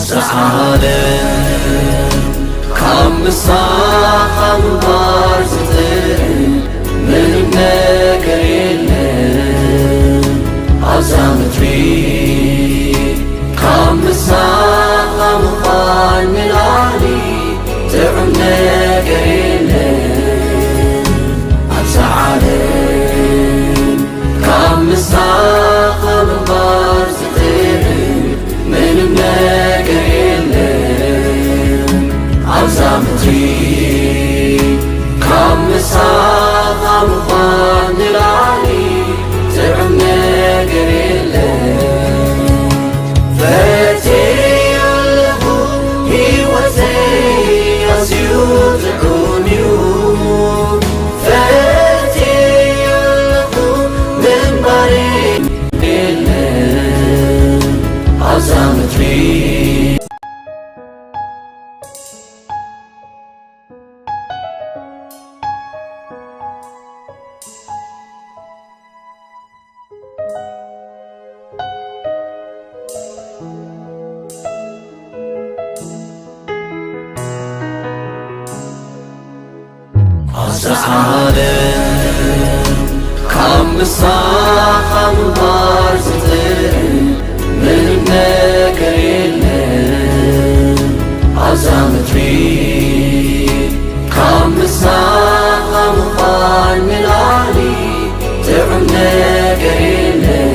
ዓለም ካብ ምሳኻ ምንባር ዝጥዕም ምንም ነገር የለን። ኣብዛ ምድሪ ካብ ምሳኻ ምዃን ንላዕሊ ጥዑም ነገር የለን። ኣብዛ ዓለም ካብ ምሳኻ ምንባር ዝጥዕም ምንም ነገር የለን። ኣብዛ ምድሪ ካብ ምሳኻ ምዃን ንላዕሊ ጥዑም ነገር የለን። ፈትየ ኣለኹ፣ ህይወተይ ኣዝዩ ጥዑም እዩ። ፈትየ ኣለኹ፣ ምንባረይ የለን ኣብዛ ምድሪ። ኣብዛ ዓለም ካብ ምሳኻ ምንባር ዝጥዕም ምንም ነገር የለን። ኣብዛ ምድሪ ካብ ምሳኻ ምዃን ንላዕሊ ጥዑም ነገር የለን።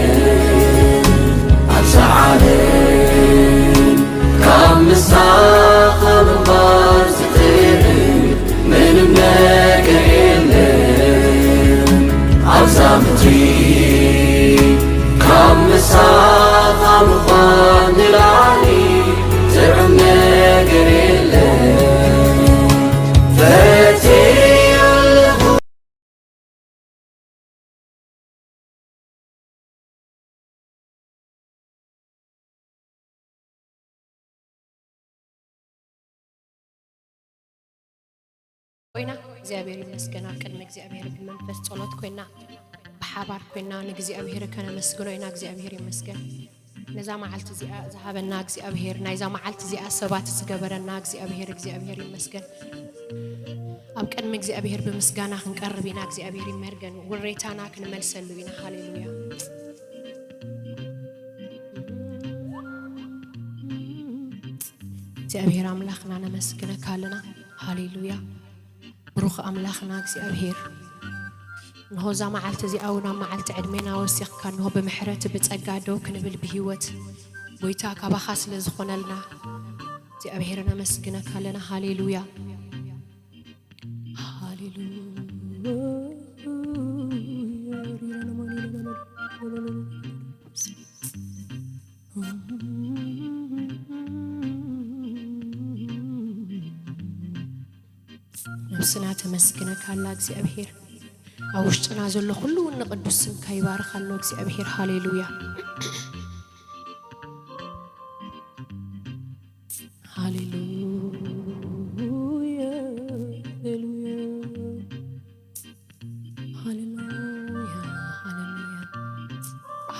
ኣብዛ ዓለም ካብ ምሳኻ ምንባር ዝጥዕም ምንም ነገር የለን። ኣብዛ ምድሪ ካብ ምሳኻ ምዃን ንላዕሊ ጥዑም ነገር የለን። ፈትየ ኣለኹ። ኮይና እግዚኣብሔር ይመስገን። ኣብ ቅድሚ እግዚኣብሔር ብመንፈስ ጸሎት ኮይና ብሓባር ኮይና ንእግዚኣብሔር ከነመስግኖ ኢና። እግዚኣብሔር ይመስገን ነዛ መዓልቲ እዚኣ ዝሃበና እግዚኣብሔር፣ ናይዛ መዓልቲ እዚኣ ሰባት ዝገበረና እግዚኣብሔር፣ እግዚኣብሔር ይመስገን። ኣብ ቅድሚ እግዚኣብሔር ብምስጋና ክንቀርብ ኢና። እግዚኣብሔር ይመርገን። ውሬታና ክንመልሰሉ ኢና። ሃሌሉያ። እግዚኣብሔር ኣምላኽና ነመስግነካ ኣለና። ሃሌሉያ። ብሩኽ ኣምላኽና እግዚኣብሔር፣ እንሆ እዛ መዓልቲ እዚኣ እውን ኣብ መዓልቲ ዕድሜና ወሲኽካ፣ እንሆ ብምሕረት ብጸጋ ደው ክንብል ብህይወት፣ ጎይታ፣ ካባኻ ስለ ዝኾነልና እግዚኣብሔር ነመስግነካ ኣለና። ሃሌሉያ። ሃሌሉያ። ነብስና ተመስግነካ ኣላ እግዚኣብሔር። ኣብ ውሽጥና ዘሎ ኩሉ እውን ንቅዱስ ስምካ ይባርኽ ኣሎ እግዚኣብሔር። ሃሌሉያ። ሃሌሉያ። ሃሌሉያ። ሃሌሉያ። ሃሌሉያ።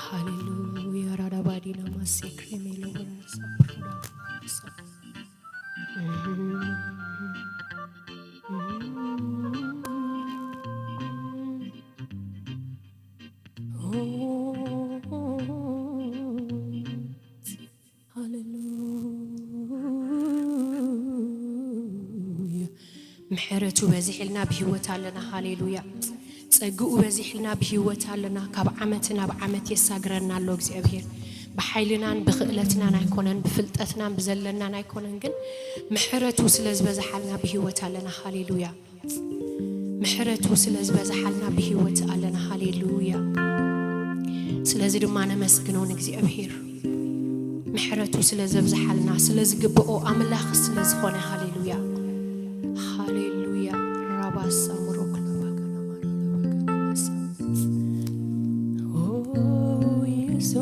ሃሌሉያ። ራዳባዲና ማሴክሬ ሜሎ ወራሳ ሃሌሉያ። ምሕረቱ በዚሕልና ብህይወት ኣለና። ሃሌሉያ። ጸግኡ በዚሕልና ብህይወት ኣለና። ካብ ዓመት ናብ ዓመት የሳግረና ኣሎ እግዚኣብሔር። ብሓይልናን ብኽእለትናን ኣይኮነን፣ ብፍልጠትናን ብዘለናን ኣይኮነን፣ ግን ምሕረቱ ስለ ዝበዝሓልና ብህይወት ኣለና። ሃሌሉያ። ምሕረቱ ስለ ዝበዝሓልና ብህይወት ኣለና። ሃሌሉያ። ስለዚ ድማ ነመስግኖ ንእግዚኣብሔር፣ ምሕረቱ ስለ ዘብዝሓልና፣ ስለ ዝግብኦ ኣምላኽ ስለ ዝኾነ። ሃሌሉያ። ሃሌሉያ። ራባሳ ምሮክ ላባጋና ማራላባጋናሳ። ኦ ኢየሱስ።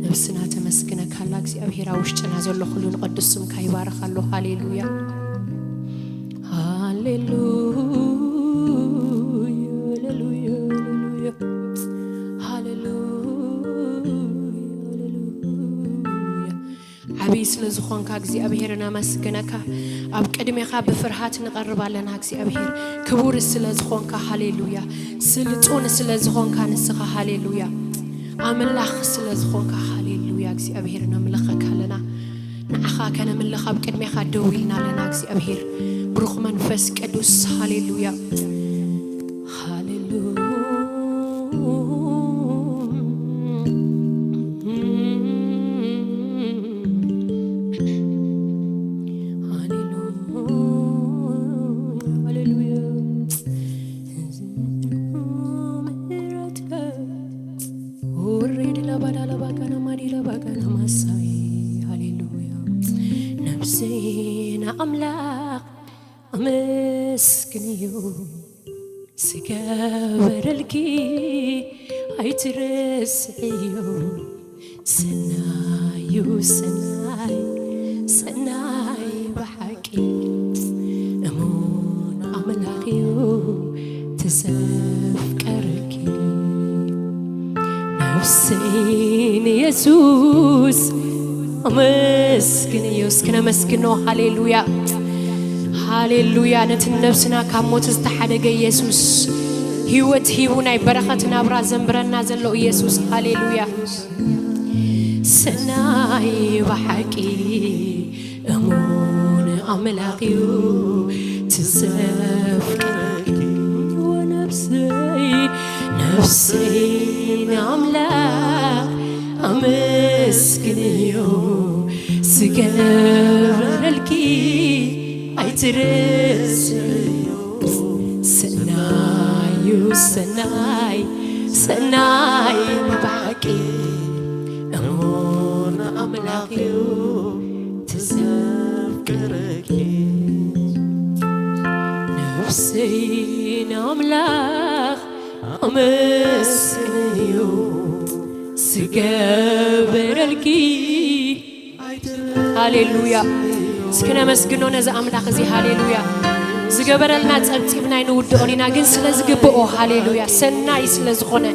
ነብስና ተመስግነካ ኣላ እግዚኣብሔር። ኣብ ውሽጥና ዘሎ ኩሉ ንቐድስ ስምካ ይባርኽ ኣሎ። ሃሌሉያ። ሃሌሉያ፣ ሃሌሉያ፣ ሃሌሉያ። ሃሌሉያ፣ ሃሌሉያ። ስለ ዝኾንካ እግዚኣብሔር ነመስግነካ። ኣብ ቅድሜኻ ብፍርሃት ንቐርብ ኣለና እግዚኣብሔር። ክቡር ስለ ዝኾንካ ሃሌሉያ። ስልጡን ስለ ዝኾንካ ንስኻ ሃሌሉያ። ኣምላኽ ስለ ዝኾንካ ሃሌሉያ እግዚኣብሔር ነምልኸካ ኣለና። ንዓኻ ከነምልኽ ኣብ ቅድሜኻ ደው ኢልና ኣለና እግዚኣብሔር። ብሩኽ መንፈስ ቅዱስ ሃሌሉያ። ሃሌሉያ። ሃሌሉያ። ሃሌሉያ። ኦሬድ ላባዳ ላባጋና ማዲ ላባጋና ማሳይ። ሃሌሉያ። ነፍሴ ንኣምላኽ ኣመስግንዮ፣ ዝገበረልኪ ኣይትረስዕዮ። ሰናዩ ሰናይ፣ ሰናይ ብሓቂ እሙን ኣምላኽዮ፣ ተዘፍቀረኪ። ነፍሰይ ንየሱስ ኣመስግንዮ። እስኪ ነመስግኖ። ሃሌሉያ፣ ሃሌሉያ። ነቲ ነብስና ካብ ሞት ዝተሓደገ ኢየሱስ፣ ህይወት ሂቡ ናይ በረኸት ናብራ ዘንብረና ዘሎ ኢየሱስ። ሃሌሉያ። ሰናይ ብሓቂ እሙን ኣምላኽዩ፣ ትዘፍቀረኪ። ወነፍሰይ፣ ነፍሰይ ንኣምላኽ ኣመስግንዮ፣ ዝገበረልኪ ኣይትረስዕዮ። ሰናዩ ሰናይ፣ ሰናይ ብሓቂ እሙን ኣምላኽዩ፣ ተዘፍቀረኪ። ነፍሰይ ንኣምላኽ ኣመስግንዮ፣ ዝገበረልኪ። ሃሌሉያ። እስኪ ነመስግኖ ነዚ ኣምላኽ እዚ። ሃሌሉያ። ዝገበረልና ጸብጺብና ኣይንውድኦን ኢና፣ ግን ስለ ዝግብኦ። ሃሌሉያ። ሰናይ ስለ ዝኾነ፣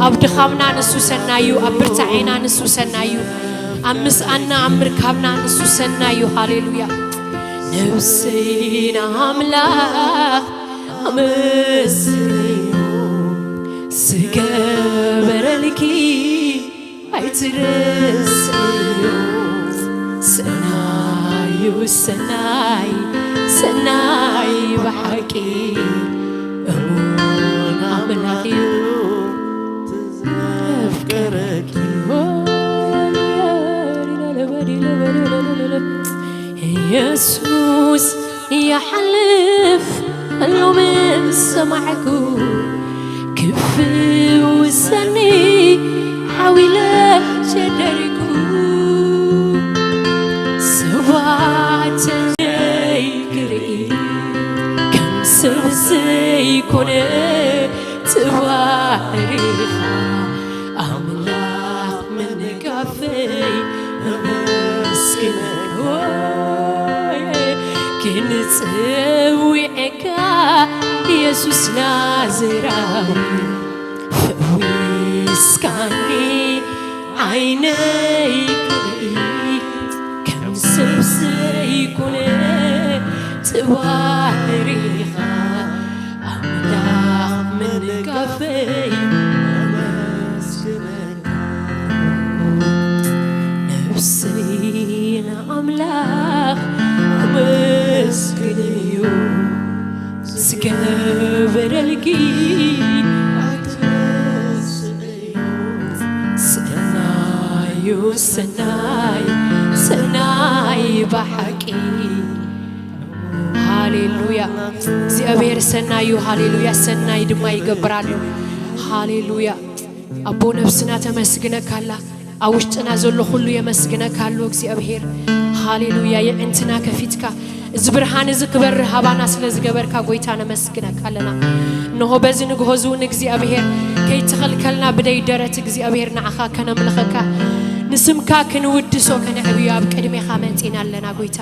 ኣብ ድኻምና ንሱ ሰናይ እዩ፣ ኣብ ብርታዔና ንሱ ሰናይ እዩ፣ ኣብ ምስኣና ኣብ ምርካብና ንሱ ሰናይ እዩ። ሃሌሉያ። ነፍሰይ ንኣምላኽ ኣመስግንዮ፣ ዝገበረልኪ ኣይትረስዕዮ። ሰናዩ ሰናይ፣ ሰናይ ብሓቂ እሙን ኣምላኽዩ፣ ዘፍቀረኪ። ኢየሱስ ይሓልፍ ኣሎ ምስ ሰማዕኩ፣ ክፍውሰኒ ሓው ኢለ ሸደርኩ። ሰባት ክርኢ ከም ሰብ ዘይኮነ ተባሪኻ፣ ኣምላኽ ምንጋፈይ ኣመስግነካ። ግን ጸዊዐካ ኢየሱስ ናዝራዊ፣ ፈዊስካኒ ዓይነይ ክርኢ፣ ከም ሰብ ዘይኮነ ተባሪኻ፣ ኣምላኽ ምንጋፈይ ኣመስግነካ። ነፍሰይ ንኣምላኽ ኣመስግንዮ፣ ዝገበረልኪ ኣይትረስዕዮ። ሰናዩ ሰናይ፣ ሰናይ ብሓቂ። ሃሌሉያ። እግዚኣብሔር ሰናይ እዩ። ሃሌሉያ። ሰናይ ድማ ይገብር ኣሎ። ሃሌሉያ። ኣቦ፣ ነፍስና ተመስግነካ ኣላ። ኣብ ውሽጥና ዘሎ ኩሉ የመስግነካ ኣሎ እግዚኣብሔር። ሃሌሉያ። የዕንትና ከፊትካ እዚ ብርሃን እዚ ክበርህ ኣባና ስለ ዝገበርካ ጎይታ ነመስግነካ ኣለና። እንሆ በዚ ንግሆ እዚ እውን እግዚኣብሔር ከይትኸልከልና ብደይ ደረት እግዚኣብሔር ንዓኻ ከነምልኸካ ንስምካ ክንውድሶ ከነዕብዮ ኣብ ቅድሜኻ መጺና ኣለና ጎይታ።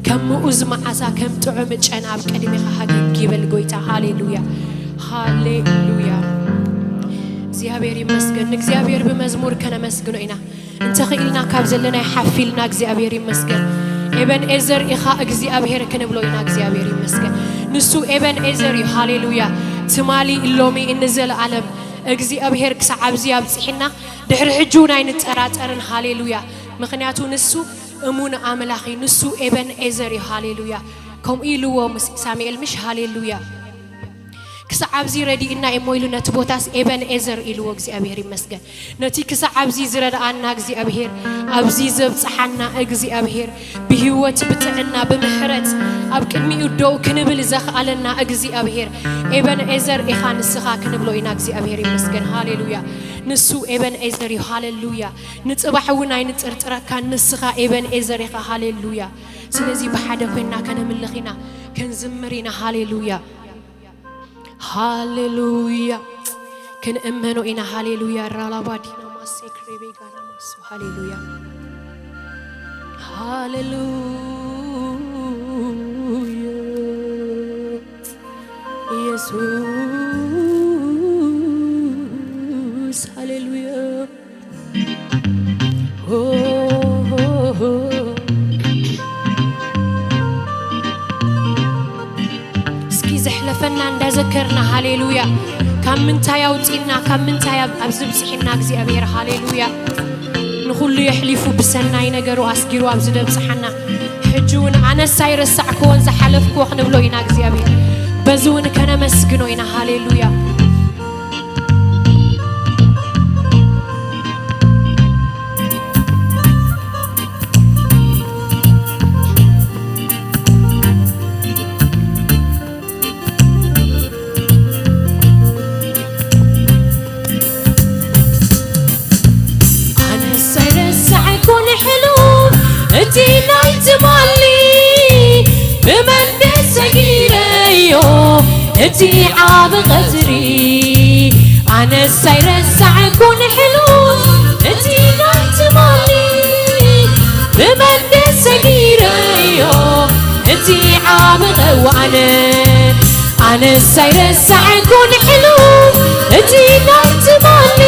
ከም ምኡዝ መዓዛ ከም ጥዑም ጨና ኣብ ቅድሜኻ ሃገግ ይበል ጎይታ። ሃሌሉያ፣ ሃሌሉያ። እግዚኣብሔር ይመስገን። ንእግዚኣብሔር ብመዝሙር ከነመስግኖ ኢና። እንተኽኢልና ካብ ዘለናይ ሓፍ ኢልና እግዚኣብሔር ይመስገን። ኤበን ኤዘር ኢኻ እግዚኣብሔር ክንብሎ ኢና። እግዚኣብሔር ይመስገን። ንሱ ኤበን ኤዘር እዩ። ሃሌሉያ። ትማሊ፣ ሎሚ፣ እንዘለኣለም እግዚኣብሔር ክሳዕ ኣብዚ ኣብጽሒና ድሕሪ ሕጂ እውን ኣይንጠራጠርን። ሃሌሉያ። ምኽንያቱ ንሱ እሙን ኣምላኽ እዩ። ንሱ ኤበን ኤዘር እዩ። ሃሌሉያ። ከምኡ ኢልዎ ምስ ሳሙኤል ምሽ? ሃሌሉያ። ክሳዕ ኣብዚ ረዲእና እሞ ኢሉ ነቲ ቦታስ ኤበን ኤዘር ኢልዎ። እግዚኣብሔር ይመስገን። ነቲ ክሳዕ ኣብዚ ዝረድኣና እግዚኣብሔር፣ ኣብዚ ዘብጽሓና እግዚኣብሔር፣ ብህይወት ብጥዕና ብምሕረት ኣብ ቅድሚኡ ደው ክንብል ዘኽኣለና እግዚኣብሔር፣ ኤበን ኤዘር ኢኻ ንስኻ ክንብሎ ኢና። እግዚኣብሔር ይመስገን። ሃሌሉያ። ንሱ ኤበን ኤዘር እዩ። ሃሌሉያ። ንጽባሕ እውን ኣይንጥርጥረካን፣ ንስኻ ኤበን ኤዘር ኢኻ። ሃሌሉያ። ስለዚ ብሓደ ኮይንና ከነምልኽ ኢና፣ ክንዝምር ኢና። ሃሌሉያ። ሃሌሉያ። ክንእመኖ ኢና። ሃሌሉያ። ራላባዲና ማሴ ክሬቤ ጋና ማሱ። ሃሌሉያ። ሃሌሉያ። ኢየሱስ። ሃሌሉያ። ሆ፣ ሆ፣ ሆ። እስኪ ዘሕለፈና እንዳዘከርና፣ ሃሌሉያ። ካብ ምንታይ ኣውጺእና፣ ካብ ምንታይ ኣብ-፣ ኣብዚ ብጽሒና እግዚኣብሔር፣ ሃሌሉያ። ንኹሉ የሕሊፉ ብሰናይ ነገሩ ኣስጊሩ ኣብዚ ደብጽሓና። ሕጂ እውን ኣነስ ኣይረሳዕክዎን ዝሓለፍክዎ ክንብሎ ኢና እግዚኣብሔር። በዚ እውን ከነመስግኖ ኢና፣ ሃሌሉያ። ኣነስ ኣይረሳዕኩን ሕሉፍ እቲ ናይ ትማሊ፣ ብመን ደስ ሰጊረዮ እቲ ዓቢ ቐትሪ። ኣነስ ኣይረሳዕኩን ሕሉፍ እቲ ናይ ትማሊ፣ ብመን ደስ ሰጊረዮ እቲ ዓቢ ቐ-፣ ዋነ ኣነስ ኣይረሳዕኩን ሕሉፍ እቲ ናይ ትማሊ፣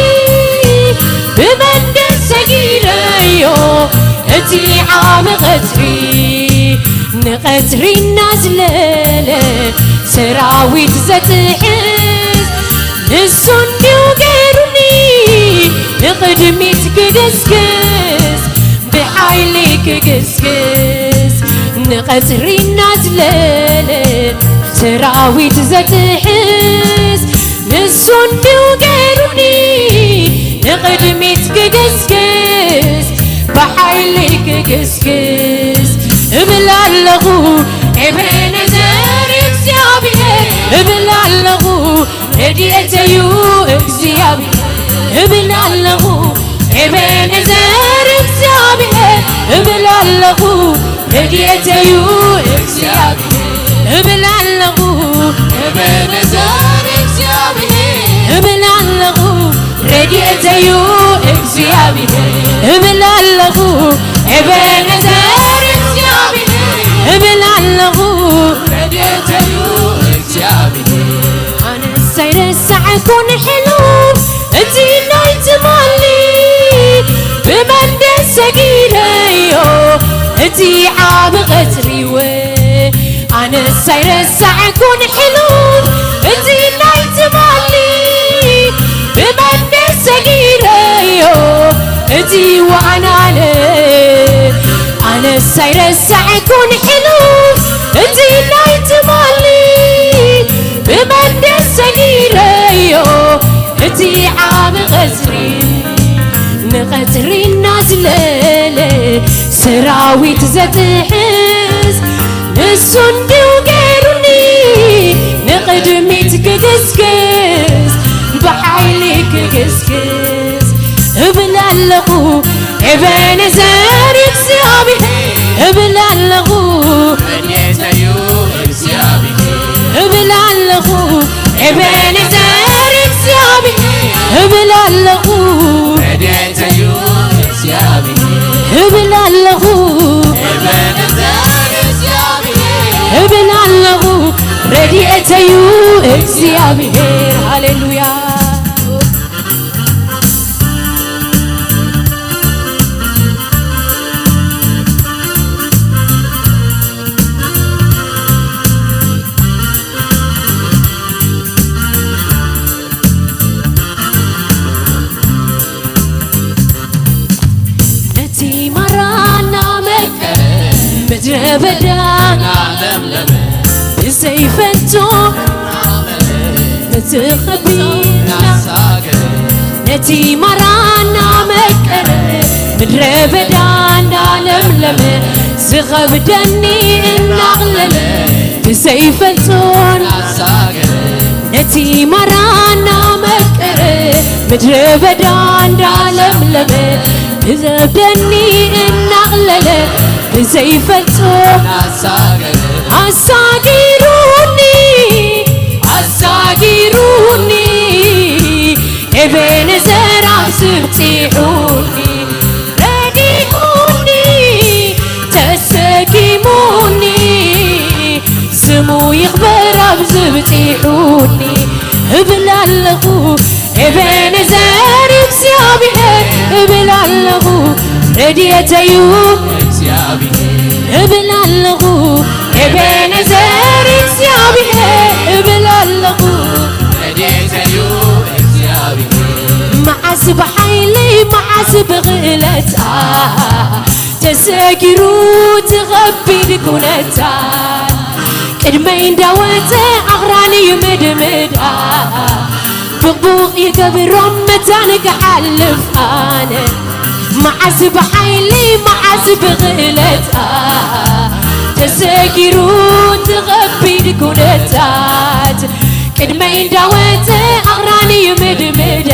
ብመን ደስ ሰጊረዮ እቲ ዓቢ ቐትሪ። ንቐትሪ እናዝለለ ሰራዊት ዘትሕዝ፣ ንሱ እንድዩ ገይሩኒ ንቕድሚት ክግስግስ፣ ብሓይሊ ክግስግስ። ንቐትሪ እናዝለለ ሰራዊት ዘትሕዝ፣ ንሱ እንድዩ ገይሩኒ ንቕድሚት ክግስግስ፣ ብሓይሊ ክግስግስ። እብል ኣለኹ ኤቤኔዘር እግዚኣብሔር፣ እብል ኣለኹ ረድኤተዩ እግዚኣብሔር፣ እብል ኣለኹ ኤቤኔዘር እግዚኣብሔር፣ እብል ኣለኹ ረድኤተዩ እግዚኣብሔር፣ እብል ኣለኹ ኤቤኔዘር እግዚኣብሔር፣ እብል ኣለኹ ረድኤተዩ እግዚኣብሔር፣ እብል ኣለኹ ኤቤኔዘር እግዚኣብሔር፣ እብል ኣለኹ ረድኤተዩ እግዚኣብሔር። ኣነስ ኣይረሳዕኩን ሕሉፍ እቲ ናይ ትማሊ፣ ብመን ደስ ሰጊረዮ እቲ ዓቢ ቐትሪወ። ኣነስ ኣይረሳዕኩን ሕሉፍ እቲ ናይ ትማሊ፣ ብመን ደስ ሰጊረዮ እቲ ዋዕላለ። ኣነስ ኣይረሳዕኩን ሕሉፍ እቲ ናይ ትማሊ፣ ብመን ደስ ሰጊረዮ እቲ ዓቢ ቐትሪ። ንቐትሪ እናዝለለ ሰራዊት ዘትሕዝ፣ ንሱ እንድዩ ገይሩኒ ንቕድሚት ክግስግስ፣ ብሓይሊ ክግስግስ። እብል ኣለኹ ኤቤኔዘር እግዚኣብሔር፣ እብል ኣለኹ ረድኤተዩ እግዚኣብሔር፣ እብል ኣለኹ ኤቤኔዘር እግዚኣብሔር፣ እብል ኣለኹ ረድኤተዩ እግዚኣብሔር፣ እብል ኣለኹ ኤቤኔዘር እግዚኣብሔር፣ እብል ኣለኹ ረድኤተዩ እግዚኣብሔር። ሃሌሉያ። በዳ ለምለመ ብዘይፈልጦ እናቕለለ ነቲ ኸቢድ ናሳገረ ነቲ ማራ እናመቀረ ምድረ በዳ እንዳለምለመ ዝኸብደኒ እናቕለለ ብዘይፈልጦ ናሳገረ ነቲ ማራ እናመቀረ ምድረ በዳ እንዳለምለመ ብዘብደኒ እናቕለለ ብዘይፈልጦ ኣሳጊሩኒ ኣሳጊሩኒ ኤቤነዘር ኣብዚ ብጺሑኒ ረዲኡኒ ተሰኪሙኒ ስሙ ይኽበር ኣብዚ ብጺሑኒ እብል ኣለኹ ኤቤነዘር እግዚኣብሔር እብል ኣለኹ ረድኤተዩ እግዚኣብሔር እብል ኣለኹ ኤቤነዘር እግዚኣብሔር እብል ኣለኹ ረድኤተዩ እግዚኣብሔር መዓስ ብሓይሊ መዓስ ብኽእለታ ተሰጊሩ ትኸቢድ ኩነታት ቅድመይ እንዳወፀ ኣኽራን ይምድምዳ ብቕቡቕ ይገብሮም መታን ክሓልፍ ኣነ መዓስ ብሓይሊ መዓስ ብኽእለታ ተሰጊሩ ትኸቢድ ኩነታት ቅድመይ እንዳወፀ ኣኽራን ይምድምዳ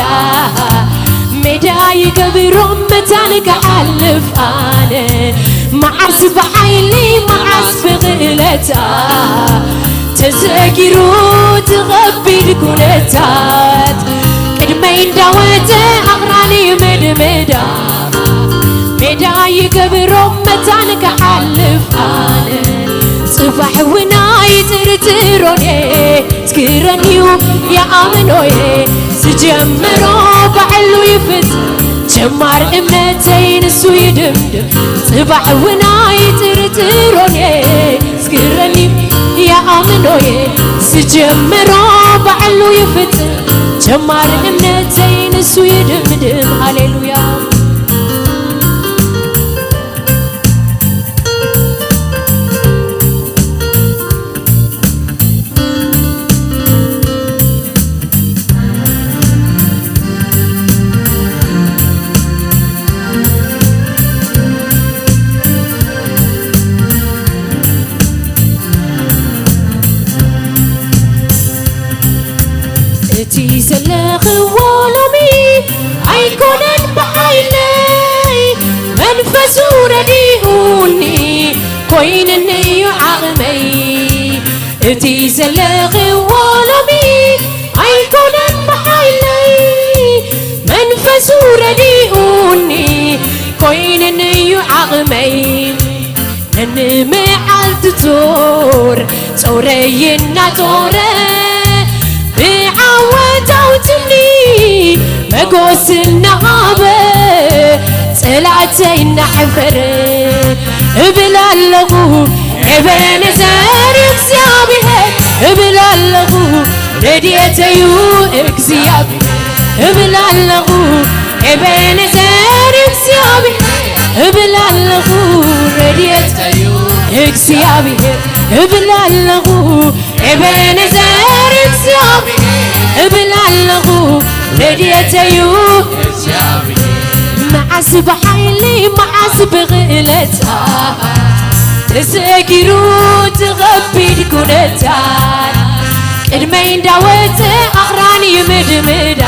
ሜዳ ይገብሮም መታን ክሓልፍ ኣነ መዓስ ብሓይሊ መዓስ ብኽእለታ ተዘጊሩ ትኸቢድ ኩነታት ቅድመይ እንዳወፀ ኣኽራን ይምድምዳ ሜዳ ይገብሮም መታን ክሓልፍ ኣነ ጽባሕ እውን ኣይጥርጥሮን እየ ዝክረንዩ የኣምኖ እየ ዝጀመሮ ባዕሉ ይፍጽም ጀማር እምነተይ ንሱ ይድምድም ጽባሕ እውን ኣይጥርጥሮን እየ ዝክረንዩ የኣምኖ እየ ዝጀመሮ ባዕሉ ይፍጽም ጀማር እምነተይ ንሱ ይድምድም ሃሌሉያ እቲ ዘለኽዎ ሎሚ ኣይኮነን ብሓይለይ መንፈሱ ረዲኡኒ ኮይንኒ እዩ ዓቕመይ እቲ ዘለኽዎ ሎሚ ኣይኮነን ብሓይለይ መንፈሱ ረዲኡኒ ኮይንኒ እዩ ዓቕመይ ነንመዓልቲ ጾር ጾረይ እናጾረ ብዓወት ኣውፅኒ መጎስ እናሃበ ፀላእተይ እናሕፈረ እብል ኣለኹ ኤቤነዘር እግዚኣብሔር እብል ኣለኹ ረድኤተዩ እግዚኣብሔር እብል ኣለኹ ኤቤነዘር እግዚኣብሔር እብል ኣለኹ ረድኤት እግዚኣብሔር እብል ኣለኹ ኤቤነዘር እግዚኣብሔር እብል ኣለኹ ረድኤተዩ መዓስ ብሓይሊ መዓስ ብኽእለታ ተዘጊሩ ትኸቢድ ኩነታት ቅድመይ እንዳወፀ ኣኽራን ይምድምዳ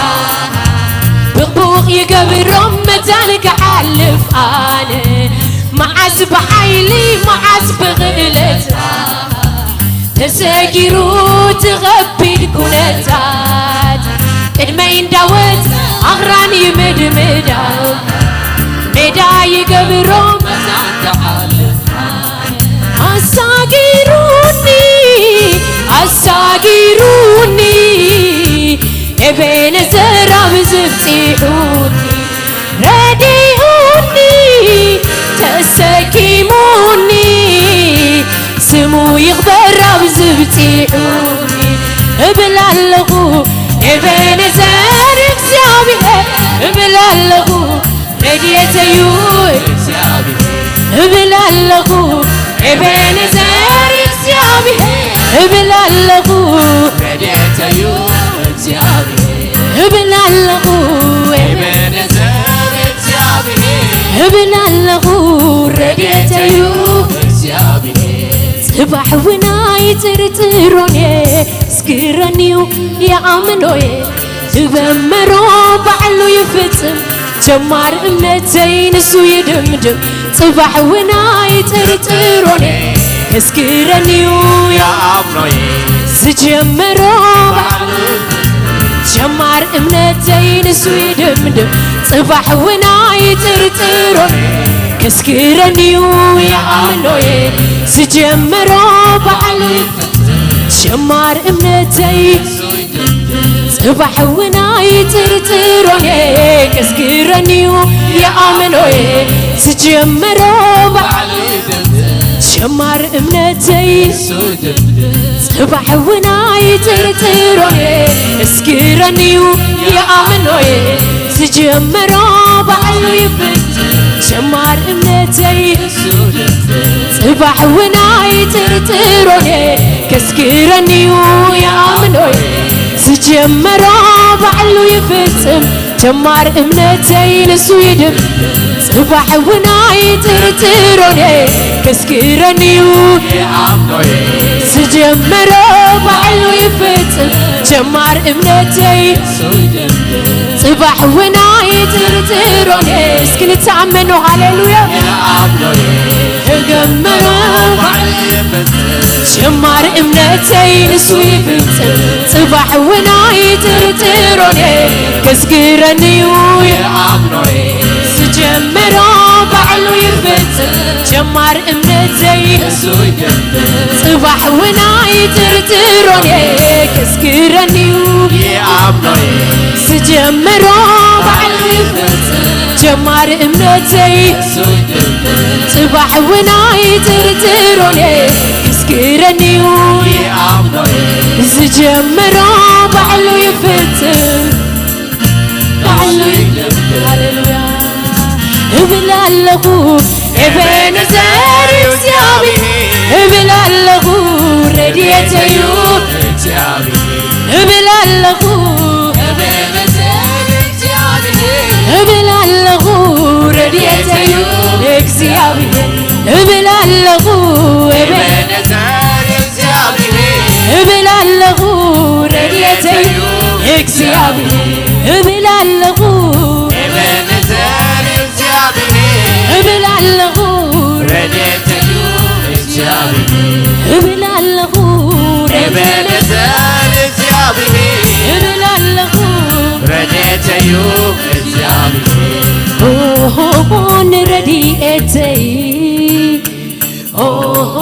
ብቕቡቕ ይገብሮም መታን ክሓልፍ ኣነ መዓስ ብሓይሊ መዓስ ብኽእለት ተሰጊሩ ትኸቢድ ኩነታት ቅድመይ እንዳወፅ ኣኽራን ይምድምዳ ሜዳ ይገብሮም ኣሳጊሩኒ ኣሳጊሩኒ ኤቤነዘር ኣብ ዝብፂሑኒ ረዲኡኒ ተሰኪሙኒ ስሙ ይኽበር ኣብ ዝብፂሑኒ እብል ኣለኹ ኤቤነዘር እግዚኣብሔር እብል ኣለኹ ረድኤተዩ እግዚኣብሔር እብል ኣለኹ ኤቤኔዘር እግዚኣብሔር እብል ኣለኹ፣ ረድኤተዩ እግዚኣብሔር እብል ኣለኹ፣ ኤቤኔዘር እግዚኣብሔር እብል ኣለኹ፣ ረድኤተዩ እግዚኣብሔር። ጽባሕ እውን ኣይጥርጥሮን እየ፣ እስክረንዩ ይኣምኖ እየ፣ ዝጀመሮ ባዕሉ ይፍጽም፣ ጀማር እምነተይ ንሱ ይድምድም። ጽባሕ እውን ኣይጥርጥሮን እየ፣ እስክረንዩ ይኣምኖ እየ፣ ዝጀመሮ ባዕሉ ጀማር እምነተይ ንሱ ይድምድም። ጽባሕ እውን ኣይጥርጥሮን እየ፣ እስክረንዩ ይኣምኖ እየ፣ ዝጀመሮ ባዕሉ ጀማር እምነተይ ጽባሕ እውን ኣይጥርጥሮን እየ፣ ከስግረንዩ ይኣምኖ እየ፣ ዝጀመሮ ባዕሉ ጀማር እምነተይ። ጽባሕ እውን ኣይጥርጥሮን እየ፣ እስክረንዩ ይኣምኖ እየ፣ ዝጀመሮ ባዕሉ ይፍጽም፣ ጀማር እምነተይ። ጽባሕ እውን ኣይጥርጥሮን እየ፣ ከስግረንዩ ይኣምኖ እየ፣ ዝጀመሮ ባዕሉ ይፍጽም፣ ጀማር እምነተይ ንሱ ይድም። ጽባሕ እውን ኣይጥርጥሮን እየ፣ ከስግረንዩ ይኣምኖ እየ፣ ዝጀመሮ ባዕሉ ይፍጽም፣ ጀማር እምነተይ። ጽባሕ እውን ኣይጥርጥሮን እየ። እስኪ ንተኣመኖ፣ ሃሌሉያ። ይኣምኖ እየ፣ ዝጀመሮ ጀማር እምነተይ ንሱ ይፍጽም። ጽባሕ እውን ኣይጥርጥሮን እየ፣ ከስግረንዩ ይኣምኖ እየ፣ ዝጀመሮ ባዕሉ ይፍጽም፣ ጀማር እምነተይ። ጽባሕ እውን ኣይጥርጥሮን እየ፣ ከስግረንዩ ይኣምኖ እየ፣ ዝጀመሮ ባዕሉ ይፍጽም፣ ጀማር እምነተይ። ጽባሕ እውን ኣይጥርጥሮን እየ፣ ከስግረንዩ ይኣምኖ እየ፣ ዝጀመሮ ባዕሉ ይፍጽም፣ ባዕሉ ይፍጽም። ሃሌሉያ። እብል ኣለኹ ኤቤኔዘር እግዚኣብሔር፣ እብል ኣለኹ ረድኤተዩ እግዚኣብሔር፣ እብል ኣለኹ ኤቤኔዘር እግዚኣብሔር፣ እብል ኣለኹ ረድኤተዩ እግዚኣብሔር፣ እብል ኣለኹ ኤቤኔዘር እግዚኣብሔር፣ እብል ኣለኹ ረድኤተዩ እግዚኣብሔር፣ እብል ኣለኹ ኤቤኔዘር እግዚኣብሔር፣ እብል ኣለኹ ረድኤተዩ እግዚኣብሔር፣ እብል ኣለኹ ኤቤኔዘር እግዚኣብሔር፣ እብል ኣለኹ ረድኤተዩ እግዚኣብሔር። ኦሆ ንረድኤተይ ኦሆ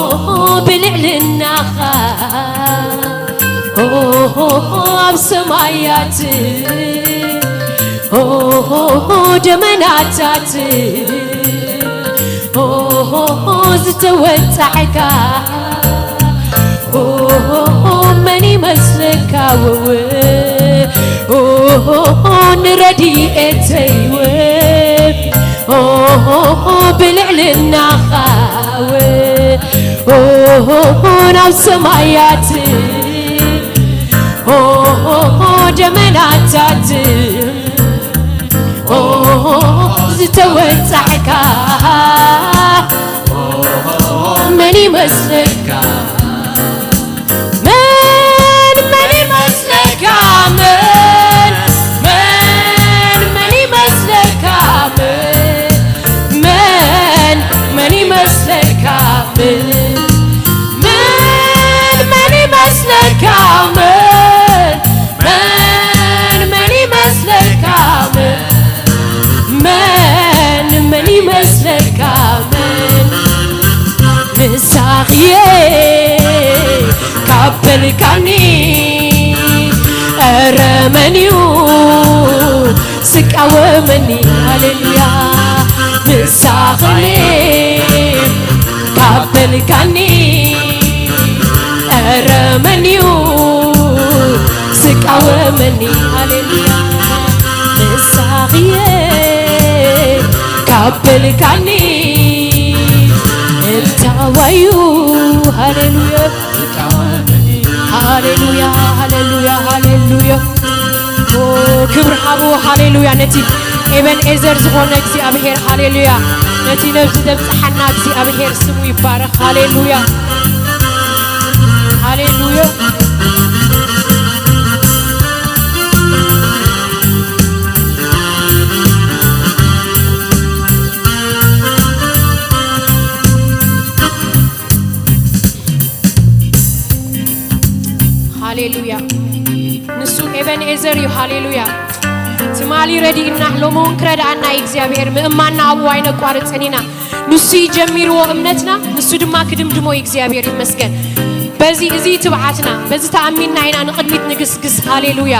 ብልዕልናኻ ኦሆ ኣብ ሰማያት ኦሆ ደመናታት ኦሆ ዝተወጣዕካ ኦሆ መን ይመስለካ ወወ ኦሆ ንረድኤተይ ወ ኦሆ ብልዕልናኻ ወ ኦሆ ናብ ሰማያት ኦሆ ደመናታት ኦሆ ዝተወጣዕካ መን ይመስለካ? መን መን ይመስለካ? መን መን መን ይመስለካ? መን መን መን ይመስለካ? መን መን መን ይመስለካ? መን መን መን ይመስለካ? መን መን መን ይመስለካ? መን ምሳኽየ ካብ በልካኒ፣ ኧረ መን እዩ ዝቃወመኒ? ሃሌሉያ። ምሳኽኒ ካብ በልካኒ፣ ኧረ መን እዩ ዝቃወመኒ? ሃሌሉያ። ምሳኽየ ካብ በልካኒ፣ እባ ታዋዩ። ሃሌሉያ፣ ሃሌሉያ፣ ሃሌሉያ፣ ሃሌሉያ። ኦ፣ ክብሪ ሃቦ። ሃሌሉያ። ነቲ ኤበን ኤዘር ዝኾነ እግዚኣብሔር፣ ሃሌሉያ። ነቲ ነብዚ ዘብጽሓና እግዚኣብሔር ስሙ ይባረኽ። ሃሌሉያ፣ ሃሌሉያ። ሃሌሉያ። ንሱ ኤበንኤዘር እዩ። ሃሌሉያ። ትማሊ ረዲእና፣ ሎሚ እውን ክረድኣና እዩ እግዚኣብሔር። ምእማንና ኣብኡ ኣይነቋርጽን ኢና። ንሱ ይጀሚርዎ እምነትና፣ ንሱ ድማ ክድምድሞ እዩ። እግዚኣብሔር ይመስገን። በዚ፣ እዚ ትብዓትና፣ በዚ ተኣሚንና ኢና ንቕድሚት ንግስግስ። ሃሌሉያ።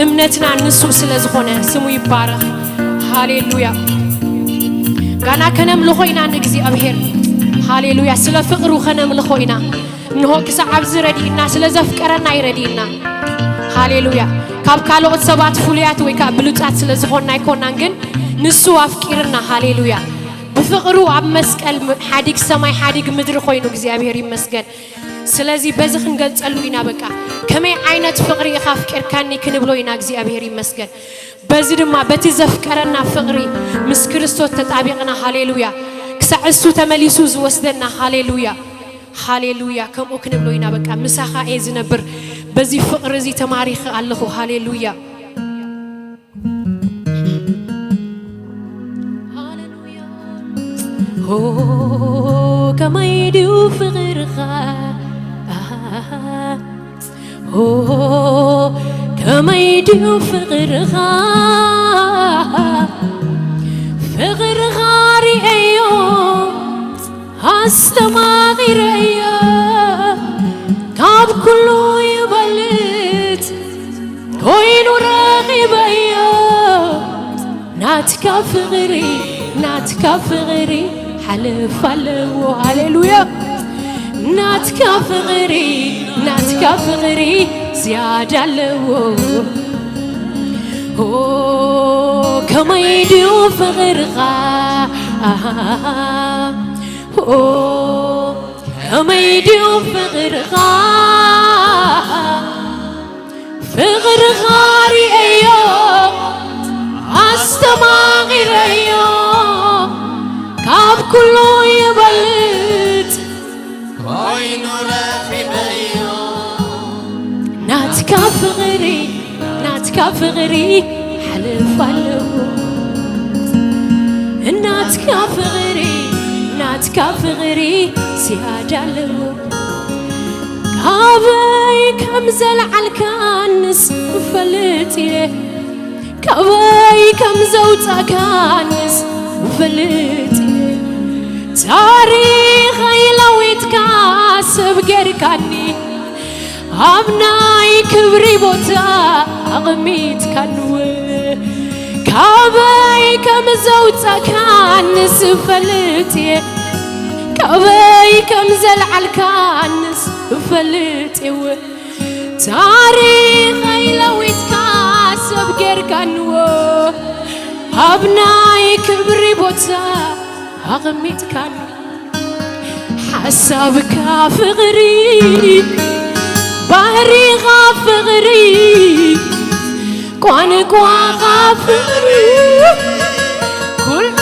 እምነትና ንሱ ስለ ዝኾነ ስሙ ይባረኽ። ሃሌሉያ። ጋና ከነምልኾ ኢና ንእግዚኣብሔር። ሃሌሉያ። ስለ ፍቕሩ ከነምልኾ ኢና። እንሆ ክሳዕ ኣብዚ ረዲእና፣ ስለ ዘፍቀረና ይረዲእና። ሃሌሉያ። ካብ ካልኦት ሰባት ፍሉያት ወይ ከዓ ብሉጻት ስለ ዝኾንና ኣይኮናን፣ ግን ንሱ ኣፍቂርና። ሃሌሉያ። ብፍቕሩ ኣብ መስቀል ም-፣ ሓዲግ ሰማይ ሓዲግ ምድሪ ኮይኑ እግዚኣብሔር ይመስገን። ስለዚ በዚ ክንገልጸሉ ኢና። በቃ ከመይ ዓይነት ፍቕሪ ኢኻ ኣፍቂርካኒ ክንብሎ ኢና። እግዚኣብሔር ይመስገን። በዚ ድማ በቲ ዘፍቀረና ፍቕሪ ምስ ክርስቶስ ተጣቢቕና፣ ሃሌሉያ፣ ክሳዕ እሱ ተመሊሱ ዝወስደና፣ ሃሌሉያ፣ ሃሌሉያ፣ ከምኡ ክንብሎ ኢና። በቃ ምሳኻ እየ ዝነብር፣ በዚ ፍቕሪ እዚ ተማሪኸ ኣለኹ። ሃሌሉያ። ኦ ከመይ ድዩ ፍቕርኻ፣ ኦ ከመይ ድዩ ፍቕርኻ፣ ፍቕርኻ ሪኤዮ ኣስተማቒረዮ፣ ካብ ኩሉ ይበልጽ ኮይኑ ረኺበዮ። ናትካ ፍቕሪ፣ ናትካ ፍቕሪ ሓለፍ ኣለዎ። ሃሌሉያ። ናትካ ፍቕሪ፣ ናትካ ፍቕሪ ዝያዳ ኣለዎ። ኦ ከመይ ድዩ ፍቕርኻ፣ ኦ ከመይ ድዩ ፍቕርኻ፣ ፍቕርኻ ሪኤዮ ኣስተማቒረዮ፣ ካብ ኩሉ ይበልጽ ኮይኑ ረኺበዮ። ናትካ ፍቕሪ፣ ናትካ ፍቕሪ ሓለፍ ኣለዎ። ናትካ ፍቕሪ፣ ናትካ ፍቕሪ ዝያዳ ኣለዎ። ካበይ ከም ዘልዓልካንስ እፈልጥ እየ፣ ካበይ ከም ዘውጻእካንስ እፈልጥ እየ። ታሪኸይ ለዊጥካ ሰብ ጌርካኒ፣ ኣብ ናይ ክብሪ ቦታ ኣቐሚጥካንወ። ካበይ ከም ዘውጻእካንስ እፈልጥ እየ፣ ካበይ ከም ዘልዓልካንስ እፈልጥ እየ። ታሪኸይ ለዊጥካ ሰብ ጌርካንዎ፣ ኣብ ናይ ክብሪ ቦታ ኣቐሚጥካኒ። ሓሳብካ ፍቕሪ፣ ባህሪኻ ፍቕሪ፣ ቋንቋኻ ፍቕሪ፣ ኩሉ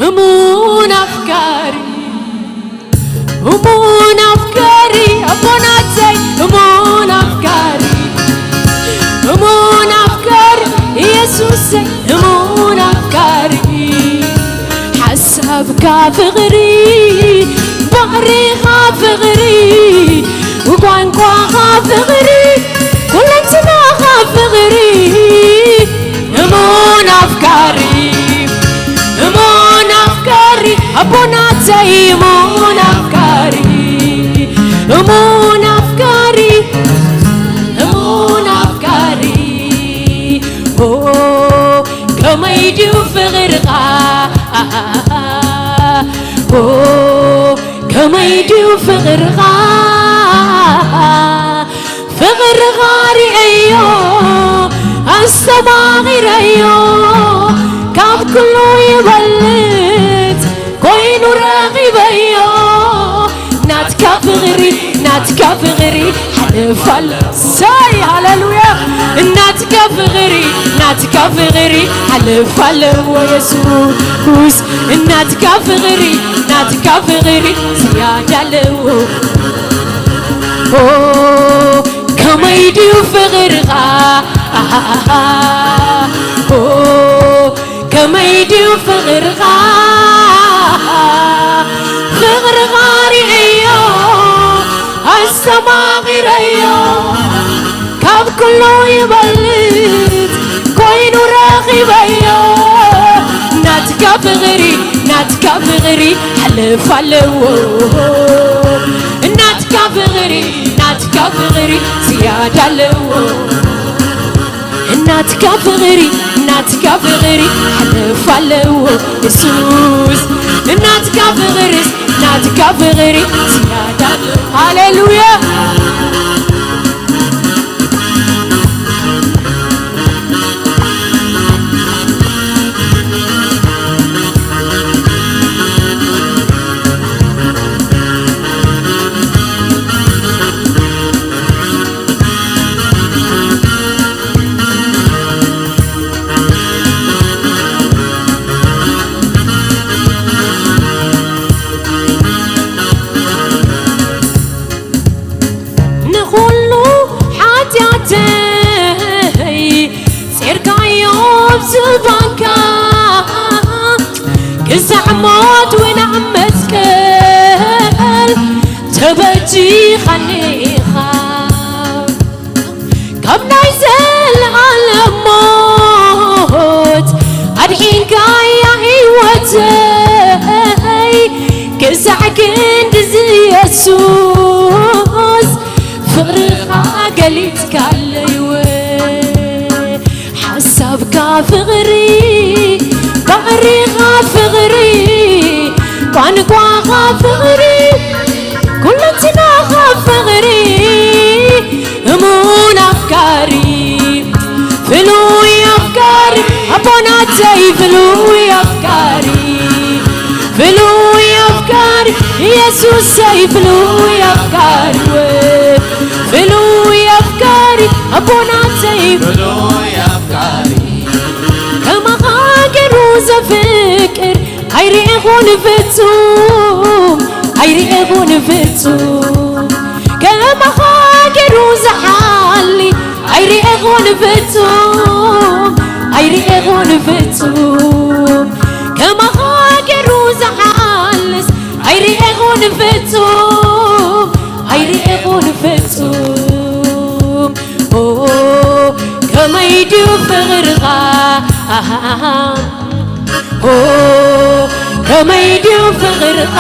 እሙን ኣፍቃሪ፣ እሙን ኣፍቃሪ ኣቦናተይ፣ እሙን ኣፍቃሪ፣ እሙን ኣፍቃሪ ኢየሱሰይ፣ እሙን ኣፍቃሪ። ሓሳብካ ፍቕሪ፣ ባህሪኻ ፍቕሪ፣ ቋንቋኻ ፍቕሪ፣ ኩለንትናኻ ፍቕሪ። እሙን ኣፍቃሪ፣ እሙን ኣፍቃሪ ኣቦናተይ፣ እሙን ኣፍቃሪ፣ እሙን ኣፍቃሪ፣ እሙን ኣፍቃሪ። ኦ ከመይ ድዩ ፍቕርኻ፣ ኦ ከመይ ድዩ ፍቕርኻ፣ ፍቕርኻ ሪኤዮ ኣስተማቒረዮ፣ ካብ ኩሉ ይበልጽ ናትካ ፍቕሪ፣ ናትካ ፍቕሪ ሓለፋ ኣለዎ። ሰይ ሃሌሉያ። ናትካ ፍቕሪ፣ ናትካ ፍቕሪ ሓለፋ ኣለዎ የሱስ። ናትካ ፍቕሪ፣ ናትካ ፍቕሪ ዝያዳ ኣለዎ። ኦ ከመይ ድዩ ፍቕርኻ፣ ኣሃሃሃ። ኦ ከመይ ድዩ ፍቕርኻ፣ ፍቕርኻ ርእየዮ፣ ኣስተማቒረዮ፣ ካብ ኩሉ ይበልጽ ኮይኑ ረኺበዮ። ናትካ ፍቕሪ፣ ናትካ ፍቕሪ ሓለፋ ኣለዎ። ናትካ ፍቕሪ፣ ናትካ ፍቕሪ ዝያዳ ኣለዎ። ናትካ ፍቕሪ፣ ናትካ ፍቕሪ ሓለፋ ኣለዎ የሱስ። ናትካ ፍቕርስ፣ ናትካ ፍቕሪ ዝያዳ ኣለዎ። ሃሌሉያ። ንኹሉ ሓጢኣተይ ጼርካዮ ኣብ ዝባንካ፣ ክሳዕ ሞት እውን ኣብ መስቀል ተበጂኻኒ ኢኻ። ካብ ናይ ዘለኣለም ሞት ኣድሒንካያ ህይወተይ፣ ክሳዕ ክንድዚ የሱስ ፍቕርኻ ገሊጽካለይ። ሓሳብካ ፍቕሪ፣ ባህሪኻ ፍቕሪ፣ ቋንቋኻ ፍቕሪ፣ ኩለንትናኻ ፍቕሪ፣ እሙን ኣፍቃሪ፣ ፍሉይ ኣፍቃሪ፣ ኣቦናተይ ፍሉይ ኣፍቃሪ፣ ፍሉይ ኣፍቃሪ፣ የሱሰይ ፍሉይ ኣፍቃሪ፣ ፍሉይ ኣፍቃሪ፣ ኣቦናተይ ፍሉይ ኣፍቃሪ፣ ከማኻ ገይሩ ዘፍቅር ኣይርኤኹን ፍጹም፣ ኣይርኤኹን ፍጹም፣ ከማኻ ገይሩ ዝሓሊ ኣይርኤኹን ፍጹም፣ ኣይርኤኹን ፍጹም፣ ከማኻ ገይሩ ዝሓልስ ኣይርኤኹን ፍጹም፣ ኣይርኤኹን ፍጹም። ኦ ከመይ ድዩ ፍቕርኻ፣ ኣሃ፣ ኦ ከመይ ድዩ ፍቕርኻ፣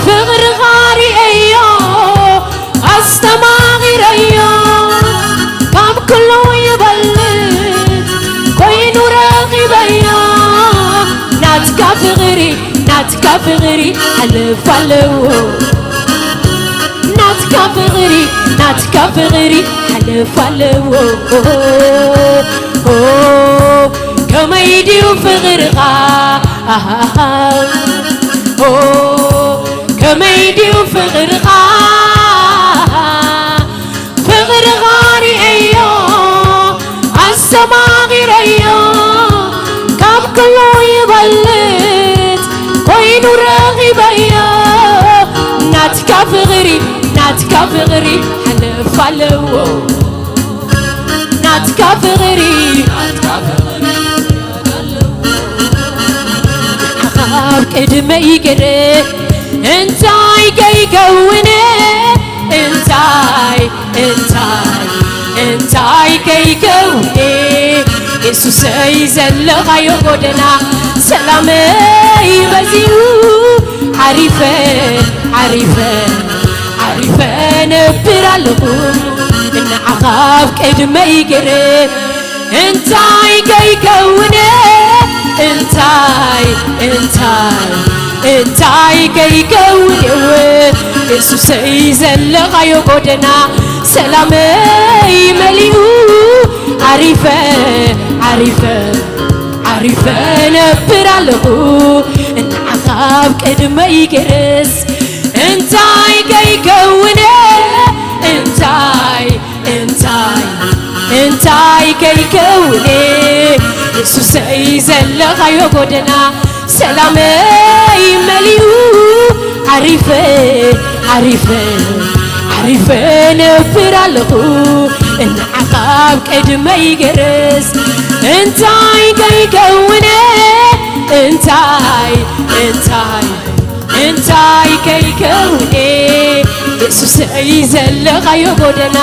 ፍቕርኻ ርእየዮ፣ ኣስተማቒረዮ፣ ካብ ኩሉ ይበልጽ ኮይኑ ረኺበዮ። ናትካ ፍቕሪ፣ ናትካ ፍቕሪ ሓለፋ ኣለዎ። ናትካ ፍቕሪ፣ ናትካ ፍቕሪ ሓለፋ ኣለዎ። ኦ፣ ከመይ ድዩ ፍቕርኻ፣ ኣሃ፣ ኦ፣ ከመይ ድዩ ፍቕርኻ፣ ፍቕርኻ ርእየዮ፣ ኣስተማቒረዮ፣ ካብ ኩሉ ይበልጽ ኮይኑ ረኺበዮ። ናትካ ፍቕሪ፣ ናትካ ፍቕሪ ሓለፋ ኣለዎ። ናትካ ፍቕሪ፣ ኣብ ቅድመይ ገረ እንታይ ከይከውነ፣ እንታይ፣ እንታይ፣ እንታይ ከይከውነ፣ የሱሰይ ዘለኻዮ ጎደና ሰላመይ በዚሁ፣ ዓሪፈ፣ ዓሪፈ፣ ዓሪፈ ነብር ኣለኹ፣ ንዓኻ ኣብ ቅድመይ ገረ እንታይ ከይከውነ፣ እንታይ፣ እንታይ፣ እንታይ ከይከውን የወ፣ የሱሰይ ዘለኻዮ ጎደና ሰላመይ መሊኡ፣ ዓሪፈ፣ ዓሪፈ፣ ዓሪፈ ነብር ኣለኹ፣ ንዓኻ ካብ ቅድመይ ገይርስ እንታይ ከይከውነ እንታይ እንታይ እንታይ ከይከውነ የሱሰይ ዘለኻዮ ጎደና ሰላመይ መሊኡ ዓሪፈ ዓሪፈ ዓሪፈ ነብር ኣለኹ ንዓኻ ኣብ ቅድመይ ገይርስ እንታይ ከይከውነ እንታይ እንታይ እንታይ ከይከውነ የሱሰይ ዘለኻዮ ጎደና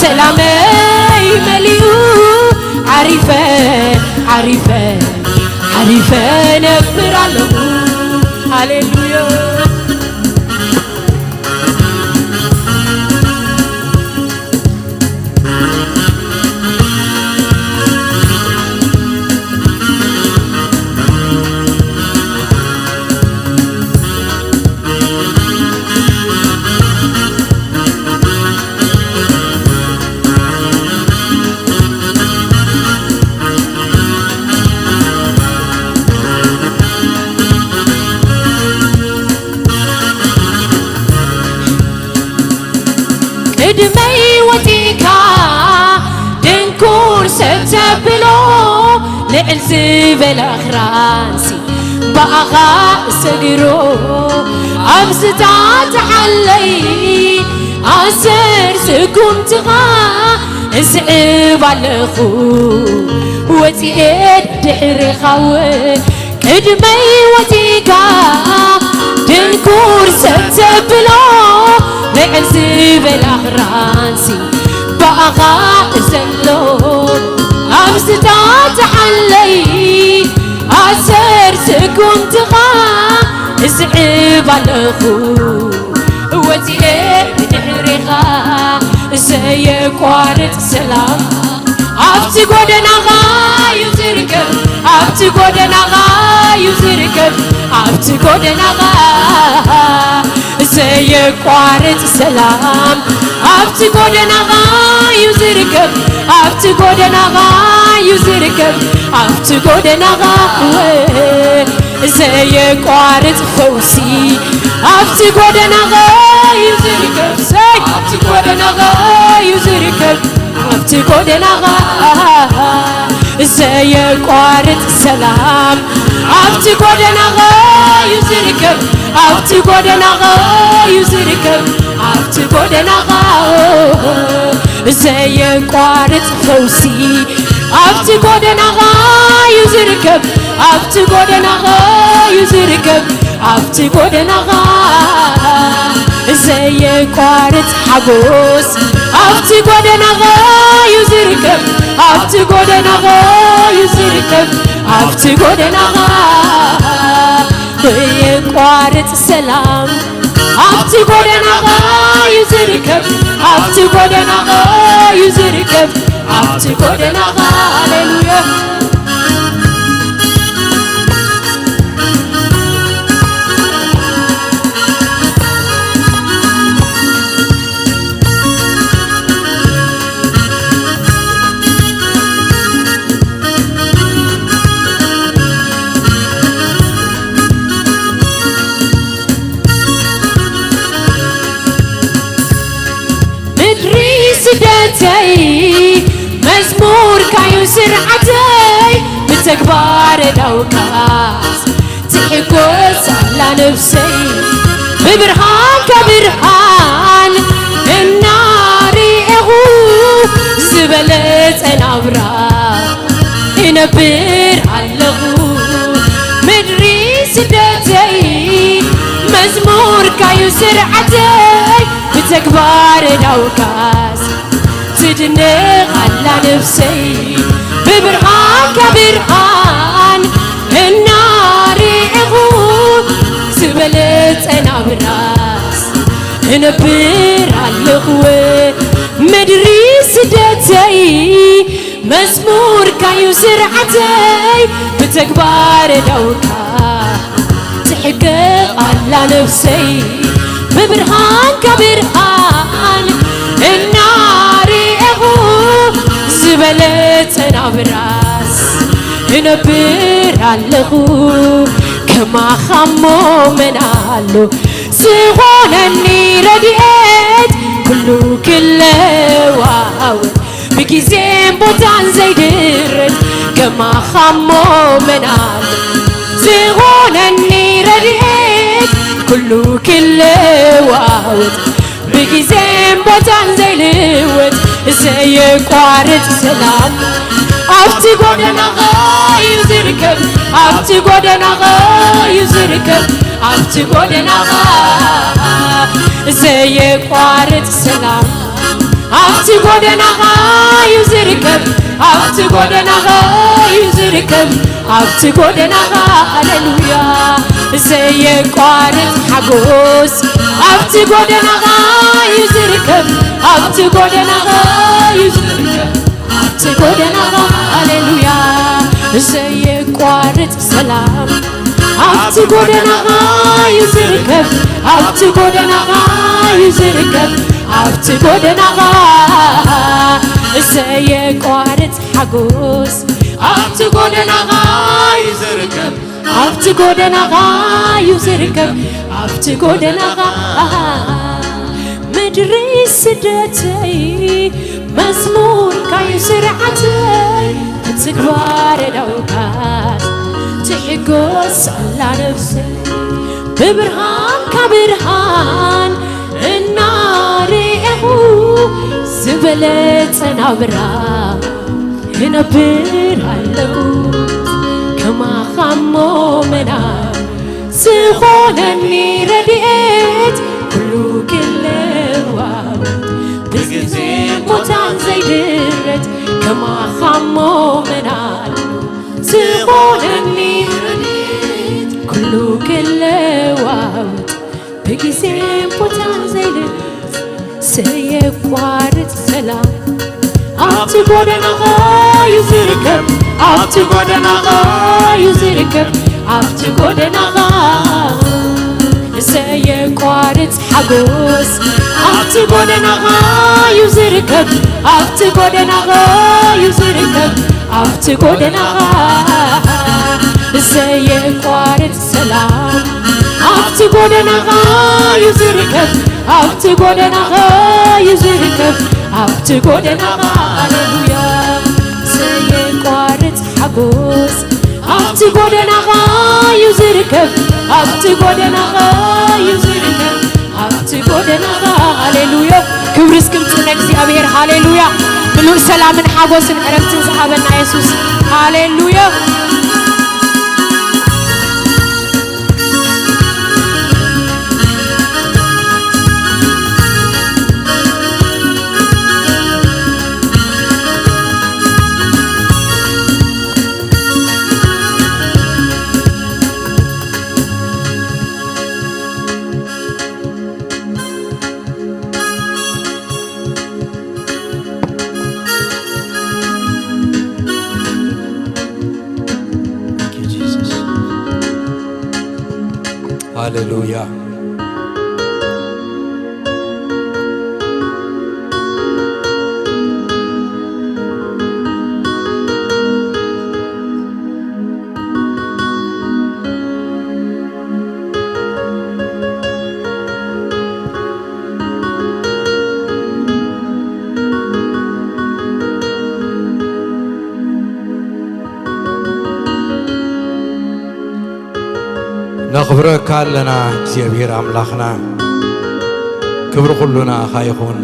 ሰላመይ መሊኡ ዓሪፈ ዓሪፈ ዓሪፈ ነብር ኣለኹ ሃሌሉያ ቅድመይ ወፂእካ ድንኩር ሰብ ተብሎ ልዕል ዝበለ ኣኽራንሲ ብኣኻ እሰግሮ ኣብዝታትሓለይ ኣሰር ስጉምትኻ እስዕብ ኣለኹ ወፂኤ ድሕርኻወ ቅድመይ ወፂእካ ድንኩር ሰብ ተብሎ ልዕል ዝበል ኣኽራንሲ ብኣኻ እዘሎ ኣብ ዝታትሓለይ ኣሰር ስጉምትኻ እስዕብ ኣለኹ ወፂኤ ብድሕሪኻ ዘየቋርፅ ሰላም ኣብቲ ጎደናኻ እዩ ዝርከብ ኣብቲ ጎደናኻ እዩ ዝርከብ ኣብቲ ጎደናኻ ዘየቋርፅ ሰላም ኣብቲ ጎደናኻ እዩ ዝርከብ ኣብቲ ጎደናኻ እዩ ዝርከብ ኣብቲ ጎደናኻ ዘየቋርፅ ፈውሲ ኣብቲ ጎደናኻ እዩ ዝርከብ ሰይ ኣብቲ ጎደናኻ እዩ ዝርከብ ኣብቲ ጎደናኻ ዘየቋርፅ ሰላም ኣብቲ ጎደናኻ እዩ ዝርከብ ኣብቲ ጎደናኻ እዩ ዝርከብ ኣብቲ ጎደናኻ ዘየቋርፅ ፈውሲ ኣብቲ ጎደናኻ እዩ ዝርከብ ኣብቲ ጎደናኻ እዩ ዝርከብ ኣብቲ ጎደናኻ ዘየቋርፅ ሓጎስ ኣብቲ ጎደናኻ እዩ ዝርከብ ኣብቲ ጎደናኻ እዩ ዝርከብ ኣብቲ ጎደናኻ ዘየቋርፅ ሰላም ኣብቲ ጎደናኻ እዩ ዝርከብ ኣብቲ ጎደናኻ እዩ ዝርከብ ኣብቲ ጎደናኻ ሃሌሉያ ምድሪ ስደተይ መዝሙርካዩ ስርዓተይ ብተግባር ዳውካስ ትሕጎስ ኣላ ነብሰይ ብብርሃንካ ብርሃን እናርኤኹ ዝበለጸ ናብራ እነብር ኣለኹ ምድሪ ስደተይ መዝሙርካዩ ስርዓተይ ብተግባር ዳውካስ ትድነቕ ኣላ ነብሰይ ብብርሃንካ ብርሃን እናርኤኹ ዝበለጸ ናብራስ እነብር ኣለኹ ምድሪ ስደተይ መዝሙርካዩ ስርዓተይ ብተግባር ዳውካ ትሕገቕ ኣላ ነብሰይ ብብርሃንካ ብርሃን እናርኤኹ ዝበለጸ ናብራስ እነብር ኣለኹ ከማኻሞ መን ኣሎ ዝኾነኒ ረድኤት ኩሉ ክለዋወጥ ብግዜን ቦታን ዘይድረት ከማኻሞ መን ኣሎ ዝኾነኒ ረድኤት ኩሉ ክለዋወጥ ብግዜን ቦታን ዘይልወጥ ዘየቋርጽ ሰላም ኣብቲ ጎደናኻ እዩ ዝርከብ ኣብቲ ጎደናኻ እዩ ዝርከብ ኣብቲ ጎደናኻ ዘየቋርጽ ሰላም ኣብቲ ጎደናኻ እዩ ዝርከብ ኣብቲ ጎደናኻ እዩ ዝርከብ ኣብቲ ጎደናኻ ሃሌሉያ ዘየቋርጽ ሓጎስ ኣብቲ ጎደናኻ እዩ ዝርከብ ኣብቲ ጎደናኻ እዩ ዝርከብ ኣብቲ ጎደናኻ ሃሌሉያ ዘየቋርጽ ሰላም ኣብቲ ጎደናኻ እዩ ዝርከብ ኣብቲ ጎደናኻ እዩ ዝርከብ ኣብቲ ጎደናኻ ዘየቋርጽ ሓጎስ ኣብቲ ጎደናኻ እዩ ዝርከብ ኣብቲ ጎደናኻ እዩ ዝርከብ ኣብቲ ጎደናኻ ምድሪ ስደተይ መዝሙርካዩ ስርዓተይ ትግባረ ዳውካስ ትሕጎስ ኣላ ነፍሰይ ብብርሃንካ ብርሃን እናርኤኹ ዝበለጸ ናብራ ክነብር ኣለኹ ከማኻሞ መና ዝኾነኒ ረድኤት ኩሉ ክለዋወጥ ብግዜን ቦታን ዘይድረት ከማኻሞ መናሉ ዝኾነኒ ረድኤት ኩሉ ክለዋወጥ ብግዜን ቦታን ዘይድረት ዘየቋርጽ ሰላም ኣብቲ ጎደናኻ እዩ ዝርከብ ኣብቲ ጎደናኻ እዩ ዝርከብ ኣብቲ ጎደናኻ ዘየቋርጽ ሓጎስ ኣብቲ ጎደናኻ እዩ ዝርከብ ኣብቲ ጎደናኻ እዩ ዝርከብ ኣብቲ ጎደናኻ ዘየቋርጽ ሰላም ኣብቲ ጎደናኻ እዩ ዝርከብ ኣብቲ ጎደናኻ እዩ ዝርከብ ኣብቲ ጎደናኻ ሃሌሉያ ዘየቋርጽ ሓጎስ ኣብቲ ጎደናኻ እዩ ዝርከብ ኣብቲ ጎደናኻ እዩ ዝርከብ ኣብቲ ጎደናኻ ሃሌሉያ ክብሪ እስክምፅእ ንእግዚኣብሔር ሃሌሉያ ምሉእ ሰላምን ሓጎስን ዕረፍትን ዝሃበና የሱስ ሃሌሉያ ሃሌሉያ ነኽብረካ ኣለና እግዚኣብሔር ኣምላኽና። ክብሪ ኩሉ ንኣኻ ይኹን፣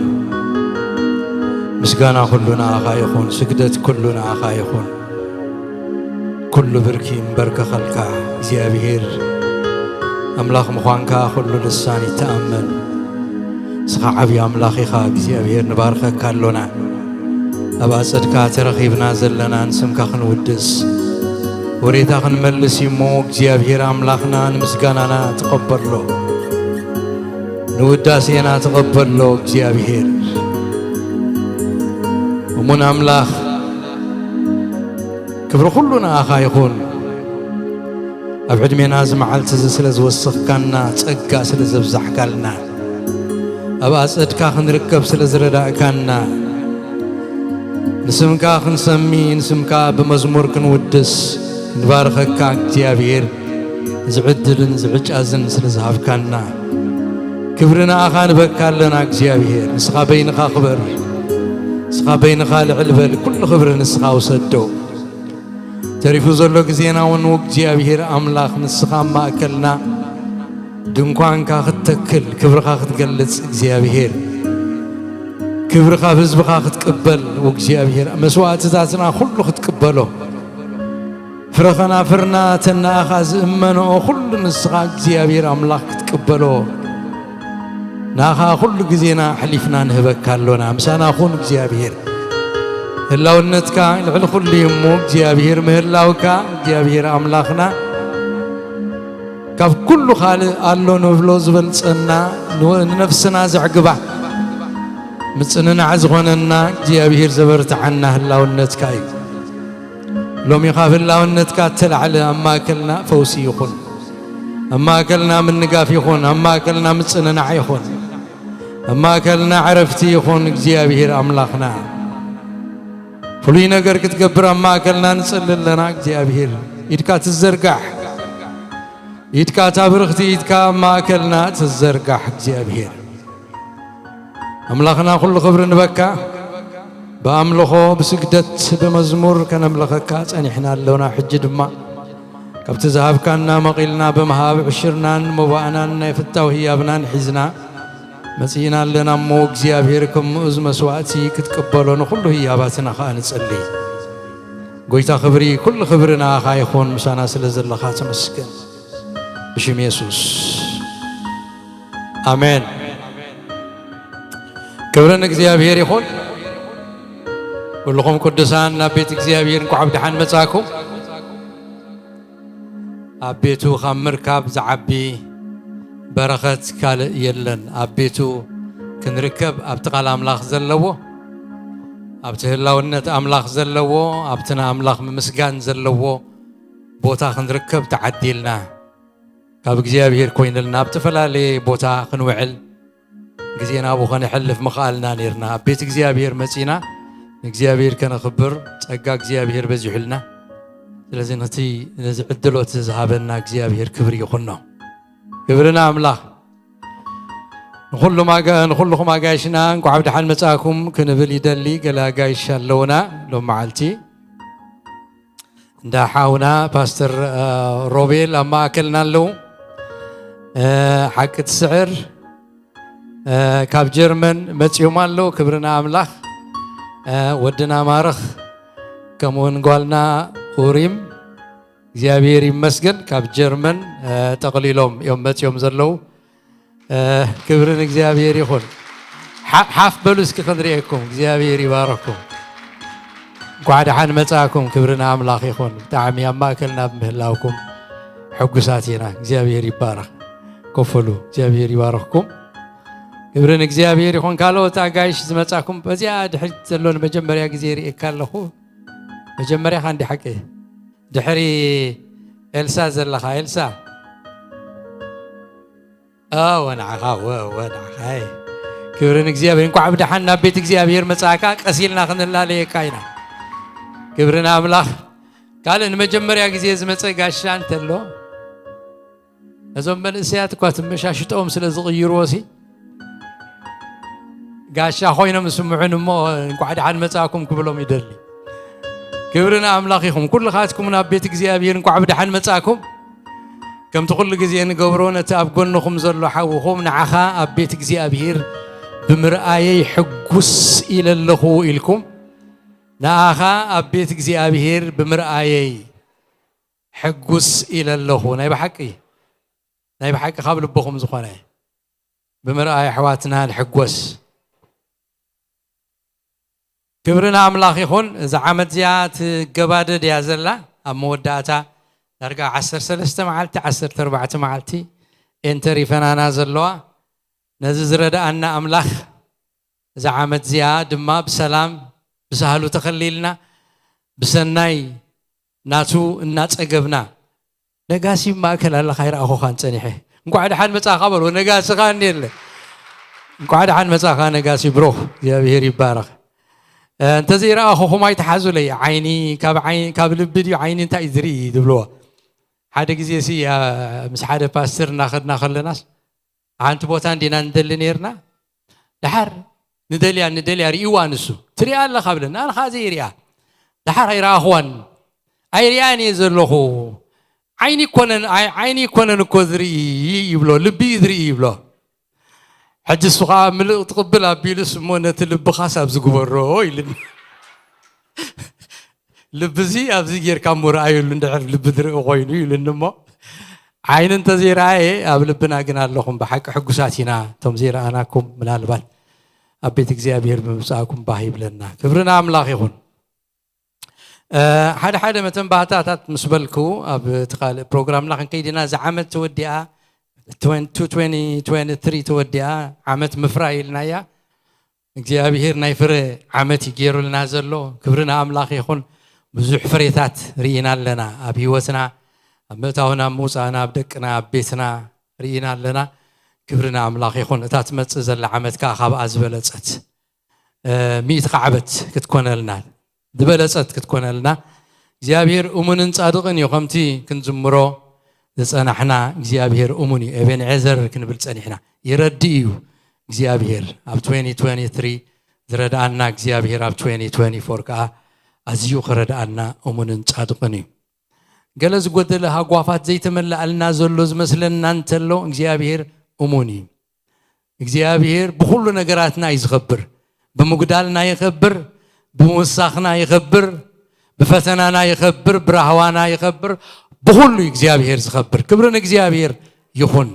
ምስጋና ኩሉ ንኣኻ ይኹን፣ ስግደት ኩሉ ንኣኻ ይኹን። ኩሉ ብርኪ ይንበርከኸልካ እግዚኣብሔር ኣምላኽ ምዃንካ ኩሉ ልሳን ይተኣመን። ንስኻ ዓብዪ ኣምላኽ ኢኻ እግዚኣብሔር፣ ንባርከካ ኣሎና። ኣብ ኣጸድካ ተረኺብና ዘለና ንስምካ ክንውድስ ወሬታ ክንመልስ እዩ እሞ እግዚኣብሔር ኣምላኽና ንምስጋናና ተቐበሎ፣ ንውዳሴና ተቐበሎ እግዚኣብሔር። እሙን ኣምላኽ ክብሪ ኩሉ ንኣኻ ይኹን። ኣብ ዕድሜና እዚ መዓልቲ እዚ ስለ ዝወሰኽካና፣ ጸጋ ስለ ዘብዛሕካልና፣ ኣብ ኣጸድካ ክንርከብ ስለ ዝረዳእካና፣ ንስምካ ክንሰሚ፣ ንስምካ ብመዝሙር ክንውድስ፣ ክንባርኸካ እግዚኣብሔር። ዝዕድልን ዝዕጫዝን ስለ ዝሃብካና ክብሪ ንኣኻ ንበካ ኣለና እግዚኣብሔር። ንስኻ በይንኻ ክበር፣ ንስኻ በይንኻ ልዕል በል፣ ኩሉ ክብሪ ንስኻ ውሰዶ። ተሪፉ ዘሎ ግዜና እውን እግዚኣብሔር ኣምላኽ ንስኻ ኣብ ማእከልና ድንኳንካ ክትተክል፣ ክብርኻ ክትገልጽ እግዚኣብሔር፣ ክብሪ ካብ ህዝብኻ ክትቅበል እግዚኣብሔር፣ መስዋእትታትና ኩሉ ክትቅበሎ፣ ፍረ ኸናፍርና እተን ንኣኻ ዝእመንኦ ኩሉ ንስኻ እግዚኣብሔር ኣምላኽ ክትቅበሎ፣ ንኣኻ ኩሉ ግዜና ኣሕሊፍና ንህበካ ኣሎና። ምሳና ኩን እግዚኣብሔር። ህላውነትካ ልዕሊ ኩሉ እዩ እሞ እግዚኣብሔር ምህላውካ እግዚኣብሔር ኣምላኽና ካብ ኩሉ ካልእ ኣሎ ንብሎ ዝበልጸና ንወ-፣ ንነፍስና ዘዕግባ ምጽንናዕ ዝኾነና እግዚኣብሔር ዘበርትዓና ህላውነትካ እዩ። ሎሚ ካብ ህላውነትካ እተላዕለ ኣብ ማእከልና ፈውሲ ይኹን። ኣብ ማእከልና ምንጋፍ ይኹን። ኣብ ማእከልና ምጽንናዕ ይኹን። ኣብ ማእከልና ዕረፍቲ ይኹን። እግዚኣብሔር ኣምላኽና ፍሉይ ነገር ክትገብር ኣብ ማእከልና ንጽሊ ኣለና። እግዚኣብሔር ኢድካ ትዘርጋሕ። ኢድካ እታ ብርኽቲ ኢድካ ኣብ ማእከልና ትዘርጋሕ እግዚኣብሔር። ኣምላኽና ኩሉ ክብሪ ንበካ። ብኣምልኾ ብስግደት ብመዝሙር ከነምልኸካ ጸኒሕና ኣሎና። ሕጂ ድማ ካብቲ ዝሃብካና መቒልና ብምሃብ ዕሽርናን መባእናን ናይ ፍታው ህያብናን ሒዝና መጺእና ኣለና እሞ እግዚኣብሔር ከም ምኡዝ መስዋእቲ ክትቅበሎ ንኹሉ ህያባትና ኸኣ ንጽሊ። ጎይታ ክብሪ፣ ኩሉ ክብሪ ንኣኻ ይኹን። ምሳና ስለ ዘለኻ ተመስገን። ብሽም የሱስ ኣሜን። ክብሪ ንእግዚኣብሔር ይኹን። ኩልኹም ቅዱሳን ናብ ቤት እግዚኣብሔር እንኳዕ ብደሓን መጻእኩም። ኣብ ቤቱ ካብ ምርካብ ዝዓቢ በረኸት ካልእ የለን። ኣብ ቤቱ ክንርከብ ኣብቲ ቃል ኣምላኽ ዘለዎ፣ ኣብቲ ህላውነት ኣምላኽ ዘለዎ፣ ኣብቲ ንኣምላኽ ምምስጋን ዘለዎ ቦታ ክንርከብ ተዓዲልና። ካብ እግዚኣብሔር ኮይንልና ኣብ ዝተፈላለየ ቦታ ክንውዕል ግዜና ብኡ ከነሕልፍ ምኽኣልና ነይርና። ኣብ ቤት እግዚኣብሔር መጺና ንእግዚኣብሔር ከነኽብር ጸጋ እግዚኣብሔር በዚሑልና። ስለዚ ነቲ ነዚ ዕድሎት ዝሃበና እግዚኣብሔር ክብሪ ይኹኖ። ክብሪ ንኣምላኽ። ንኹሉም ኣጋ-፣ ንኹልኹም ኣጋይሽና እንኳዕ ብደሓን መጻእኩም ክንብል ይደሊ። ገለ ኣጋይሽ ኣለውና ሎም መዓልቲ። እንዳ ሓውና ፓስተር፣ እ፣ ሮቤል ኣብ ማእከልና ኣለዉ። እ፣ ሓቂ ትስዕር፣ እ፣ ካብ ጀርመን መጺኦም ኣለዉ። ክብሪ ንኣምላኽ። እ፣ ወድና ማርኽ ከምኡውን ጓልና ኡሪም እግዚኣብሔር ይመስገን ካብ ጀርመን፣ እ፣ ጠቕሊሎም እዮም መጺኦም ዘለዉ። እ፣ ክብሪ ንእግዚኣብሔር ይኹን። ሓ-፣ ሓፍ በሉ እስኪ ክንርእየኩም። እግዚኣብሔር ይባረኩም። እንኳዕ ደሓን መጻእኩም። ክብሪ ንኣምላኽ ይኹን። ብጣዕሚ ኣብ ማእከልና ብምህላውኩም ሕጉሳት ኢና። እግዚኣብሔር ይባረኽ። ኮፍ በሉ። እግዚኣብሔር ይባረኽኩም። ክብሪ ንእግዚኣብሔር ይኹን። ካልኦት ኣጋይሽ ዝመጻኩም በዚኣ ድሕሪት ዘሎ ንመጀመርያ ግዜ ይርእየካ ኣለኹ። መጀመርያ ኸኣ እንዲ ሓቂ ድሕሪ ኤልሳ ዘለኻ፣ ኤልሳ። እ፣ ወናዕኻ፣ ወ-፣ ወናዕኻ። ኣይ፣ ክብሪ ንእግዚኣብሔር። እንኳዕ ብደሓን ናብ ቤት እግዚኣብሔር መጻእካ። ቀስ ኢልና ክንላለየካ ኢና። ክብሪ ንኣምላኽ። ካልእ ንመጀመርያ ግዜ ዝመጸ ጋሻ እንተሎ፣ ነዞም መንእሰያት እኳ ትመሻሽጦም ስለ ዝቕይርዎ ሲ፣ ጋሻ ኮይኖም ዝስምዑን እሞ፣ እንኳዕ ደሓን መጻእኩም ክብሎም ይደሊ። ክብሪ ንኣምላኽ ይኹን። ኩልኻትኩም ናብ ቤት እግዚኣብሔር እንኳዕ ብደሓን መጻእኩም። ከምቲ ኩሉ ግዜ ንገብሮ፣ ነቲ ኣብ ጎንኹም ዘሎ ሓውኹም፣ "ንዓኻ ኣብ ቤት እግዚኣብሔር ብምርኣየይ ሕጉስ ኢለ ኣለኹ" ኢልኩም፣ "ንኣኻ ኣብ ቤት እግዚኣብሔር ብምርኣየይ ሕጉስ ኢለ ኣለኹ"። ናይ ብሓቂ፣ ናይ ብሓቂ ካብ ልብኹም ዝኾነ ብምርኣይ ኣሕዋትና ንሕጎስ። ክብሪ ንኣምላኽ ይኹን። እዛ ዓመት እዚኣ ትገባደድ እያ ዘላ። ኣብ መወዳእታ ዳርጋ ዓሰርተ ሰለስተ መዓልቲ፣ ዓሰርተ ኣርባዕተ መዓልቲ እየን ተሪፈናና ዘለዋ። ነዚ ዝረድኣና ኣምላኽ እዛ ዓመት እዚኣ ድማ ብሰላም ብሳህሉ ተኸሊልና፣ ብሰናይ ናቱ እናጸገብና፣ ነጋሲ ማእከል ኣለኻ፣ ኣይረኣኹኻን ጸኒሐ። እንኳዕ ደሓን መጻኻ በሎ። ነጋሲ ኸኣ እንድየ ኣለ። እንኳዕ ደሓን መጻኻ ነጋሲ ብሩኽ። እግዚኣብሔር ይባረኽ። እ፣ እንተዘይረኣኹኹም ኣይትሓዙለይ። ዓይኒ፣ ካብ ዓይኒ፣ ካብ ልቢ ድዩ ዓይኒ እንታይ እዩ ዝርኢ ዝብልዎ? ሓደ ግዜ ሲ ምስ ሓደ ፓስተር እናኸድና ከለናስ ሓንቲ ቦታ እንዲና ንደሊ ነርና። ደሓር ንደልያ ንደልያ ርእይዋ ንሱ ትሪኣ ኣለኻ ብለና፣ ኣነ ኸዓ ዘይሪኣ። ደሓር ኣይረኣኽዋን፣ ኣይሪኣን እየ ዘለኹ። ዓይኒ ይኮነን፣ ዓይኒ ይኮነን እኮ ዝርኢ ይብሎ፣ ልቢ እዩ ዝርኢ ይብሎ። ሕጂ እሱ ከዓ ምልእ ትቕብል ኣቢሉስ እሞ ነቲ ልብኻስ ኣብዚ ግበሮ ኢሉኒ። ልቢ እዚ ኣብዚ ጌርካ እሞ ረኣየሉ እንድሕር ልቢ ዝርኢ ኮይኑ ኢሉኒ እሞ ዓይኒ እንተዘይረኣየ ኣብ ልብና ግን ኣለኹም። ብሓቂ ሕጉሳት ኢና እቶም ዘይረኣናኩም ምናልባት ኣብ ቤት እግዚኣብሔር ብምምፃእኩም ባህ ይብለና። ክብሪ ንኣምላኽ ይኹን። ሓደ ሓደ መተንባህታታት ምስ በልኩ ኣብ እቲ ካልእ ፕሮግራምና ክንከይድ ኢና። እዛ ዓመት ተወዲኣ፣ ትወንቲ ትወንቲ ትወንቲ ትሪ ተወዲኣ፣ ዓመት ምፍራይ ኢልናያ። እግዚኣብሔር ናይ ፍረ ዓመት እዩ ገይሩልና ዘሎ። ክብሪ ንኣምላኽ ይኹን። ብዙሕ ፍሬታት ርኢና ኣለና ኣብ ህይወትና፣ ኣብ ምእታውና፣ ኣብ ምውፃእና፣ ኣብ ደቅና፣ ኣብ ቤትና ርኢና ኣለና። ክብሪ ንኣምላኽ ይኹን። እታ ትመፅእ ዘላ ዓመት ከዓ ካብኣ ዝበለፀት ሚእቲ ዓመት ክትኮነልና ዝበለፀት ክትኮነልና እግዚኣብሔር እሙንን ፃድቕን እዩ። ከምቲ ክንዝምሮ ዝፀናሕና እግዚኣብሔር እሙን እዩ። ኤቤንዔዘር ክንብል ፀኒሕና። ይረድእ እዩ እግዚኣብሔር። ኣብ ትወንቲ ትወንቲ ትሪ ዝረድኣና እግዚኣብሔር ኣብ ትወንቲ ትወንቲ ፎር ከዓ ኣዝዩ ክረድኣና እሙንን ፃድቕን እዩ። ገለ ዝጎደለ ሃጓፋት ዘይተመላኣልና ዘሎ ዝመስለና እንተሎ እግዚኣብሔር እሙን እዩ። እግዚኣብሔር ብኹሉ ነገራትና እዩ ዝኸብር። ብምጉዳልና ይኸብር፣ ብምውሳኽና ይኸብር፣ ብፈተናና ይኸብር፣ ብራህዋና ይኸብር። ብኹሉ እዩ እግዚኣብሔር ዝኸብር። ክብሪ ንእግዚኣብሔር ይኹን።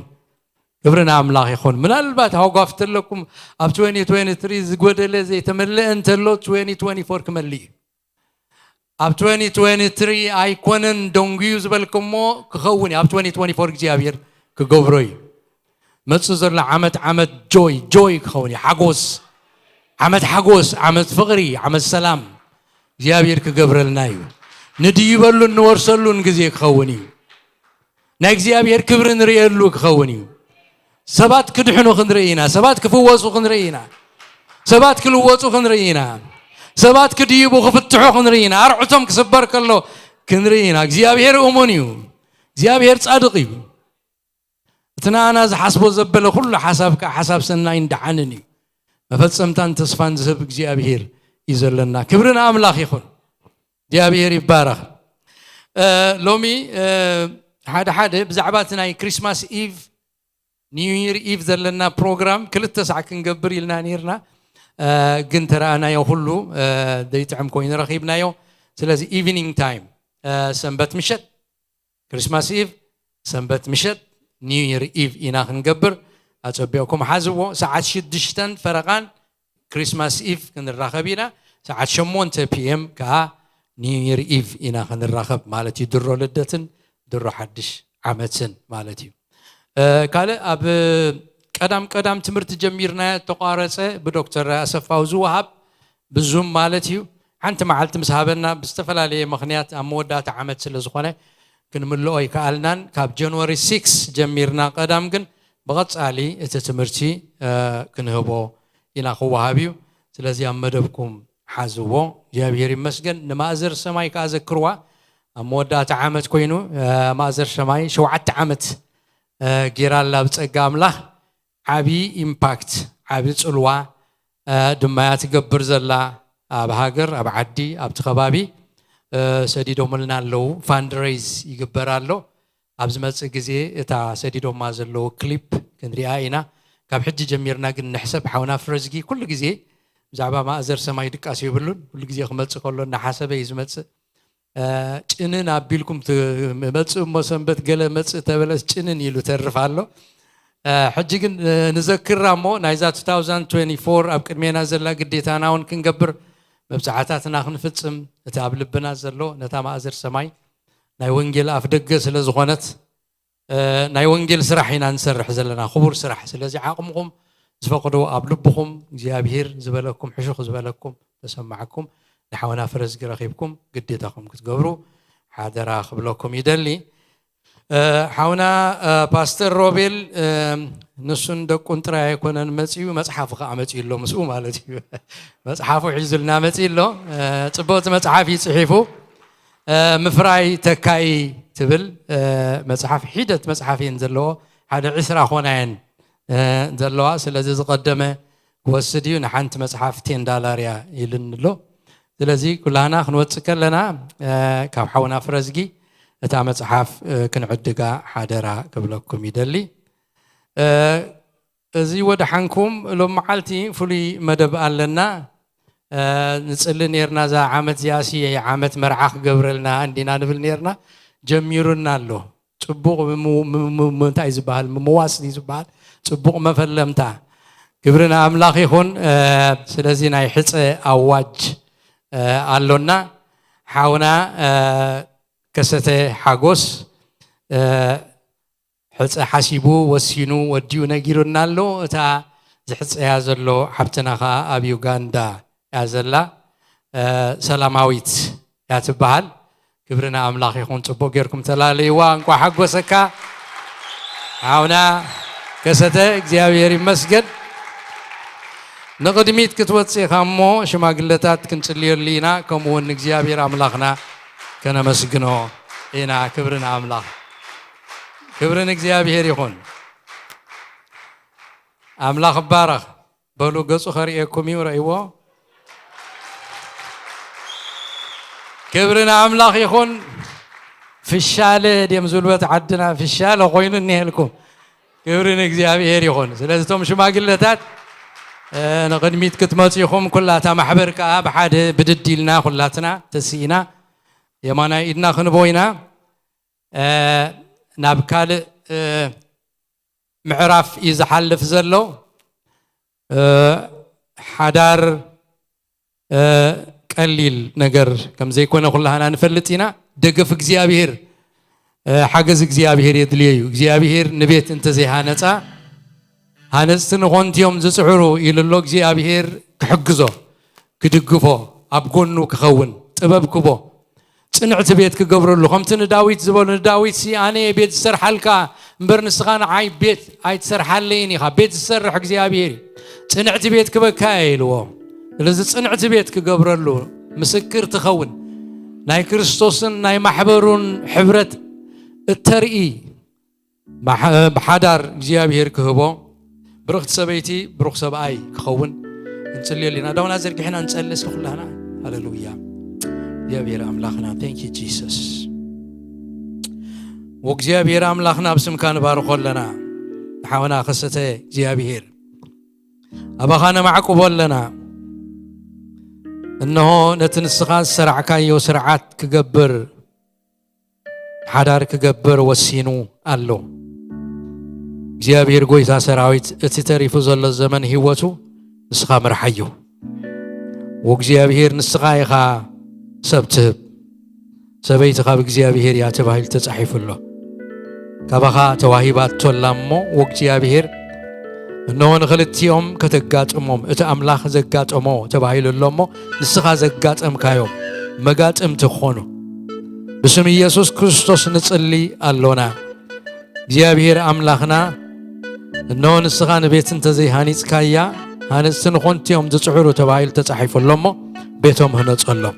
ክብሪ ንኣምላኽ ይኹን። ምናልባት ሃጓፍ ተለኩም ኣብ ትወንቲ ትወንቲ ትሪ ዝጎደለ ዘይተመለአ እንተሎ ትወንቲ ትወንቲ ፎር ክመልእ እዩ። ኣብ ትወንቲ ትወንቲ ትሪ ኣይኮነን ደንጉዩ ዝበልኩሞ ክኸውን እዩ። ኣብ ትወንቲ ትወንቲ ፎር እግዚኣብሔር ክገብሮ እዩ። መጽእ ዘሎ ዓመት ዓመት ጆይ ጆይ ክኸውን እዩ። ሓጎስ፣ ዓመት ሓጎስ፣ ዓመት ፍቕሪ፣ ዓመት ሰላም እግዚኣብሔር ክገብረልና እዩ። ንድይበሉን ንወርሰሉን ግዜ ክኸውን እዩ። ናይ እግዚኣብሔር ክብሪ ንርእየሉ ክኸውን እዩ። ሰባት ክድሕኑ ክንርኢ ኢና። ሰባት ክፍወሱ ክንርኢ ኢና። ሰባት ክልወጡ ክንርኢ ኢና። ሰባት ክድይቡ ክፍትሑ ክንርኢ ኢና። ኣርዑቶም ክስበር ከሎ ክንርኢ ኢና። እግዚኣብሔር እሙን እዩ። እግዚኣብሔር ጻድቕ እዩ። እቲ ንኣና ዝሓስቦ ዘበለ ኩሉ ሓሳብ ከዓ ሓሳብ ሰናይን ደሓንን እዩ። መፈጸምታን ተስፋን ዝህብ እግዚኣብሔር እዩ ዘለና። ክብሪ ንኣምላኽ ይኹን። እግዚኣብሔር ይባረኽ። እ፣ ሎሚ፣ እ፣ ሓደ ሓደ ብዛዕባ እቲ ናይ ክሪስማስ ኢቭ ኒው ይር ኢቭ ዘለና ፕሮግራም ክልተ ሳዕ ክንገብር ኢልና ነይርና። እ፣ ግን ተረኣናዮ ኩሉ፣ እ፣ ዘይጥዕም ኮይኑ ረኺብናዮ። ስለዚ ኢቭኒንግ ታይም፣ እ፣ ሰንበት ምሸት ክሪስማስ ኢቭ ሰንበት ምሸት ኒው ይር ኢቭ ኢና ክንገብር። ኣጸቢቕኩም ሓዝዎ። ሰዓት ሽዱሽተን ፈረቓን ክሪስማስ ኢቭ ክንራኸብ ኢና። ሰዓት ሸሞንተ ፒ ኤም ከዓ ኒው ይር ኢቭ ኢና ክንራኸብ ማለት እዩ። ድሮ ልደትን ድሮ ሓድሽ ዓመትን ማለት እዩ። እ፣ ካልእ ኣብ ቀዳም ቀዳም ትምህርቲ ጀሚርናዮ ተቋረጸ ብዶክተር ኣሰፋው ዝወሃብ ብዙም ማለት እዩ። ሓንቲ መዓልቲ ምስ ሃበና ብዝተፈላለየ ምኽንያት ኣብ መወዳእታ ዓመት ስለ ዝኾነ ክንምልኦ ኣይከኣልናን። ካብ ጃንዋሪ ሲክስ ጀሚርና ቀዳም ግን ብቐጻሊ እቲ ትምህርቲ፣ እ፣ ክንህቦ ኢና ክወሃብ እዩ። ስለዚ ኣብ መደብኩም ሓዝዎ። እግዚኣብሔር ይመስገን። ንማእዘር ሰማይ ከኣ ዘክርዋ። ኣብ መወዳእታ ዓመት ኮይኑ፣ እ፣ ማእዘር ሰማይ ሸውዓተ ዓመት፣ እ፣ ጌራ ኣላ ብጸጋ ኣምላኽ። ዓቢ ኢምፓክት፣ ዓቢ ጽልዋ፣ እ፣ ድማ እያ ትገብር ዘላ። ኣብ ሃገር፣ ኣብ ዓዲ፣ ኣብቲ ከባቢ፣ እ፣ ሰዲዶምልና ኣለዉ። ፋንድሬይዝ ይግበር ኣሎ። ኣብ ዝመጽእ ግዜ እታ ሰዲዶማ ዘለዉ ክሊፕ ክንሪኣ ኢና። ካብ ሕጂ ጀሚርና ግን ንሕሰብ። ሓውና ፍረዝጊ ኩሉ ግዜ ብዛዕባ ማእዘር ሰማይ ድቃስ የብሉን። ኩሉ ግዜ ክመጽእ ከሎ እናሓሰበ እዩ ዝመጽእ። እ፣ ጭንን ኣቢልኩም ትመጽእ እሞ ሰንበት ገለ መጽእ ተበለስ ጭንን ኢሉ ተርፍ ኣሎ። እ፣ ሕጂ ግን፣ እ፣ ንዘክራ እሞ ናይዛ ቱ ታውዘንድ ትወንቲ ፎር ኣብ ቅድሜና ዘላ ግዴታና እውን ክንገብር መብጽዓታትና ክንፍጽም እቲ ኣብ ልብና ዘሎ ነታ ማእዘር ሰማይ ናይ ወንጌል ኣፍ ደገ ስለ ዝኾነት፣ እ፣ ናይ ወንጌል ስራሕ ኢና ንሰርሕ ዘለና፣ ክቡር ስራሕ። ስለዚ ዓቕምኹም ዝፈቕዶ ኣብ ልብኹም እግዚኣብሔር ዝበለኩም፣ ሕሹኽ ዝበለኩም ተሰማዕኩም፣ ንሓውና ፍረዝጊ ረኺብኩም ግዴታኹም ክትገብሩ ሓደራ ክብለኩም ይደሊ። እ፣ ሓውና፣ እ፣ ፓስተር ሮቤል፣ እ፣ ንሱን ደቁን ጥራይ ኣይኮነን መጺኡ፣ መጽሓፉ ከኣ መጺኡ ኣሎ ምስኡ ማለት እዩ። መጽሓፉ ሒዙልና መጺኡ ኣሎ። እ፣ ጽብቕቲ መጽሓፍ እዩ ጽሒፉ። ምፍራይ ተካኢ ትብል መፅሓፍ፣ ሒደት መፅሓፍ እየን ዘለዎ። ሓደ ዕስራ ኮና እየን ዘለዋ። ስለዚ ዝቐደመ ክወስድ እዩ። ንሓንቲ መፅሓፍ ቴን ዳላር እያ ኢልን ኣሎ። ስለዚ ኩላህና ክንወፅእ ከለና ካብ ሓውና ፍረዝጊ እታ መፅሓፍ ክንዕድጋ ሓደራ ክብለኩም ይደሊ። እዚ ወደሓንኩም። ሎም መዓልቲ ፍሉይ መደብ ኣለና። ንፅሊ ነርና፣ እዛ ዓመት እዚኣሲ ዓመት መርዓ ክገብረልና እንዲና ንብል ነርና። ጀሚሩና ኣሎ። ፅቡቕ እንታይ ዝበሃል፣ ምምዋስ ዝበሃል ፅቡቕ መፈለምታ። ክብሪ ንኣምላኽ ይኹን። ስለዚ ናይ ሕፀ ኣዋጅ ኣሎና። ሓውና ከሰተ ሓጎስ ሕፀ ሓሲቡ ወሲኑ ወዲኡ ነጊሩና ኣሎ። እታ ዝሕፀያ ዘሎ ሓብትና ኸዓ ኣብ ዩጋንዳ እያ ዘላ። ሰላማዊት እያ ትበሃል። ክብሪ ንኣምላኽ ይኹን። ፅቡቅ ጌርኩም ተላለይዋ። እንኳ ሓጎሰካ ሓውና ከሰተ፣ እግዚኣብሔር ይመስገን። ንቕድሚት ክትወፅእ ኢኻ እሞ ሽማግለታት ክንፅልየሉ ኢና። ከምኡ እውን እግዚኣብሔር ኣምላኽና ከነመስግኖ ኢና። ክብሪ ንኣምላኽ፣ ክብሪ ንእግዚኣብሔር ይኹን። ኣምላኽ ይባረኽ። በሉ፣ ገጹ ከርእየኩም እዩ፣ ረእይዎ። ክብሪ ንኣምላኽ ይኹን። ፍሻለ ድዮም ዝብልዎ ዓድና፣ ፍሻለ ኮይኑ እኒሄልኩም። ክብሪ ንእግዚኣብሔር ይኹን። ስለዚ እቶም ሽማግለታት ንቕድሚት ክትመፁ ኢኹም። ኩላታ ማሕበር ከዓ ብሓደ ብድድ ኢልና ኩላትና ተስኢና የማናይ ኢድና ክንቦ ኢና። ናብ ካልእ ምዕራፍ እዩ ዝሓልፍ ዘሎ። ሓዳር ቀሊል ነገር ከም ዘይኮነ ኩላህና ንፈልጥ ኢና። ደገፍ እግዚኣብሔር፣ ሓገዝ እግዚኣብሔር የድልዮ እዩ። እግዚኣብሔር ንቤት እንተዘይሃነፃ፣ ሃነፅቲ ንኾንቲ እዮም ዝፅዕሩ ኢሉ ኣሎ። እግዚኣብሔር ክሕግዞ፣ ክድግፎ፣ ኣብ ጎኑ ክኸውን ጥበብ ክቦ፣ ፅንዕቲ ቤት ክገብረሉ፣ ከምቲ ንዳዊት ዝበሎ፣ ንዳዊት ሲ ኣነ እየ ቤት ዝሰርሓልካ እምበር ንስኻ ንዓይ ቤት ኣይትሰርሓለይን ኢኻ፣ ቤት ዝሰርሕ እግዚኣብሔር እዩ፣ ፅንዕቲ ቤት ክበካ እየ ኢልዎ። ስለዚ ፅንዕቲ ቤት ክገብረሉ፣ ምስክር ትኸውን፣ ናይ ክርስቶስን ናይ ማሕበሩን ሕብረት እተርኢ ብሓዳር እግዚኣብሔር ክህቦ፣ ብርኽቲ ሰበይቲ ብሩኽ ሰብኣይ ክኸውን እንጽልየሉ ኢና። ዳውና ዘርጊሕና እንጸሊ እስኪ ኩላህና። ሃሌሉያ። እግዚኣብሔር ኣምላኽና፣ thank you Jesus። ወእግዚኣብሔር ኣምላኽና፣ ኣብ ስምካ ንባርኾ ኣለና። ንሓውና ከሰተ እግዚኣብሔር ኣባኻ ነማዕቁቦ ኣለና። እነሆ ነቲ ንስኻ ዝሰራዕካዮ ስርዓት ክገብር፣ ሓዳር ክገብር ወሲኑ ኣሎ። እግዚኣብሔር ጎይታ ሰራዊት፣ እቲ ተሪፉ ዘሎ ዘመን ህይወቱ ንስኻ ምርሓዮ። ወእግዚኣብሔር ንስኻ ኢኻ ሰብ ትህብ። ሰበይቲ ካብ እግዚኣብሔር እያ ተባሂሉ ተጻሒፉ ኣሎ። ካባኻ ተዋሂባቶ ኣላ እሞ፣ ወእግዚኣብሔር እንሆ ንኽልቲኦም ከተጋጥሞም፣ እቲ ኣምላኽ ዘጋጠሞ ተባሂሉ ኣሎ እሞ፣ ንስኻ ዘጋጠምካዮም መጋጥምቲ ክኾኑ ብስም ኢየሱስ ክርስቶስ ንጽሊ ኣሎና። እግዚኣብሔር ኣምላኽና፣ እንሆ ንስኻ ንቤት እንተዘይሃኒጽካያ፣ ሃነጽቲ ንኾንቲ እዮም ዝጽዕሩ ተባሂሉ ተጻሒፉ ኣሎ እሞ፣ ቤቶም ህነጸሎም።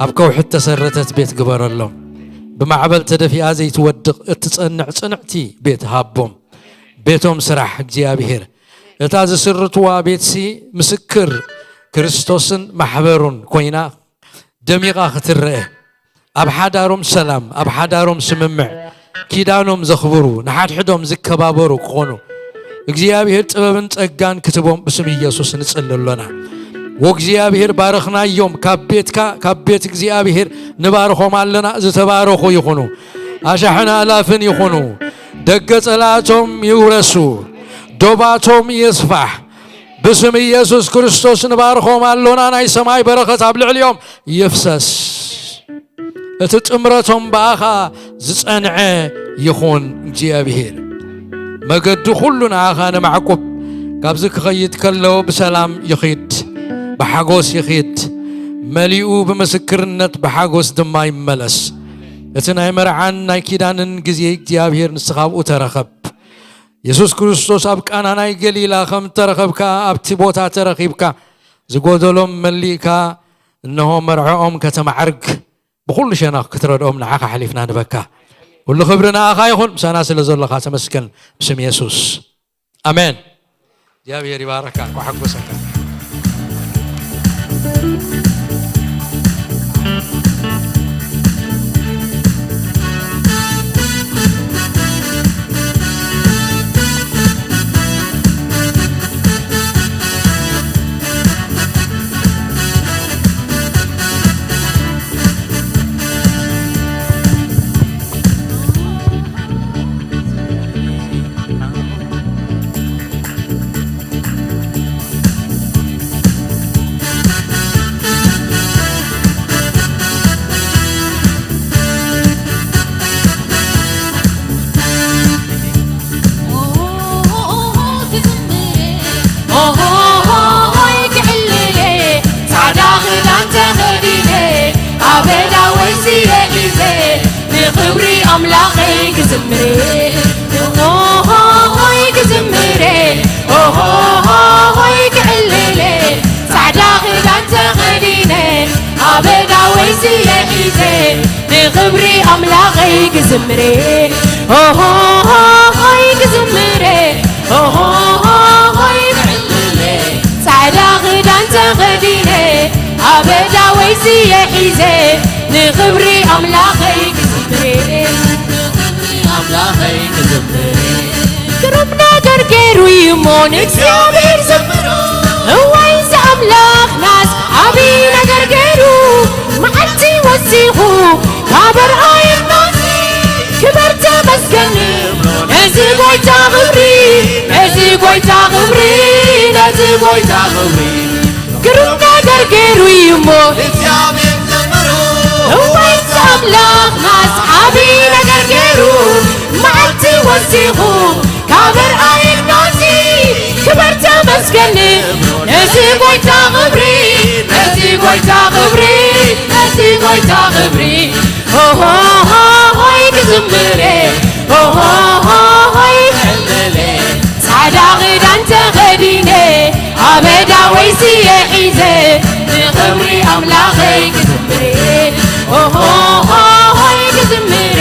ኣብ ከውሒ እተሰረተት ቤት ግበረሎም። ብማዕበል ተደፊኣ ዘይትወድቕ እትጸንዕ ጽንዕቲ ቤት ሃቦም። ቤቶም ስራሕ እግዚኣብሔር። እታ ዝስርትዋ ቤትሲ ምስክር ክርስቶስን ማሕበሩን ኮይና ደሚቓ ክትረአ። ኣብ ሓዳሮም ሰላም፣ ኣብ ሓዳሮም ስምምዕ፣ ኪዳኖም ዘኽብሩ፣ ንሓድሕዶም ዝከባበሩ ክኾኑ እግዚኣብሔር ጥበብን ጸጋን ክትቦም ብስም ኢየሱስ ንጽሊ ኣሎና። ወእግዚኣብሔር ባረኽናዮም። ካብ ቤትካ፣ ካብ ቤት እግዚኣብሔር ንባርኾም ኣለና። ዝተባረኹ ይኹኑ። ኣሻሕን ኣላፍን ይኹኑ። ደገ ጸላእቶም ይውረሱ። ዶባቶም ይስፋሕ። ብስም ኢየሱስ ክርስቶስ ንባርኾም ኣሎና። ናይ ሰማይ በረኸት ኣብ ልዕሊኦም ይፍሰስ። እቲ ጥምረቶም ብኣኻ ዝጸንዐ ይኹን። እግዚኣብሔር መገዱ ኩሉ ንኣኻ ንማዕቁብ። ካብዚ ክኸይድ ከሎ ብሰላም ይኺድ፣ ብሓጎስ ይኺድ፣ መሊኡ ብምስክርነት ብሓጎስ ድማ ይመለስ። እቲ ናይ መርዓን ናይ ኪዳንን ግዜ እግዚኣብሔር ንስኻ ኣብኡ ተረኸብ። የሱስ ክርስቶስ ኣብ ቃና ናይ ገሊላ ከም እተረኸብካ ኣብቲ ቦታ ተረኺብካ ዝጎደሎም መሊእካ እንሆ መርዕኦም ከተማዕርግ ብኹሉ ሸነኽ ክትረድኦም ንዓኻ ሓሊፍና ንበካ። ኩሉ ክብሪ ንኣኻ ይኹን፣ ምሳና ስለ ዘለኻ ተመስገን፣ ብስም የሱስ። ኣሜን። እግዚኣብሔር ይባረካ፣ እንኳዕ ሓጎሰካ። ኦሆሆሆይ ክዕልለ ጻዕዳ ክዳን ተኸዲነ ኣብ ዳወይ ስየ ሒዘ ንኽብሪ ኣምላኸይ ክዝምር ኦሆሆሆይ ክዝምር ኦሆሆሆይ ክዕልለ ጻዕዳ ክዳን ተኸዲነ ኣብ ዳወይ ስየ ሒዘ ንኽብሪ ኣምላኸይ ክዝምር ኦሆሆሆይ ክዝምር ኦሆሆሆይ ክዕልለ ጻዕዳ ክዳን ተኸዲነ ኣብ ዳወይ ስየ ሒዘ ንኽብሪ ኣምላኸይ ክዝምር ኣምላኸይ ክዝምር ግሩም ነገር ገይሩ እዩ እሞ ንእግዚኣብሔር ዘምሮ እዋይ እዚ ኣምላኽናስ ዓብዪ ነገር ገይሩ መዓልቲ ወሲኹ ካብ ኣርኣየናሲ ክበር ተመስገን ነዚ ጎይታ ክብሪ ነዚ ጎይታ ክብሪ ነዚ ጎይታ ክብሪ ግሩም ነገር ገይሩ እዩ እሞ እግዚኣብሔር ዘምሩ እወይ ኣምላኽናስ ዓብዪ ነገር ገይሩ መዓልቲ ወሲኹ ካብ ኣርኣየናሲ ክበር ተመስገን ነዚ ጎይታ ክብሪ ነዚ ጎይታ ክብሪ ነዚ ጎይታ ክብሪ ኦሆሆሆይ ክዝምር ኦሆሆሆይ ክዕልል ጻዕዳ ክዳን ተኸዲነ ኣብ ዳወይ ስየ ሒዘ ንኽብሪ ኣምላኸይ ክዝምር ኦሆሆሆይ ክዝምር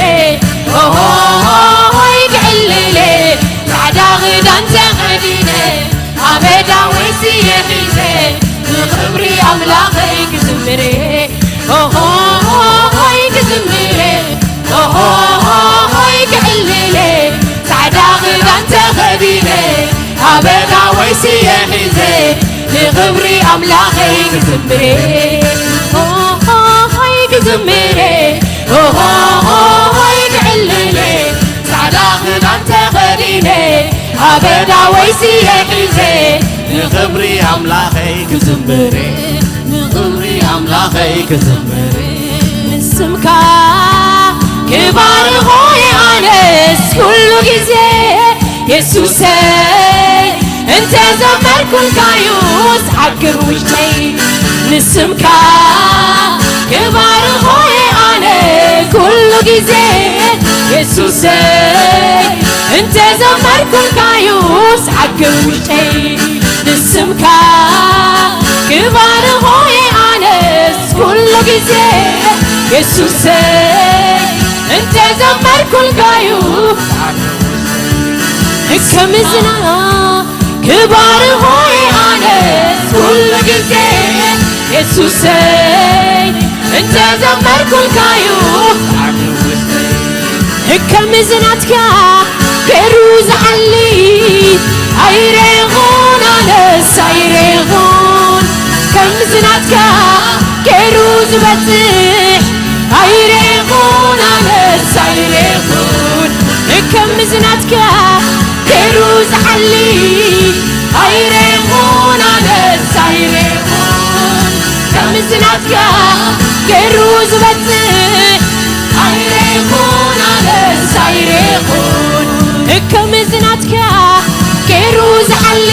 ኦሆሆሆይ ክዕልል ጻዕዳ ክዳን ተኸዲነ ኣብ ዳወይ ስየ ሒዘ ንኽብሪ ኣምላኸይ ክዝምር ኦሆሆሆይ ክዝምር ኦሆሆሆይ ክዕልል ጻዕዳ ክዳን ተኸዲነ ኣብ ዳወይ ስየ ሒዘ ንኽብሪ ኣምላኸይ ክዝምር ኦሆሆሆይ ክዝምር ኦሆሆሆይ ክዕልል ጻዕዳ ክዳን ተኸዲነ ኣብ ዳወይ ስየ ሒዘ ንኽብሪ ኣምላኸይ ክዝምር ንኽብሪ ኣምላኸይ ክዝምር ንስምካ ክባርኾ ኣነስ ኩሉ ግዜ የሱሰይ እንተ ዘመርኩልካዩስ ዓግብ ውሽጠይ ንስምካ ክባርኾ ኣነ ኩሉ ግዜ የሱሰይ እንተ ዘመርኩልካዩስ ዓግብ ውሽጠይ ንስምካ ክባርኾ ኣነስ ኩሉ ግዜ የሱሰይ እንተ ዘመርኩልካዩ ከምዝና ክባርኾ ኣነስ ኩሉ ግዜ የሱሰይ እንተ ዘመርኩልካዩ ከምዝናትካ ገይሩ ዝዓሊ ኣይሬኹን ኣነስ ኣይሬኹን ከምዝናትካ ገይሩ ዝበጽሕ ኣይሬኹን ኣነስ ኣይሬኹን ከምዝናትካ ገይሩ ዝዓሊ ኣይሬኹን ኣነስ ኣይሬኹን ከምዝናትካ ገይሩ ዝበጽሕ ኣይሬኹን ኣነስ ኣይሬኹን ከምዝናትካ ገይሩ ዝዓሊ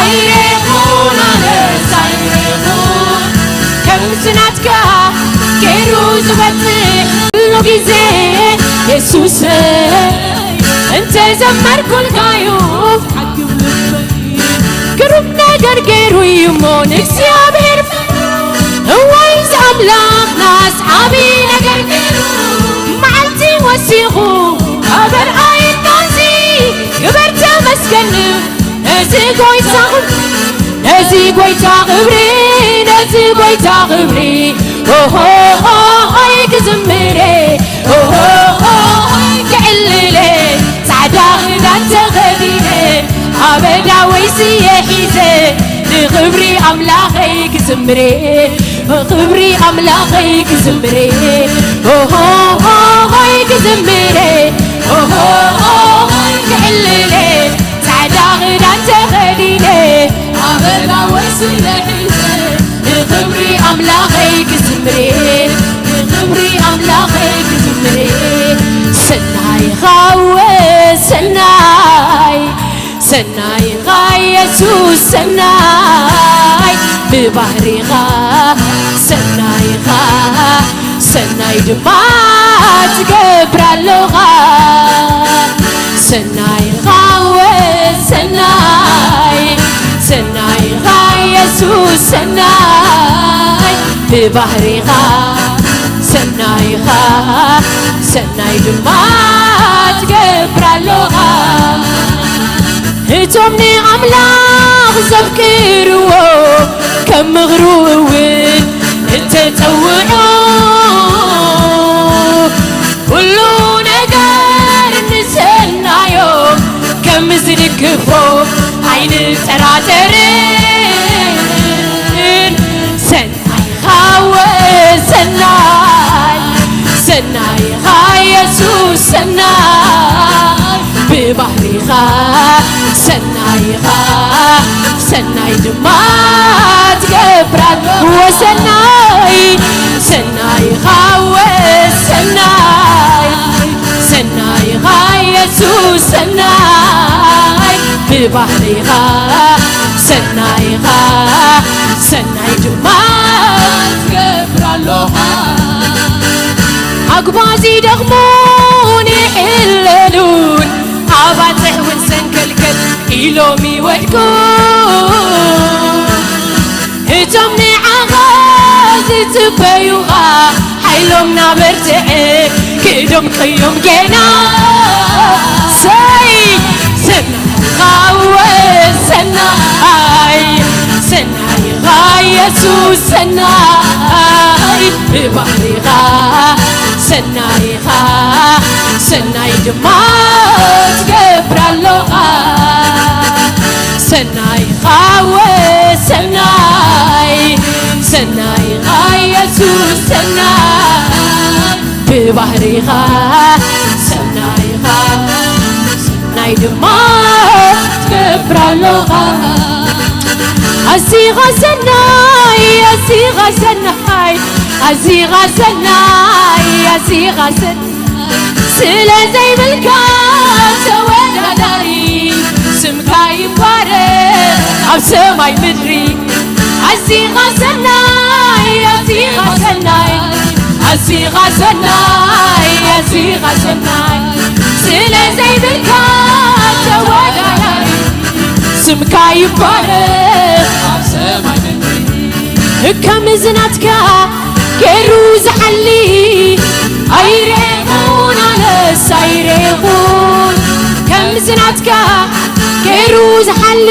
ኣይሬኹን ኣነስ ኣይሬኹን ከምዝናትካ ገይሩ ዝበጽሕ ኩሉ ግዜ የሱሰይ እንተ ዘመርኩልካዩ ግሩም ነገር ገይሩ እዩ እሞ ንእግዚኣብሔር እዋይ እዚ ኣምላኽና ኣስዓቢ ነገር ገይሩ መዓልቲ ወሲኹ ኣበርኣይናሲ ግበር ተመስገን። ነዚ ጎይታ ነዚ ጎይታ ክብሪ ነዚ ጎይታ ክብሪ ኦሆ ክዝምሬ ኦሆ ክዕልሌ ጻዕዳ ክዳን ተኸዲነ ኣበዳ ወይስየ ሒዘ ንኽብሪ ኣምላኸይ ክዝምሬ ክብሪ ኣምላኸይ ክዝምሬ ኦሆ ክዝምሬ ኦሆ ክዕልሌ ጻዕዳ ክዳን ተኸዲነ ኣበባ ወስለ ሒዘ ንኽብሪ ኣምላኸይ ክዝምሬ ንኽብሪ ኣምላኸይ ክዝምሬ ሰናይ ኻወ ሰናይ ሰናይኻ የሱስ ሰናይ ብባህሪኻ ሰናይኻ ሰናይ ድማ ትገብር ኣለኻ ሰናይኻ ወ ሰናይ ሰናይኻ የሱስ ሰናይ ብባህሪኻ ሰናይኻ ሰናይ ድማ ትገብር ኣለኻ እቶም ንኣምላኽ ዘፍቅርዎ ከም ምኽሩ እውን እተጸውዑ ኩሉ ነገር ንሰናዮ ከም ዝድግፎ ኣይንጠራጠርን ሰናይኻ ወ ሰናይ ሰናይኻ የሱስ ሰናይ ብባህሪኻ ሰናይኻ ሰናይ ድማ ትገብራል ወሰናይ ሰናይኻ ወሰናይ ሰናይኻ የሱስ ሰናይ ብባህሪኻ ሰናይኻ ሰናይ ድማ ትገብር ኣለኻ ኣጉባዚ ደኽሙን ይሕለሉን ኣባፅሕ እውን ሰንከልከል ኢሎም ይወድቁ እቶም ንዓኻ ዝፅበዩኻ ሓይሎም ናበርትዐ ክእዶም ቀዮም ጌና ሰይ ሰናይ ሰናይ ሰናይኻ የሱስ ሰናይ ብባህሪኻ ሰናይኻ ሰናይ ድማ ትገብር ኣለኻ ሰናይኻ ወ ሰናይ ሰናይኻ የሱስ ሰናይ ብባህሪኻ ሰናይኻ ሰናይ ድማ ትገብር ኣለኻ ኣዚኻ ሰናይ ኣዚኻ ሰናይ ኣዚኻ ሰናይ ኣዚኻ ሰናይ ስለ ዘይብልካ ተወዳዳሪ ስምካ ይባረክ ኣብ ሰማይ ምድሪ ኣዚኻ ሰናይ ኣዚኻ ሰናይ ኣዚኻ ሰናይ ኣዚኻ ሰናይ ስለ ዘይብልካ ተወዳዳሪ ስምካ ይባረክ ኣብ ሰማይ ምድሪ ከም ዝናትካ ገይሩ ዝሓሊ ኣይሬኹን ኣነስ ኣይሬኹን ከም ዝናትካ ገይሩ ዝሓሊ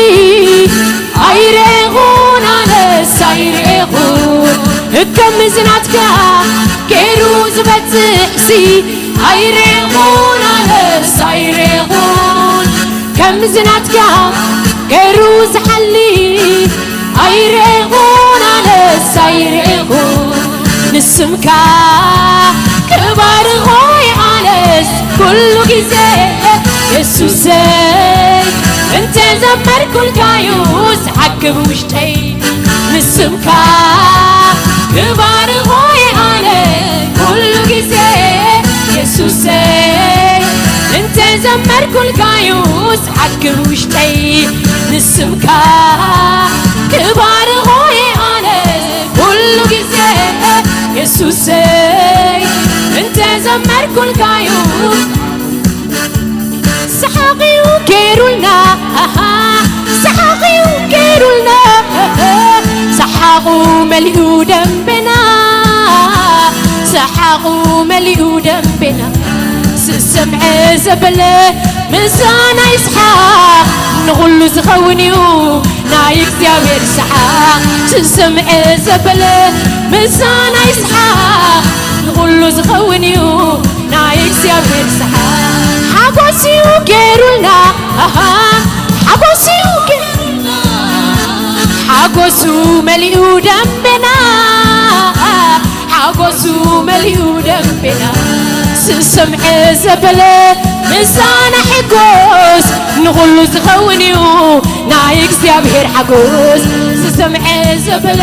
ኣይሬኹን ኣነስ ኣይሬኹን ከም ዝናትካ ገይሩ ዝበፅሕሲ ኣይሬኹን ኣነስ ኣይሬኹን ከም ዝናትካ ገይሩ ዝሓሊ ኣይሬኹን ኣነስ ኣይሬኹን ንስምካ ክባርኾ ኣነስ ኩሉ ግዜ የሱሰይ እንተ ዘመርኩልካዩ ዝዓግብ ውሽጠይ ንስምካ ክባርኾ ኣነ ኩሉ ግዜ የሱሰይ እንተ ዘመርኩልካዩ ዝዓግብ ውሽጠይ ንስምካ ክባርኾ ኣነ ኩሉ ግዜ የሱሰይ እንተ ዘመርኩልካዩ ሰሓቕዩ ገይሩልና ሰሓቕዩ ገይሩልና ሰሓቑ መሊኡ ደንበና ሰሓቑ መሊኡ ደምቤና ስሰምዐ ዘበለ ምሳና ይስሓቕ ንኹሉ ዝኸውን እዩ ናይ እግዚኣብሔር ሰሓቕ ስሰምዐ ዘበለ ምሳና ይስሓቕ ንኹሉ ዝኸውን እዩ ናይ እግዚኣብሔር ሰሓቕ ሓጎስ እዩ ገይሩልና ኣሃ ሓጎስ እዩ ገይሩልና ሓጎሱ መሊኡ ደምቤና ሓጎሱ መሊኡ ደምቤና ስሰምዐ ዘበለ ምሳና ሕጎስ ንኹሉ ዝኸውን እዩ ናይ እግዚኣብሔር ሓጎስ ስሰምዐ ዘበለ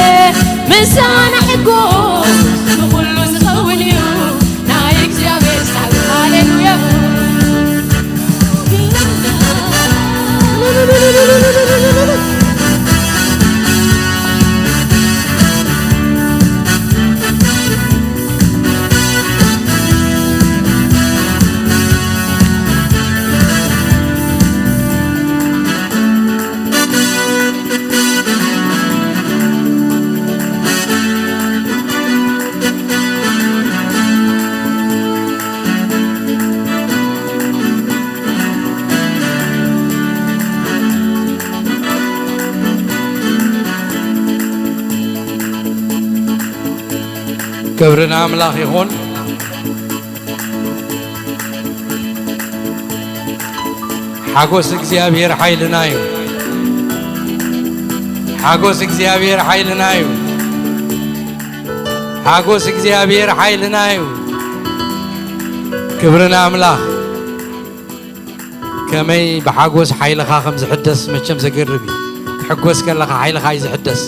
ምሳና ሕጎስ ንኹሉ ዝኸውን እዩ ናይ እግዚኣብሔር ሳዕቤን ሃሌሉያ ክብሪ ንኣምላኽ ይኹን። ሓጎስ እግዚኣብሔር ሓይልና እዩ። ሓጎስ እግዚኣብሔር ሓይልና እዩ። ሓጎስ እግዚኣብሔር ሓይልና እዩ። ክብሪ ንኣምላኽ። ከመይ ብሓጎስ ሓይልኻ ከም ዝሕደስ መቸም ዘገርም እዩ። ክትሕጎስ ከለኻ ሓይልኻ እዩ ዝሕደስ።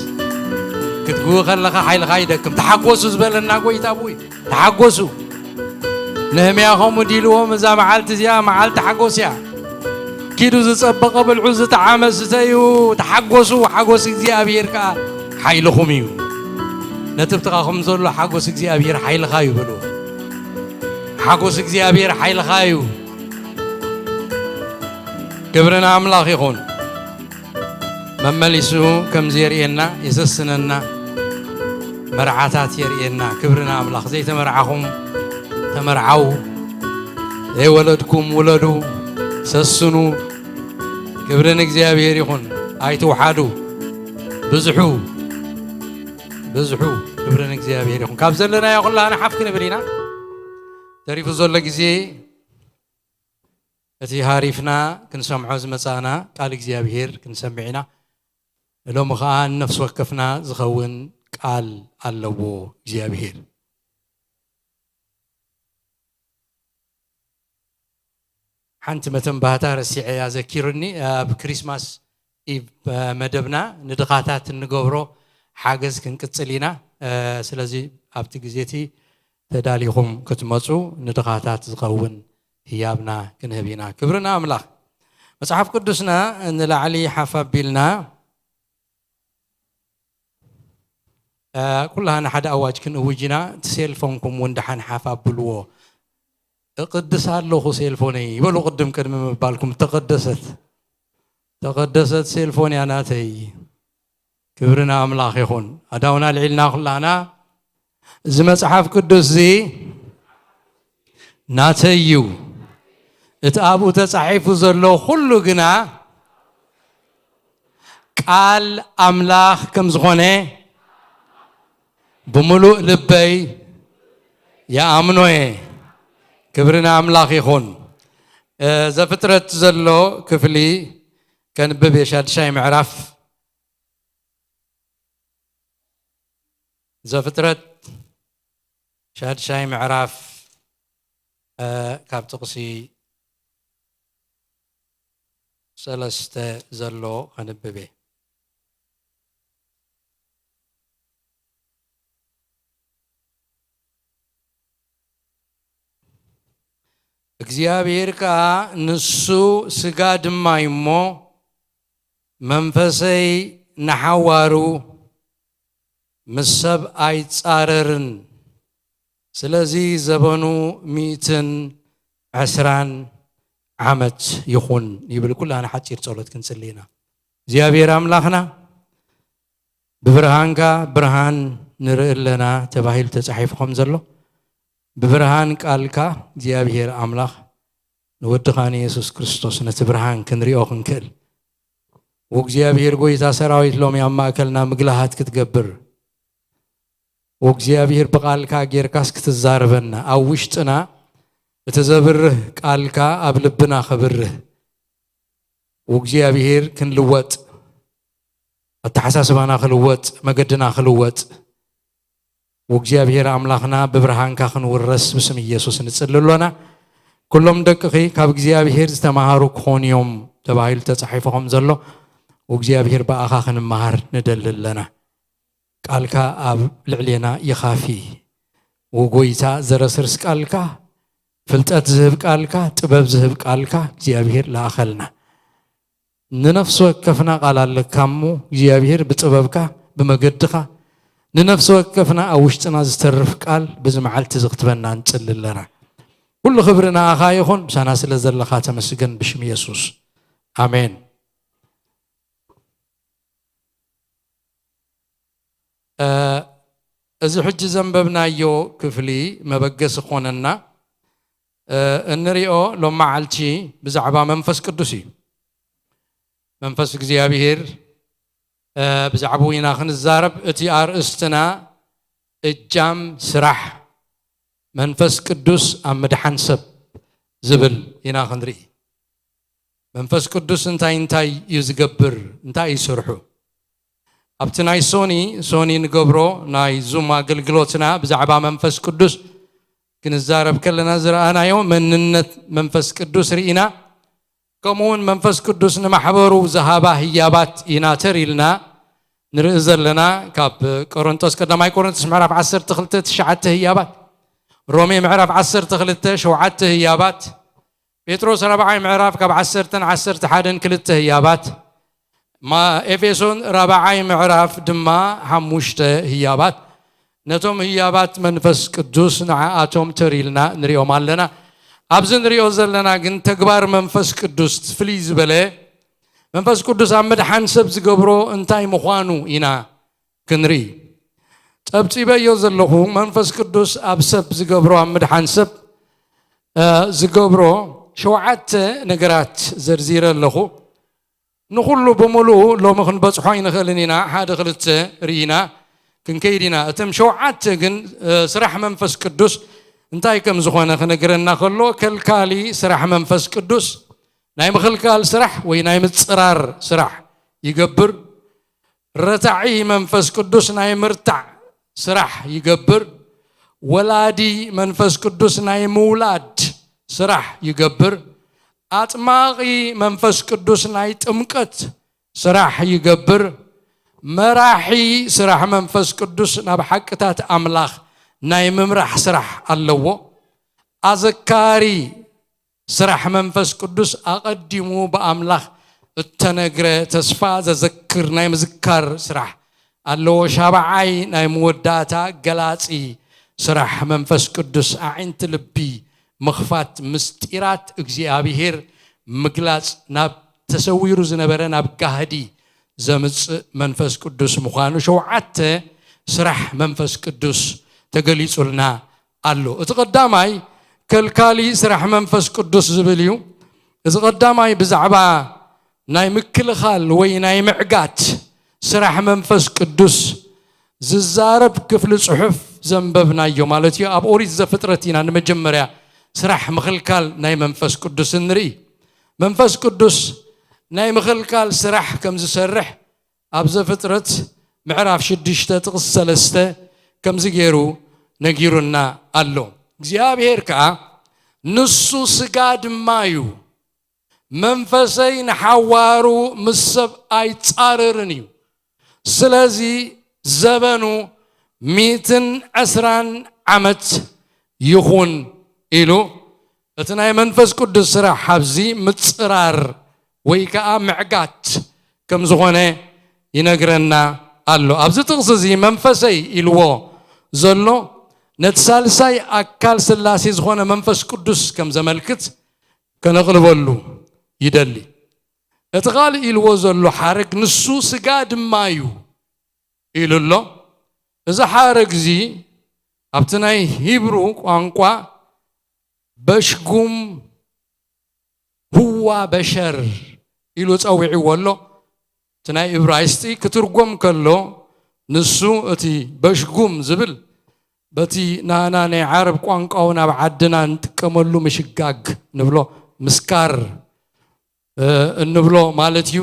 ክትግዊ ከለኻ ሓይልኻ ይደክም። ተሓጎሱ ዝበለና ጎይታ ብኡ እዩ። ተሓጎሱ። ነህምያ ከምኡ ዲልዎም እዛ መዓልቲ እዚኣ መዓልቲ ሓጎስ እያ። ኪዱ ዝጸበቐ ብልዑ ዝጠዓመ ስተዩ ተሓጎሱ። ሓጎስ እግዚኣብሔር ከኣ ሓይልኹም እዩ። ነቲ ብትኻኹም ዘሎ ሓጎስ እግዚኣብሔር ሓይልኻ እዩ በልዎ። ሓጎስ እግዚኣብሔር ሓይልኻ እዩ። ክብሪ ንኣምላኽ ይኹን። መመሊሱ ከምዚ የርእየና፣ የሰስነና፣ መርዓታት የርእየና። ክብሪ ንኣምላኽ። ዘይተመርዓኹም ተመርዓዉ፣ ዘይወለድኩም ውለዱ፣ ሰስኑ። ክብሪ ንእግዚኣብሔር ይኹን። ኣይትውሓዱ፣ ብዝሑ፣ ብዝሑ። ክብሪ ንእግዚኣብሔር ይኹን። ካብ ዘለናዮ ኩላህና ሓፍ ክንብል ኢና። ተሪፉ ዘሎ ግዜ እቲ ሃሪፍና ክንሰምዖ ዝመጻእና ቃል እግዚኣብሔር ክንሰምዕ ኢና። ሎሚ ኸኣ ንነፍሲ ወከፍና ዝኸውን ቃል ኣለዎ እግዚኣብሔር። ሓንቲ መተንባህታ ረሲዐያ ዘኪሩኒ። ኣብ ክሪስማስ ኢቭ መደብና ንድኻታት እንገብሮ ሓገዝ ክንቅጽል ኢና። ስለዚ ኣብቲ ግዜ እቲ ተዳሊኹም ክትመጹ ንድኻታት ዝኸውን ህያብና ክንህብ ኢና። ክብሪ ንኣምላኽ። መጽሓፍ ቅዱስና ንላዕሊ ሓፍ ኣቢልና ኩላህና ሓደ ኣዋጅ ክንእውጅ ኢና። እቲ ሴልፎንኩም እውን ደሓን ሓፍ ኣብልዎ። እቕድስ ኣለኹ ሴልፎነይ ይበሉ። ቅድም ቅድሚ ምባልኩም ተቐደሰት ተቐደሰት ሴልፎን እያ ናተይ። ክብሪ ንኣምላኽ ይኹን። ኣዳውና ልዒልና ኩላና እዚ መጽሓፍ ቅዱስ እዚ ናተይ እዩ። እቲ ኣብኡ ተጻሒፉ ዘሎ ኩሉ ግና ቃል ኣምላኽ ከም ዝኾነ ብምሉእ ልበይ ይኣምኖ እየ። ክብሪ ንኣምላኽ ይኹን። ዘፍጥረት ዘሎ ክፍሊ ከንብብ እየ። ሻድሻይ ምዕራፍ ዘፍጥረት ሻድሻይ ምዕራፍ ካብ ጥቕሲ ሰለስተ ዘሎ ከንብብ እየ። እግዚኣብሔር ከኣ ንሱ ስጋ ድማ እዩ እሞ መንፈሰይ ንሓዋሩ ምስ ሰብ ኣይጻረርን፣ ስለዚ ዘበኑ ሚእትን ዕስራን ዓመት ይኹን ይብል። ኩላና ሓጺር ጸሎት ክንጽሊ ኢና። እግዚኣብሔር ኣምላኽና ብብርሃንካ ብርሃን ንርኢ ኣለና ተባሂሉ ተጻሒፉ ከም ዘሎ ብብርሃን ቃልካ እግዚኣብሔር ኣምላኽ ንወድኻ ንየሱስ ክርስቶስ ነቲ ብርሃን ክንሪኦ ክንክእል፣ ወእግዚኣብሔር ጎይታ ሰራዊት ሎሚ ኣብ ማእከልና ምግላሃት ክትገብር፣ ወእግዚኣብሔር ብቓልካ ጌርካስ ክትዛረበና፣ ኣብ ውሽጥና እቲ ዘብርህ ቃልካ ኣብ ልብና ክብርህ፣ ወእግዚኣብሔር ክንልወጥ፣ ኣተሓሳስባና ክልወጥ፣ መገድና ክልወጥ፣ ወእግዚኣብሔር ኣምላኽና ብብርሃንካ ክንውረስ ብስም ኢየሱስ ንጽሊ ኣሎና። ኩሎም ደቅኺ ካብ እግዚኣብሔር ዝተማሃሩ ክኾኑ እዮም ተባሂሉ ተጻሒፉ ከም ዘሎ፣ ወእግዚኣብሔር ብኣኻ ክንመሃር ንደሊ ኣለና። ቃልካ ኣብ ልዕሌና ይኻፊ። ወጎይታ ዘረስርስ ቃልካ፣ ፍልጠት ዝህብ ቃልካ፣ ጥበብ ዝህብ ቃልካ እግዚኣብሔር ለኣኸልና። ንነፍሲ ወከፍና ቃል ኣለካ እሞ እግዚኣብሔር ብጥበብካ፣ ብመገድኻ፣ ንነፍሲ ወከፍና ኣብ ውሽጥና ዝተርፍ ቃል ብዚ መዓልቲ እዚ ክትበና ንጽሊ ኣለና። ኩሉ ክብሪ ንኣኻ ይኹን፣ ምሳና ስለ ዘለኻ ተመስገን ብሽም የሱስ። ኣሜን። እ፣ እዚ ሕጂ ዘንበብናዮ ክፍሊ መበገሲ ክኾነና፣ እ፣ እንሪኦ ሎም መዓልቲ ብዛዕባ መንፈስ ቅዱስ እዩ። መንፈስ እግዚኣብሔር፣ እ፣ ብዛዕባኡ ኢና ክንዛረብ። እቲ ኣርእስትና እጃም ስራሕ መንፈስ ቅዱስ ኣብ ምድሓን ሰብ ዝብል ኢና ክንርኢ። መንፈስ ቅዱስ እንታይ እንታይ እዩ ዝገብር? እንታይ እዩ ስርሑ? ኣብቲ ናይ ሶኒ፣ ሶኒ ንገብሮ ናይ ዙም ኣገልግሎትና ብዛዕባ መንፈስ ቅዱስ ክንዛረብ ከለና ዝረኣናዮ መንነት መንፈስ ቅዱስ ርኢና። ከምኡ እውን መንፈስ ቅዱስ ንማሕበሩ ዝሃባ ህያባት ኢና ተር ኢልና ንርኢ ዘለና። ካብ ቆሮንቶስ፣ ቀዳማይ ቆሮንቶስ ምዕራፍ ዓሰርተ ክልተ ትሽዓተ ህያባት፣ ሮሜ ምዕራፍ ዓሰርተ ክልተ ሸውዓተ ህያባት፣ ጴጥሮስ ራብዓይ ምዕራፍ ካብ ዓሰርተን ዓሰርተ ሓደን ክልተ ህያባት፣ ማ-፣ ኤፌሶን ራብዓይ ምዕራፍ ድማ ሓሙሽተ ህያባት፣ ነቶም ህያባት መንፈስ ቅዱስ ንዓኣቶም ተር ኢልና ንሪኦም ኣለና። ኣብዚ ንሪኦ ዘለና ግን ተግባር መንፈስ ቅዱስ ፍልይ ዝበለ፣ መንፈስ ቅዱስ ኣብ ምድሓን ሰብ ዝገብሮ እንታይ ምዃኑ ኢና ክንርኢ። ጸብጺበዮ ዘለኹ መንፈስ ቅዱስ ኣብ ሰብ ዝገብሮ፣ ኣብ ምድሓን ሰብ፣ እ፣ ዝገብሮ ሸውዓተ ነገራት ዘርዚረ ኣለኹ። ንኹሉ ብምሉኡ ሎሚ ክንበጽሖ ኣይንኽእልን ኢና። ሓደ ክልተ ርኢና ክንከይድ ኢና። እቶም ሸውዓተ ግን፣ እ፣ ስራሕ መንፈስ ቅዱስ እንታይ ከም ዝኾነ ክነግረና ከሎ፣ ከልካሊ ስራሕ መንፈስ ቅዱስ፣ ናይ ምኽልካል ስራሕ ወይ ናይ ምጽራር ስራሕ ይገብር። ረታዒ መንፈስ ቅዱስ ናይ ምርታዕ ስራሕ ይገብር። ወላዲ መንፈስ ቅዱስ ናይ ምውላድ ስራሕ ይገብር። ኣጥማቒ መንፈስ ቅዱስ ናይ ጥምቀት ስራሕ ይገብር። መራሒ ስራሕ መንፈስ ቅዱስ ናብ ሓቅታት ኣምላኽ ናይ ምምራሕ ስራሕ ኣለዎ። ኣዘካሪ ስራሕ መንፈስ ቅዱስ ኣቐዲሙ ብኣምላኽ እተነግረ ተስፋ ዘዘክር ናይ ምዝካር ስራሕ ኣለዎ። ሻብዓይ ናይ መወዳእታ ገላጺ ስራሕ መንፈስ ቅዱስ ኣዒንቲ ልቢ ምኽፋት፣ ምስጢራት እግዚኣብሔር ምግላጽ፣ ናብ ተሰዊሩ ዝነበረ ናብ ጋህዲ ዘምጽእ መንፈስ ቅዱስ ምዃኑ ሸውዓተ ስራሕ መንፈስ ቅዱስ ተገሊጹልና ኣሎ። እቲ ቀዳማይ ከልካሊ ስራሕ መንፈስ ቅዱስ ዝብል እዩ። እዚ ቀዳማይ ብዛዕባ ናይ ምክልኻል ወይ ናይ ምዕጋት ስራሕ መንፈስ ቅዱስ ዝዛረብ ክፍሊ ጽሑፍ ዘንበብናዮ ማለት እዩ። ኣብ ኦሪት ዘፍጥረት ኢና ንመጀመርያ ስራሕ ምኽልካል ናይ መንፈስ ቅዱስ እንርኢ። መንፈስ ቅዱስ ናይ ምኽልካል ስራሕ ከም ዝሰርሕ ኣብ ዘፍጥረት ምዕራፍ ሽዱሽተ ጥቕሲ ሰለስተ ከምዚ ገይሩ ነጊሩና ኣሎ። እግዚኣብሔር ከኣ ንሱ ስጋ ድማ እዩ፣ መንፈሰይ ንሓዋሩ ምስ ሰብ ኣይጻረርን እዩ። ስለዚ ዘበኑ ሚእትን ዕስራን ዓመት ይኹን ኢሉ፣ እቲ ናይ መንፈስ ቅዱስ ስራሕ ኣብዚ ምጽራር ወይ ከኣ ምዕጋት ከም ዝኾነ ይነግረና ኣሎ። ኣብዚ ጥቕሲ እዚ መንፈሰይ ኢልዎ ዘሎ ነቲ ሳልሳይ ኣካል ስላሴ ዝኾነ መንፈስ ቅዱስ ከም ዘመልክት ከነቕልበሉ ይደሊ። እቲ ካልእ ኢልዎ ዘሎ ሓረግ ንሱ ስጋ ድማ እዩ ኢሉ ኣሎ። እዚ ሓረግ እዚ ኣብቲ ናይ ሂብሩ ቋንቋ በሽጉም፣ ህዋ በሸር ኢሉ ጸዊዕዎ ኣሎ። እቲ ናይ እብራይስጢ ክትርጎም ከሎ፣ ንሱ እቲ በሽጉም ዝብል በቲ ናና ናይ ዓረብ ቋንቋ እውን ኣብ ዓድና ንጥቀመሉ ምሽጋግ ንብሎ፣ ምስካር፣ እ፣ እንብሎ ማለት እዩ።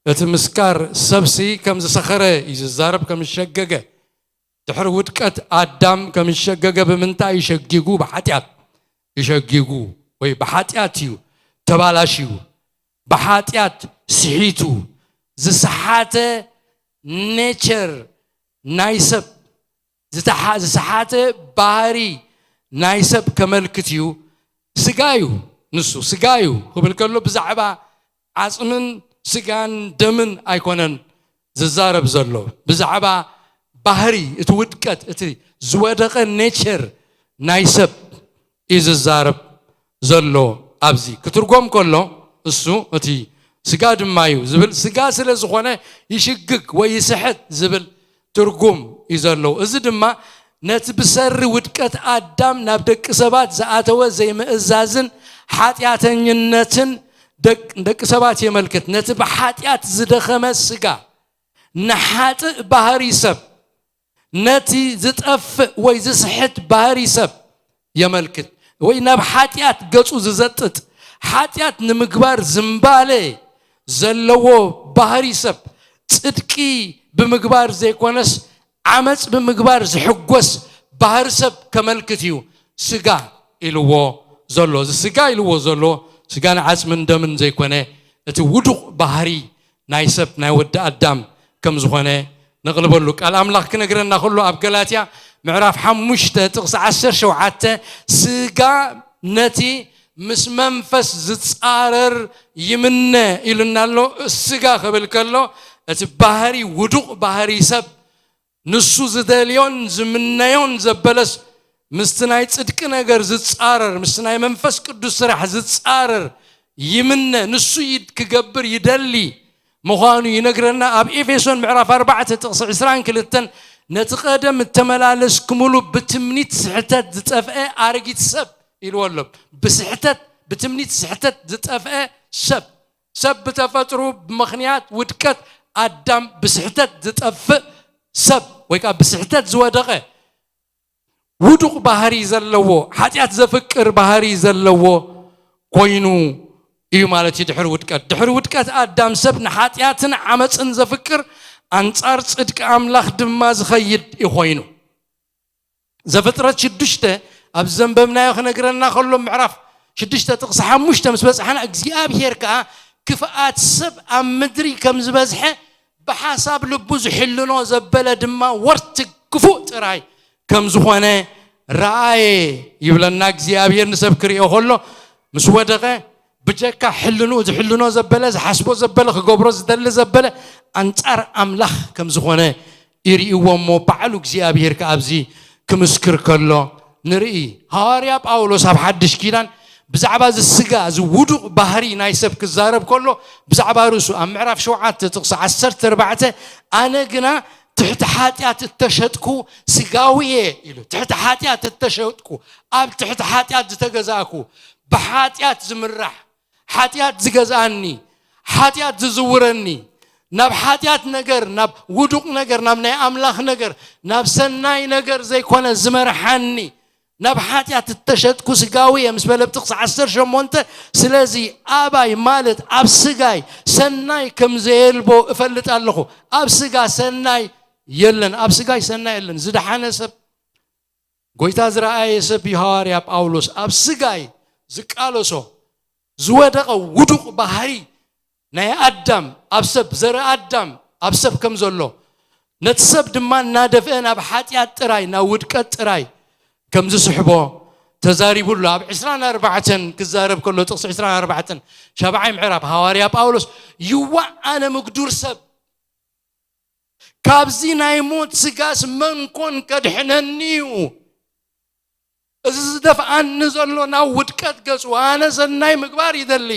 እቲ ምስካር፣ ሰብሲ ከም ዝሰኸረ እዩ ዝዛረብ፣ ከም ዝሸገገ። ድሕሪ ውድቀት ኣዳም ከም ዝሸገገ ብምንታይ እዩ ሸጊጉ? ብሓጢኣት እዩ ሸጊጉ፣ ወይ ብሓጢኣት እዩ ተባላሽዩ፣ ብሓጢኣት ስሒቱ። ዝሰሓተ ኔቸር ናይ ሰብ፣ ዝተሓ-፣ ዝሰሓተ ባህሪ ናይ ሰብ ከመልክት እዩ። ስጋ እዩ፣ ንሱ ስጋ እዩ ክብል ከሎ፣ ብዛዕባ ዓጽምን ስጋን ደምን ኣይኮነን ዝዛረብ ዘሎ፣ ብዛዕባ ባህሪ፣ እቲ ውድቀት፣ እቲ ዝወደቐ ኔቸር ናይ ሰብ እዩ ዝዛረብ ዘሎ። ኣብዚ ክትርጎም ከሎ፣ እሱ እቲ ስጋ ድማ እዩ ዝብል፣ ስጋ ስለ ዝኾነ ይሽግግ ወይ ይስሕት ዝብል ትርጉም እዩ ዘለዎ። እዚ ድማ ነቲ ብሰሪ ውድቀት ኣዳም ናብ ደቂ ሰባት ዝኣተወ ዘይምእዛዝን ሓጢኣተኝነትን ደቅ-፣ ደቂ ሰባት የመልክት። ነቲ ብሓጢኣት ዝደኸመ ስጋ፣ ንሓጥእ ባህሪ ሰብ፣ ነቲ ዝጠፍእ ወይ ዝስሕት ባህሪ ሰብ የመልክት፣ ወይ ናብ ሓጢኣት ገጹ ዝዘጥጥ፣ ሓጢኣት ንምግባር ዝምባለ ዘለዎ ባህሪ ሰብ፣ ጽድቂ ብምግባር ዘይኮነስ ዓመጽ ብምግባር ዝሕጎስ ባህሪ ሰብ ከመልክት እዩ ስጋ ኢልዎ ዘሎ። እዚ ስጋ ኢልዎ ዘሎ፣ ስጋን ዓጽምን ደምን ዘይኮነ፣ እቲ ውዱቕ ባህሪ ናይ ሰብ፣ ናይ ወዲ ኣዳም ከም ዝኾነ ነቕልበሉ። ቃል ኣምላኽ ክነግረና ከሎ፣ ኣብ ገላትያ ምዕራፍ ሓሙሽተ ጥቕሲ ዓሰርተ ሸውዓተ፣ ስጋ ነቲ ምስ መንፈስ ዝጻረር ይምነ ኢሉና ኣሎ። ስጋ ክብል ከሎ፣ እቲ ባህሪ፣ ውዱቕ ባህሪ ሰብ፣ ንሱ ዝደልዮን ዝምነዮን ዘበለስ፣ ምስቲ ናይ ጽድቂ ነገር ዝጻረር፣ ምስቲ ናይ መንፈስ ቅዱስ ስራሕ ዝጻረር ይምነ፣ ንሱ ይድ-፣ ክገብር ይደሊ ምዃኑ ይነግረና። ኣብ ኤፌሶን ምዕራፍ ኣርባዕተ ጥቕሲ ዕስራን ክልተን፣ "ነቲ ቀደም እተመላለስኩምሉ ብትምኒት ስሕተት ዝጠፍአ ኣረጊት ሰብ" ኢልዎ ኣሎ። ብስሕተት፣ ብትምኒት ስሕተት ዝጠፍአ ሰብ። ሰብ ብተፈጥሩ ብምኽንያት ውድቀት ኣዳም ብስሕተት ዝጠፍእ ሰብ፣ ወይ ከኣ ብስሕተት ዝወደቐ፣ ውዱቕ ባህሪ ዘለዎ፣ ሓጢኣት ዘፍቅር ባህሪ ዘለዎ ኮይኑ እዩ ማለት እዩ። ድሕሪ ውድቀት፣ ድሕሪ ውድቀት ኣዳም ሰብ ንሓጢኣትን ዓመጽን ዘፍቅር፣ ኣንጻር ጽድቂ ኣምላኽ ድማ ዝኸይድ እዩ ኮይኑ። ዘፍጥረት ሽዱሽተ ኣብ ዘንበብናዮ ክነግረና ከሎ፣ ምዕራፍ ሽዱሽተ ጥቕሲ ሓሙሽተ ምስ በጽሓና፣ እግዚኣብሄር ከኣ ክፍኣት ሰብ ኣብ ምድሪ ከም ዝበዝሐ ብሓሳብ ልቡ ዝሕልኖ ዘበለ ድማ ወርቲ ክፉእ ጥራይ ከም ዝኾነ ረኣየ ይብለና። እግዚኣብሄር ንሰብ ክርእዮ ከሎ፣ ምስ ወደቐ፣ ብጀካ ሕልንኡ ዝሕልኖ ዘበለ፣ ዝሓስቦ ዘበለ፣ ክገብሮ ዝደሊ ዘበለ፣ ኣንጻር ኣምላኽ ከም ዝኾነ ይርእይዎ እሞ፣ ባዕሉ እግዚኣብሄር ከኣ ኣብዚ ክምስክር ከሎ ንርኢ። ሃዋርያ ጳውሎስ ኣብ ሓድሽ ኪዳን ብዛዕባ እዚ ስጋ፣ እዚ ውዱቕ ባህሪ ናይ ሰብ ክዛረብ ከሎ፣ ብዛዕባ ርእሱ ኣብ ምዕራፍ ሸውዓተ ጥቕሲ ዓሰርተ ኣርባዕተ፣ "ኣነ ግና ትሕቲ ሓጢኣት እተሸጥኩ ስጋዊ እየ" ኢሉ። ትሕቲ ሓጢኣት እተሸጥኩ፣ ኣብ ትሕቲ ሓጢኣት ዝተገዛእኩ፣ ብሓጢኣት ዝምራሕ፣ ሓጢኣት ዝገዝኣኒ፣ ሓጢኣት ዝዝውረኒ፣ ናብ ሓጢኣት ነገር፣ ናብ ውዱቕ ነገር፣ ናብ ናይ ኣምላኽ ነገር፣ ናብ ሰናይ ነገር ዘይኮነ ዝመርሓኒ፣ ናብ ሓጢኣት እተሸጥኩ ስጋዊ እየ ምስ በለ ኣብ ጥቕሲ ዓሰርተ ሸሞንተ፣ ስለዚ ኣባይ ማለት ኣብ ስጋይ ሰናይ ከም ዘየልቦ እፈልጥ ኣለኹ። ኣብ ስጋ ሰናይ የለን፣ ኣብ ስጋይ ሰናይ የለን። ዝደሓነ ሰብ፣ ጎይታ ዝረኣየ ሰብ እዩ ሃዋርያ ጳውሎስ። ኣብ ስጋይ ዝቃለሶ፣ ዝወደቐ ውዱቕ ባህሪ ናይ ኣዳም ኣብ ሰብ፣ ዘርኢ ኣዳም ኣብ ሰብ ከም ዘሎ፣ ነቲ ሰብ ድማ እናደፍአ ናብ ሓጢኣት ጥራይ፣ ናብ ውድቀት ጥራይ ከም ዝስሕቦ ተዛሪቡ ኣሎ። ኣብ ዕስራን ኣርባዕተን ክዛረብ ከሎ፣ ጥቕሲ ዕስራን ኣርባዕተን፣ ሻብዓይ ምዕራፍ፣ ሃዋርያ ጳውሎስ፣ "ይዋእ ኣነ ምግዱር ሰብ፣ ካብዚ ናይ ሞት ስጋስ መን ኮን ከድሕነኒ እዩ? እዚ ዝደፍኣኒ ዘሎ ናብ ውድቀት ገጹ፣ ኣነ ሰናይ ምግባር ይደሊ፣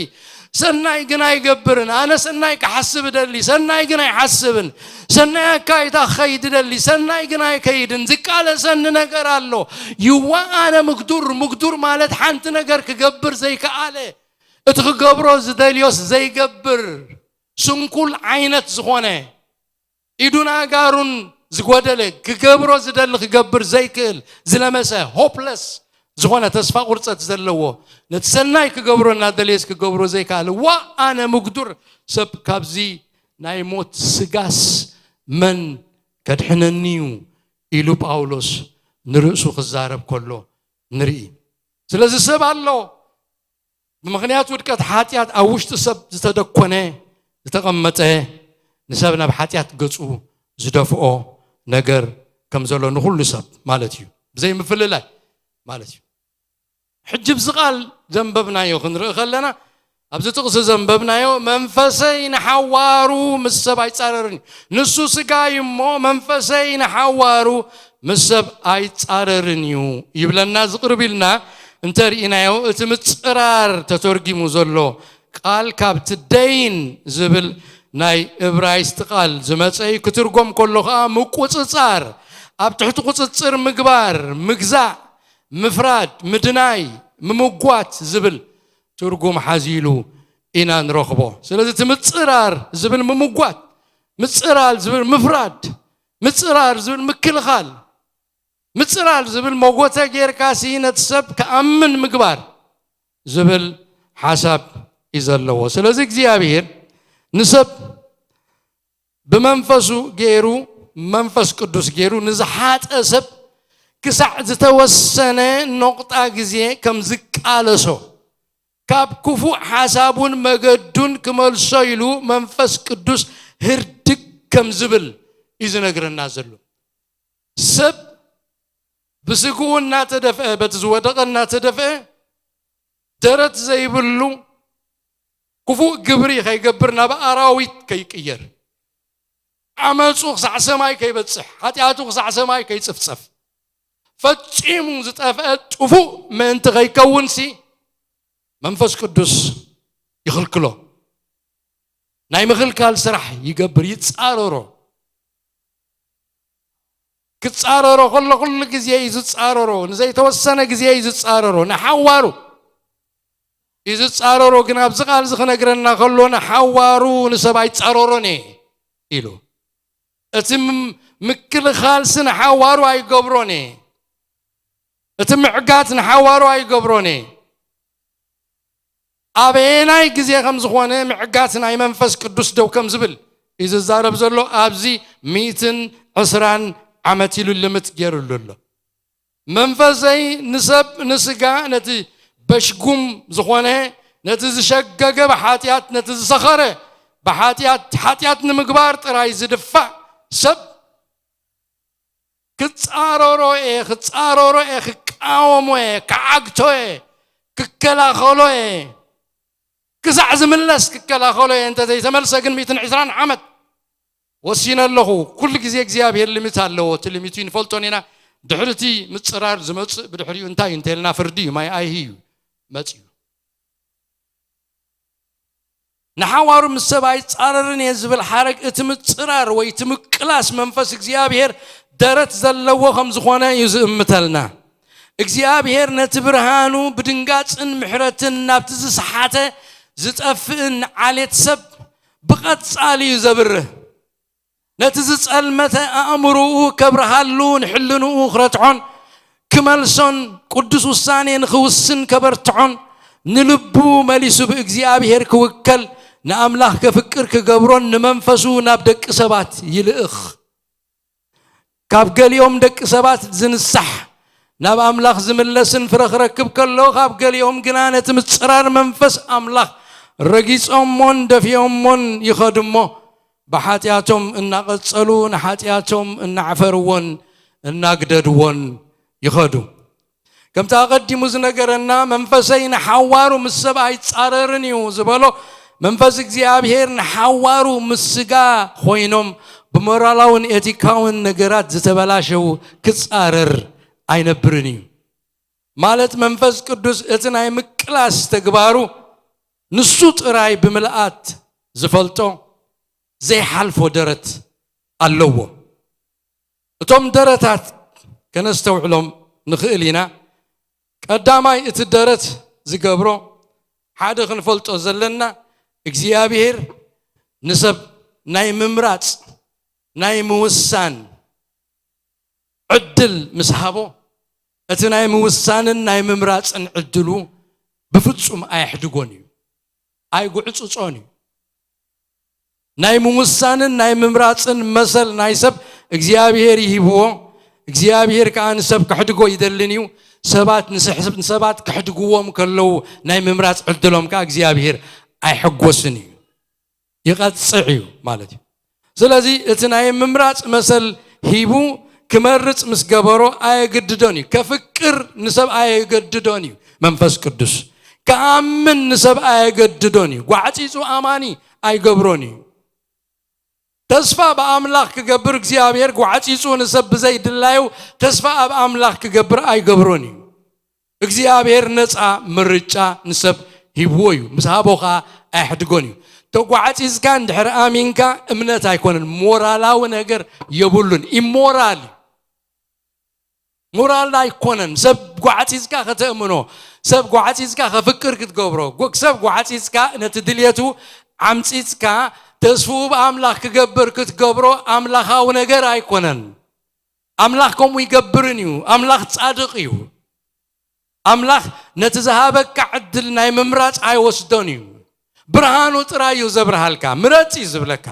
ሰናይ ግን ኣይገብርን። ኣነ ሰናይ ክሓስብ እደሊ፣ ሰናይ ግን ኣይሓስብን። ሰናይ ኣካይታ ክኸይድ እደሊ፣ ሰናይ ግን ኣይከይድን። ዝቃለሰኒ ነገር ኣሎ። ይዋ ኣነ ምጉዱር፣ ምጉዱር ማለት ሓንቲ ነገር ክገብር ዘይከኣለ፣ እቲ ክገብሮ ዝደልዮስ ዘይገብር፣ ስንኩል ዓይነት ዝኾነ፣ ኢዱን ኣእጋሩን ዝጎደለ፣ ክገብሮ ዝደሊ ክገብር ዘይክእል፣ ዝለመሰ፣ ሆፕለስ ዝኾነ፣ ተስፋ ቁርፀት ዘለዎ፣ ነቲ ሰናይ ክገብሮ እናደለየስ ክገብሮ ዘይከኣለ፣ ዋ ኣነ ምጉዱር ሰብ፣ ካብዚ ናይ ሞት ስጋስ መን ከድሕነኒ እዩ ኢሉ ጳውሎስ ንርእሱ ክዛረብ ከሎ ንርኢ። ስለዚ ሰብ ኣሎ ብምኽንያት ውድቀት ሓጢኣት ኣብ ውሽጢ ሰብ ዝተደኮነ፣ ዝተቐመጠ፣ ንሰብ ናብ ሓጢኣት ገጹ ዝደፍኦ ነገር ከም ዘሎ ንኹሉ ሰብ ማለት እዩ፣ ብዘይ ምፍልላይ ማለት እዩ። ሕጂ ብዚ ቃል ዘንበብናዮ ክንርኢ ከለና፣ ኣብዚ ጥቕሲ ዘንበብናዮ፣ መንፈሰይ ንሓዋሩ ምስ ሰብ ኣይጻረርን እዩ። ንሱ ስጋ እዩ እሞ፣ መንፈሰይ ንሓዋሩ ምስ ሰብ ኣይጻረርን እዩ ይብለና። ዝቕርብ ኢልና እንተርኢናዮ፣ እቲ ምጽራር ተተርጊሙ ዘሎ ቃል ካብቲ ደይን ዝብል ናይ እብራይስጥ ቃል ዝመጸ እዩ። ክትርጎም ከሎ ኸኣ ምቁጽጻር፣ ኣብ ትሕቲ ቁጽጽር ምግባር፣ ምግዛእ፣ ምፍራድ፣ ምድናይ፣ ምምጓት ዝብል ትርጉም ሓዚሉ ኢና ንረኽቦ። ስለዚ እቲ ምጽራር ዝብል ምምጓት፣ ምጽራር ዝብል ምፍራድ፣ ምጽራር ዝብል ምክልኻል፣ ምጽራር ዝብል መጎተ ጌርካሲ ነቲ ሰብ ክኣምን ምግባር ዝብል ሓሳብ እዩ ዘለዎ። ስለዚ እግዚኣብሔር ንሰብ ብመንፈሱ ገይሩ፣ መንፈስ ቅዱስ ገይሩ ንዝሓጠ ሰብ ክሳዕ ዝተወሰነ ነቑጣ ግዜ ከም ዝቃለሶ፣ ካብ ክፉእ ሓሳቡን መገዱን ክመልሶ ኢሉ መንፈስ ቅዱስ ህርድግ ከም ዝብል እዩ ዝነግረና ዘሎ። ሰብ ብስግኡ እናተደፍአ፣ በቲ ዝወደቐ እናተደፍአ፣ ደረት ዘይብሉ ክፉእ ግብሪ ከይገብር፣ ናብ ኣራዊት ከይቅየር፣ ዓመፁ ክሳዕ ሰማይ ከይበፅሕ፣ ሓጢኣቱ ክሳዕ ሰማይ ከይፅፍፀፍ፣ ፈጺሙ ዝጠፍአ ጥፉእ ምእንቲ ከይከውንሲ መንፈስ ቅዱስ ይኽልክሎ። ናይ ምኽልካል ስራሕ ይገብር፣ ይጻረሮ። ክጻረሮ ከሎ ኩሉ ግዜ እዩ ዝጻረሮ፣ ንዘይተወሰነ ግዜ እዩ ዝጻረሮ፣ ንሓዋሩ እዩ ዝጻረሮ። ግን ኣብዚ ቃል እዚ ክነግረና ከሎ ንሓዋሩ ንሰብ ኣይጻረሮን እየ ኢሉ። እቲ ም-፣ ምክልኻልሲ ንሓዋሩ ኣይገብሮን እየ። እቲ ምዕጋት ንሓዋሩ ኣይገብሮን እየ። ኣበየናይ ግዜ ከም ዝኾነ ምዕጋት ናይ መንፈስ ቅዱስ ደው ከም ዝብል እዩ ዝዛረብ ዘሎ። ኣብዚ ሚእትን ዕስራን ዓመት ኢሉ ልምት ገይሩሉ ኣሎ። መንፈሰይ ንሰብ ንስጋ ነቲ በሽጉም ዝኾነ፣ ነቲ ዝሸገገ ብሓጢኣት፣ ነቲ ዝሰኸረ ብሓጢኣት፣ ሓጢኣት ንምግባር ጥራይ ዝድፋእ ሰብ ክጻረሮ እየ፣ ክጻረሮ እየ፣ ክቃወሞ እየ፣ ክዓግቶ እየ፣ ክከላኸሎ እየ። ክሳዕ ዝምለስ ክከላኸሎ እየ። እንተ ዘይተመልሰ ግን ሚእትን ዕስራን ዓመት ወሲነ ኣለኹ። ኩሉ ግዜ እግዚኣብሔር ልሚት ኣለዎ። እቲ ልሚቱ ይንፈልጦን ኢና። ድሕሪ እቲ ምጽራር ዝመጽእ ብድሕሪኡ እንታይ እዩ እንተልና ፍርዲ እዩ፣ ማይ ኣይሂ እዩ መጽዩ። ንሓዋሩ ምስ ሰብ ኣይጻረርን እየ ዝብል ሓረግ እቲ ምጽራር ወይ እቲ ምቅላስ መንፈስ እግዚኣብሔር ደረት ዘለዎ ከም ዝኾነ እዩ ዝእምተልና። እግዚኣብሔር ነቲ ብርሃኑ ብድንጋጽን ምሕረትን ናብቲ ዝሰሓተ ዝጠፍእን ዓሌት ሰብ ብቐጻሊ እዩ ዘብርህ። ነቲ ዝጸልመተ ኣእምሮኡ ከብርሃሉ፣ ንሕልንኡ ክረትዖን ክመልሶን፣ ቅዱስ ውሳኔ ንኽውስን ከበርትዖን፣ ንልቡ መሊሱ ብእግዚኣብሔር ክውከል፣ ንኣምላኽ ከፍቅር ክገብሮን ንመንፈሱ ናብ ደቂ ሰባት ይልእኽ። ካብ ገሊኦም ደቂ ሰባት ዝንሳሕ፣ ናብ ኣምላኽ ዝምለስን ፍረ ክረክብ ከሎ፣ ካብ ገሊኦም ግና ነቲ ምጽራር መንፈስ ኣምላኽ ረጊጾሞን ደፊኦሞን ይኸዱ እሞ፣ ብሓጢኣቶም እናቐጸሉ፣ ንሓጢኣቶም እናዕፈርዎን እናግደድዎን ይኸዱ። ከምቲ ኣቐዲሙ ዝነገረና፣ መንፈሰይ ንሓዋሩ ምስ ሰብ ኣይጻረርን እዩ ዝበሎ፣ መንፈስ እግዚኣብሔር ንሓዋሩ ምስ ስጋ ኮይኖም ብሞራላውን ኤቲካውን ነገራት ዝተበላሸው ክጻረር ኣይነብርን እዩ። ማለት መንፈስ ቅዱስ እቲ ናይ ምቅላስ ተግባሩ ንሱ ጥራይ ብምልኣት ዝፈልጦ ዘይሓልፎ ደረት ኣለዎ። እቶም ደረታት ከነስተውዕሎም ንኽእል ኢና። ቀዳማይ እቲ ደረት ዝገብሮ ሓደ ክንፈልጦ ዘለና እግዚኣብሔር ንሰብ ናይ ምምራጽ ናይ ምውሳን ዕድል ምስ ሃቦ እቲ ናይ ምውሳንን ናይ ምምራጽን ዕድሉ ብፍጹም ኣየሕድጎን እዩ፣ ኣይጉዕጽጾን እዩ። ናይ ምውሳንን ናይ ምምራጽን መሰል ናይ ሰብ እግዚኣብሔር ይሂብዎ። እግዚኣብሔር ከኣ ንሰብ ከሕድጎ ይደልን እዩ። ሰባት ንስሕስብ ንሰባት ከሕድግዎም ከለዉ ናይ ምምራጽ ዕድሎም ከኣ እግዚኣብሔር ኣይሕጎስን እዩ፣ ይቐጽዕ እዩ ማለት እዩ። ስለዚ እቲ ናይ ምምራጽ መሰል ሂቡ ክመርጽ ምስ ገበሮ ኣየግድዶን እዩ። ከፍቅር ንሰብ ኣየገድዶን እዩ መንፈስ ቅዱስ። ከኣምን ንሰብ ኣየገድዶን እዩ። ጓዕጺጹ ኣማኒ ኣይገብሮን እዩ። ተስፋ ብኣምላኽ ክገብር እግዚኣብሔር ጓዕጺጹ ንሰብ ብዘይ ድላዩ ተስፋ ኣብ ኣምላኽ ክገብር ኣይገብሮን እዩ። እግዚኣብሔር ነጻ ምርጫ ንሰብ ሂብዎ እዩ። ምስ ሃቦ ኸኣ ኣየሕድጎን እዩ። ተጓዕጺጽካ እንድሕር ኣሚንካ እምነት ኣይኮነን፣ ሞራላዊ ነገር የብሉን። ኢሞራል እዩ። ሞራል ኣይኮነን። ሰብ ጓዕጺጽካ ከተእምኖ፣ ሰብ ጓዕጺጽካ ከፍቅር ክትገብሮ፣ ጎ-፣ ሰብ ጓዕጺጽካ ነቲ ድልየቱ ዓምጺጽካ ተስፍኡ ብኣምላኽ ክገብር ክትገብሮ ኣምላኻዊ ነገር ኣይኮነን። ኣምላኽ ከምኡ ይገብርን እዩ። ኣምላኽ ጻድቕ እዩ። ኣምላኽ ነቲ ዝሃበካ ዕድል ናይ ምምራጽ ኣይወስዶን እዩ። ብርሃኑ ጥራይ እዩ ዘብርሃልካ። ምረጽ እዩ ዝብለካ።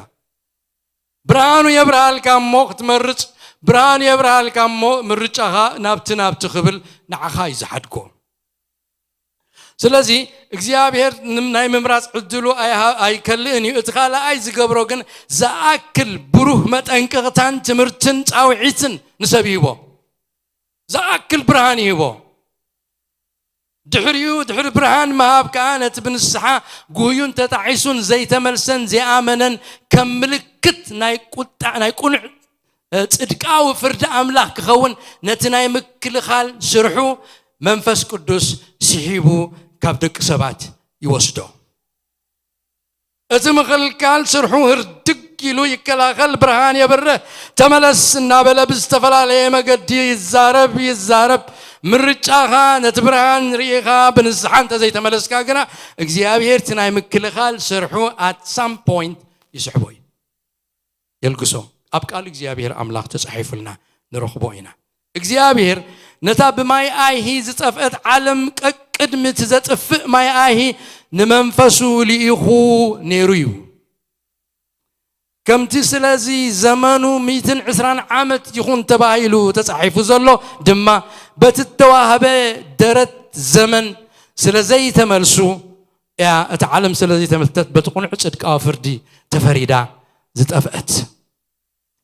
ብርሃኑ የብርሃልካ እሞ ክትመርጽ፣ ብርሃኑ የብርሃልካ እሞ ምርጫኻ ናብቲ ናብቲ ክብል ንዓኻ እዩ ዝሓድጎ። ስለዚ እግዚኣብሔር ንም-፣ ናይ ምምራጽ ዕድሉ ኣይሃ-፣ ኣይከልእን እዩ። እቲ ካልኣይ ዝገብሮ ግን ዝኣክል ብሩህ መጠንቀቕታን ትምህርትን ጻውዒትን ንሰብ ይህቦ። ዝኣክል ብርሃን ይህቦ። ድሕሪኡ፣ ድሕሪ ብርሃን ምሃብ ከኣ ነቲ ብንስሓ ጉህዩን ተጣዒሱን ዘይተመልሰን ዘይኣመነን ከም ምልክት ናይ ቁጣ፣ ናይ ቁኑዕ፣ እ፣ ጽድቃዊ ፍርዲ ኣምላኽ ክኸውን ነቲ ናይ ምክልኻል ስርሑ መንፈስ ቅዱስ ስሒቡ ካብ ደቂ ሰባት ይወስዶ። እቲ ምኽልካል ስርሑ ህርድግ ኢሉ ይከላኸል፣ ብርሃን የብርህ። ተመለስ እናበለ ብዝተፈላለየ መገዲ ይዛረብ፣ ይዛረብ። ምርጫኻ ነቲ ብርሃን ርኢኻ ብንስሓ እንተዘይተመለስካ ግና እግዚኣብሔር እቲ ናይ ምክልኻል ስርሑ at some point ይስሕቦ እዩ። የልግሶ። ኣብ ቃል እግዚኣብሔር ኣምላኽ ተጻሒፉልና ንረኽቦ ኢና። እግዚኣብሔር ነታ ብማይ ኣይሂ ዝጠፍአት ዓለም ቀቅድሚ እቲ ዘጥፍእ ማይ ኣይሂ ንመንፈሱ ልኢኹ ነይሩ እዩ። ከምቲ ስለዚ ዘመኑ ሚእትን ዕስራን ዓመት ይኹን ተባሂሉ ተጻሒፉ ዘሎ ድማ በቲ እተዋህበ ደረት ዘመን ስለ ዘይተመልሱ እያ እታ ዓለም ስለ ዘይተመልተት በቲ ቁኑዕ ጽድቃዊ ፍርዲ ተፈሪዳ ዝጠፍአት።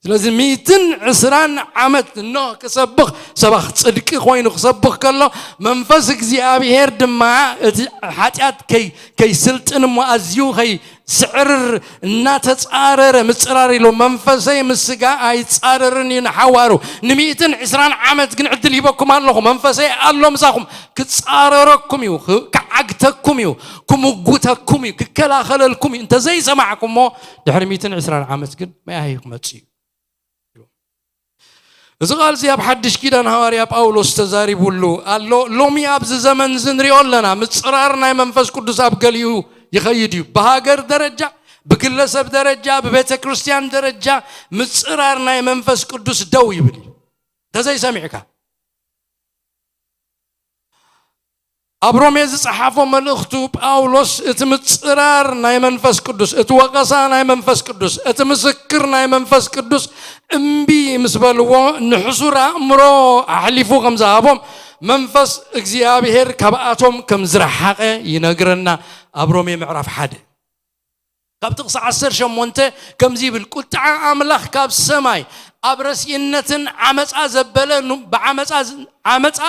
ስለዚ ሚእትን ዕስራን ዓመት ኖህ ክሰብኽ ሰባኽ ጽድቂ ኮይኑ ክሰብኽ ከሎ መንፈስ እግዚኣብሔር ድማ እቲ ሓጢኣት ከይ-፣ ከይስልጥን እሞ ኣዝዩ ከይስዕርር እናተጻረረ ምጽራር ኢሉ መንፈሰይ ምስ ስጋ ኣይጻረርን እዩ ንሓዋሩ። ንሚእትን ዕስራን ዓመት ግን ዕድል ሂበኩም ኣለኹ። መንፈሰይ ኣሎ ምሳኹም። ክጻረረኩም እዩ፣ ክ-፣ ክዓግተኩም እዩ፣ ክምጉተኩም እዩ፣ ክከላኸለልኩም እዩ። እንተዘይሰማዕኩሞ ድሕሪ ሚእትን ዕስራን ዓመት ግን መያሂ ክመጽእ እዩ። እዚ ቃል እዚ ኣብ ሓድሽ ኪዳን ሃዋርያ ጳውሎስ ተዛሪቡሉ ኣሎ። ሎሚ ኣብዚ ዘመን እዚ ንሪኦ ኣለና። ምጽራር ናይ መንፈስ ቅዱስ ኣብ ገሊኡ ይኸይድ እዩ። ብሃገር ደረጃ፣ ብግለሰብ ደረጃ፣ ብቤተ ክርስቲያን ደረጃ ምጽራር ናይ መንፈስ ቅዱስ ደው ይብል እዩ። እንተዘይሰሚዕካ ኣብ ሮሜ ዝጸሓፎ መልእኽቱ ጳውሎስ እቲ ምጽራር ናይ መንፈስ ቅዱስ፣ እቲ ወቐሳ ናይ መንፈስ ቅዱስ፣ እቲ ምስክር ናይ መንፈስ ቅዱስ እምቢ ምስ በልዎ ንሕሱር ኣእምሮ ኣሕሊፉ ከም ዝሃቦም መንፈስ እግዚኣብሔር ካብኣቶም ከም ዝረሓቐ ይነግረና ኣብ ሮሜ ምዕራፍ ሓደ። ካብ ጥቕሲ ዓሰርተ ሸሞንተ ከምዚ ይብል፣ ቁጥዓ ኣምላኽ ካብ ሰማይ ኣብ ረስይነትን ዓመፃ ዘበለ ኑ-፣ ብዓመፃ ዝ-፣ ዓመፃ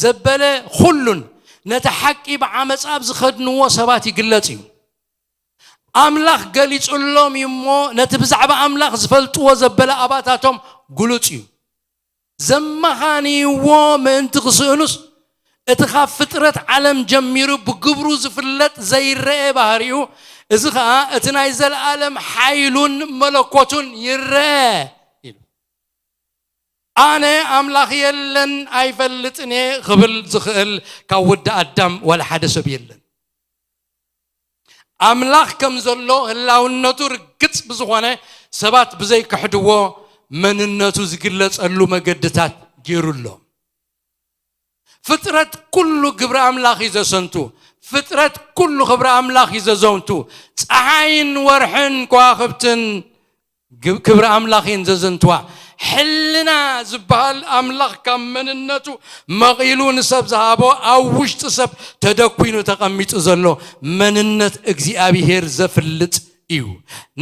ዘበለ ኩሉን ነቲ ሓቂ ብዓመፃ ኣብ ዝኸድንዎ ሰባት ይግለጽ እዩ። ኣምላኽ ገሊጹሎም እዩ እሞ ነቲ ብዛዕባ ኣምላኽ ዝፈልጥዎ ዘበለ ኣባታቶም ግሉጽ እዩ። ዘመኻንይዎ ምእንቲ ክስእኑስ እቲ ካብ ፍጥረት ዓለም ጀሚሩ ብግብሩ ዝፍለጥ ዘይረአ ባህሪኡ፣ እዚ ኸኣ እቲ ናይ ዘለኣለም ሓይሉን መለኮቱን ይረአ ኢሉ። ኣነ ኣምላኽ የለን ኣይፈልጥን እየ ክብል ዝኽእል ካብ ወዲ ኣዳም ዋላ ሓደ ሰብ የለን። ኣምላኽ ከም ዘሎ ህላውነቱ ርግጽ ብዝኾነ ሰባት ብዘይክሕድዎ መንነቱ ዝግለጸሉ መገድታት ገይሩ ኣሎ። ፍጥረት ኩሉ ግብሪ ኣምላኽ እዩ ዘሰንቱ። ፍጥረት ኩሉ ክብሪ ኣምላኽ እዩ ዘዘውንቱ። ፀሓይን ወርሕን ከዋኽብትን ግብ- ክብሪ ኣምላኽ እየን ዘዘንትዋ። ሕልና ዝበሃል ኣምላኽ ካብ መንነቱ መቒሉ ንሰብ ዝሃቦ ኣብ ውሽጢ ሰብ ተደኩኑ ተቐሚጡ ዘሎ መንነት እግዚኣብሔር ዘፍልጥ እዩ።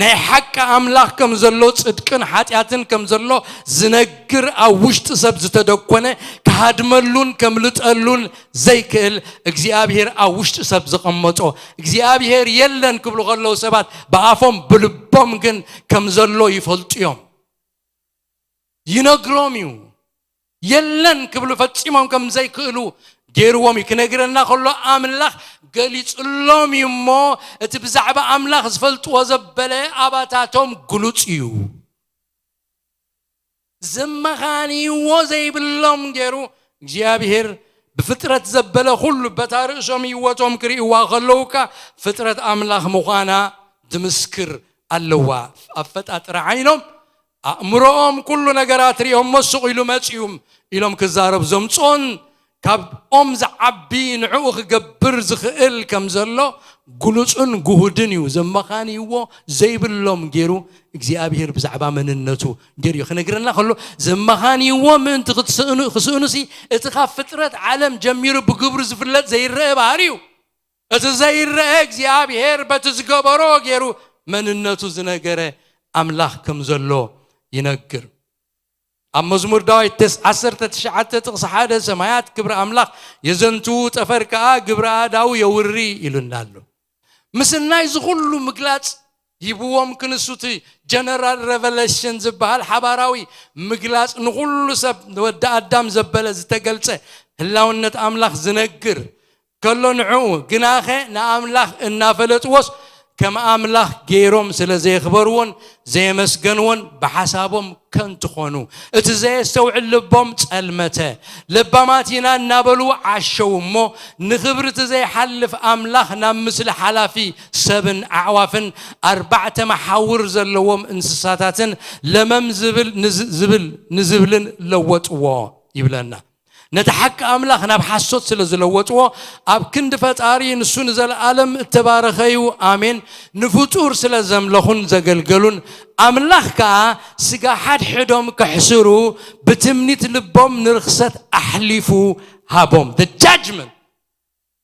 ናይ ሓቂ ኣምላኽ ከም ዘሎ፣ ጽድቅን ሓጢኣትን ከም ዘሎ ዝነግር፣ ኣብ ውሽጢ ሰብ ዝተደኮነ ክሃድመሉን ከምልጠሉን ዘይክእል እግዚኣብሔር ኣብ ውሽጢ ሰብ ዘቐመጦ። እግዚኣብሔር የለን ክብሉ ከለዉ ሰባት ብኣፎም ብልቦም ግን ከም ዘሎ ይፈልጡ እዮም። ይነግሮም እዩ። የለን ክብሉ ፈጺሞም ከም ዘይክእሉ ገይርዎም እዩ። ክነግረና ከሎ ኣምላኽ ገሊጽሎም እዩ እሞ፣ እቲ ብዛዕባ ኣምላኽ ዝፈልጥዎ ዘበለ ኣባታቶም ግሉጽ እዩ። ዘመኻንይዎ ዘይብሎም ገይሩ እግዚኣብሔር ብፍጥረት ዘበለ ኩሉ በታ ርእሶም ህይወቶም ክርእይዋ ከለውካ ፍጥረት ኣምላኽ ምዃና ድምስክር ኣለዋ። ኣፈጣጥራ ዓይኖም፣ ኣእምሮኦም፣ ኩሉ ነገራት ሪኦም፣ መሱቕ ኢሉ መጺኡም ኢሎም ክዛረብ ዘምጾን ካብ ኦም ዝዓቢ ንዕኡ ክገብር ዝኽእል ከም ዘሎ ግሉጽን ግሁድን እዩ። ዘመኻንይዎ ዘይብሎም ገይሩ እግዚኣብሔር ብዛዕባ መንነቱ ገይሩ እዩ ክነግረና ከሎ፣ ዘመኻንይዎ ምእንቲ ክትስእኑ- ክስእኑሲ እቲ ካብ ፍጥረት ዓለም ጀሚሩ ብግብሩ ዝፍለጥ ዘይረአ ባህሪ እዩ። እቲ ዘይረአ እግዚኣብሔር በቲ ዝገበሮ ገይሩ መንነቱ ዝነገረ ኣምላኽ ከም ዘሎ ይነግር። ኣብ መዝሙር ዳዊት ተስ- ዓሰርተ ትሽዓተ ጥቕሲ ሓደ፣ ሰማያት ክብሪ ኣምላኽ የዘንትዉ፣ ጠፈር ከኣ ግብሪ ኣእዳዉ የውሪ ኢሉና ኣሎ። ምስናይ ዝኹሉ ምግላጽ ሂብዎም ክንሱ እቲ ጀነራል ሬቨሌሽን ዝበሃል ሓባራዊ ምግላጽ ንኹሉ ሰብ ወዲ ኣዳም ዘበለ ዝተገልጸ ህላውነት ኣምላኽ ዝነግር ከሎ ንዕኡ ግናኸ ንኣምላኽ እናፈለጥዎስ ከም ኣምላኽ ገይሮም ስለ ዘየኽበርዎን ዘየመስገንዎን ብሓሳቦም ከንቱ ኾኑ። እቲ ዘየስተውዕል ልቦም ጸልመተ። ለባማት ኢና እናበሉ ዓሸው እሞ ንኽብሪ እቲ ዘይሓልፍ ኣምላኽ ናብ ምስሊ ሓላፊ ሰብን ኣዕዋፍን ኣርባዕተ መሓውር ዘለዎም እንስሳታትን ለመም ዝብል ንዝ- ዝብል ንዝብልን ለወጥዎ ይብለና። ነቲ ሓቂ ኣምላኽ ናብ ሓሶት ስለ ዝለወጥዎ፣ ኣብ ክንዲ ፈጣሪ ንሱ ንዘለኣለም እተባረኸ እዩ፣ ኣሜን፣ ንፍጡር ስለ ዘምለኹን ዘገልገሉን፣ ኣምላኽ ከኣ ስጋ ሓድሕዶም ከሕስሩ ብትምኒት ልቦም ንርኽሰት ኣሕሊፉ ሃቦም። The judgment።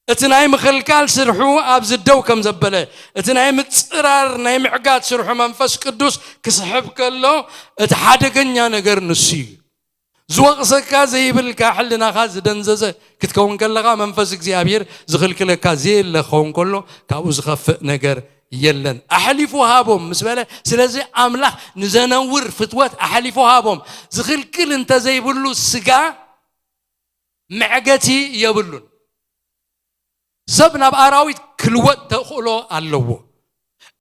እቲ ናይ ምኽልካል ስርሑ ኣብዚ ደው ከም ዘበለ፣ እቲ ናይ ምጽራር ናይ ምዕጋት ስርሑ መንፈስ ቅዱስ ክስሕብ ከሎ፣ እቲ ሓደገኛ ነገር ንሱ እዩ። ዝወቕሰካ ዘይብልካ፣ ሕልናኻ ዝደንዘዘ ክትከውን ከለኻ መንፈስ እግዚኣብሔር ዝኽልክለካ ዘየለ ክኸውን ከሎ ካብኡ ዝኸፍእ ነገር የለን። ኣሕሊፉ ሃቦም ምስ በለ፣ ስለዚ ኣምላኽ ንዘነውር ፍትወት ኣሕሊፉ ሃቦም። ዝኽልክል እንተዘይብሉ ስጋ መዕገቲ የብሉን። ሰብ ናብ ኣራዊት ክልወጥ ተኽእሎ ኣለዎ።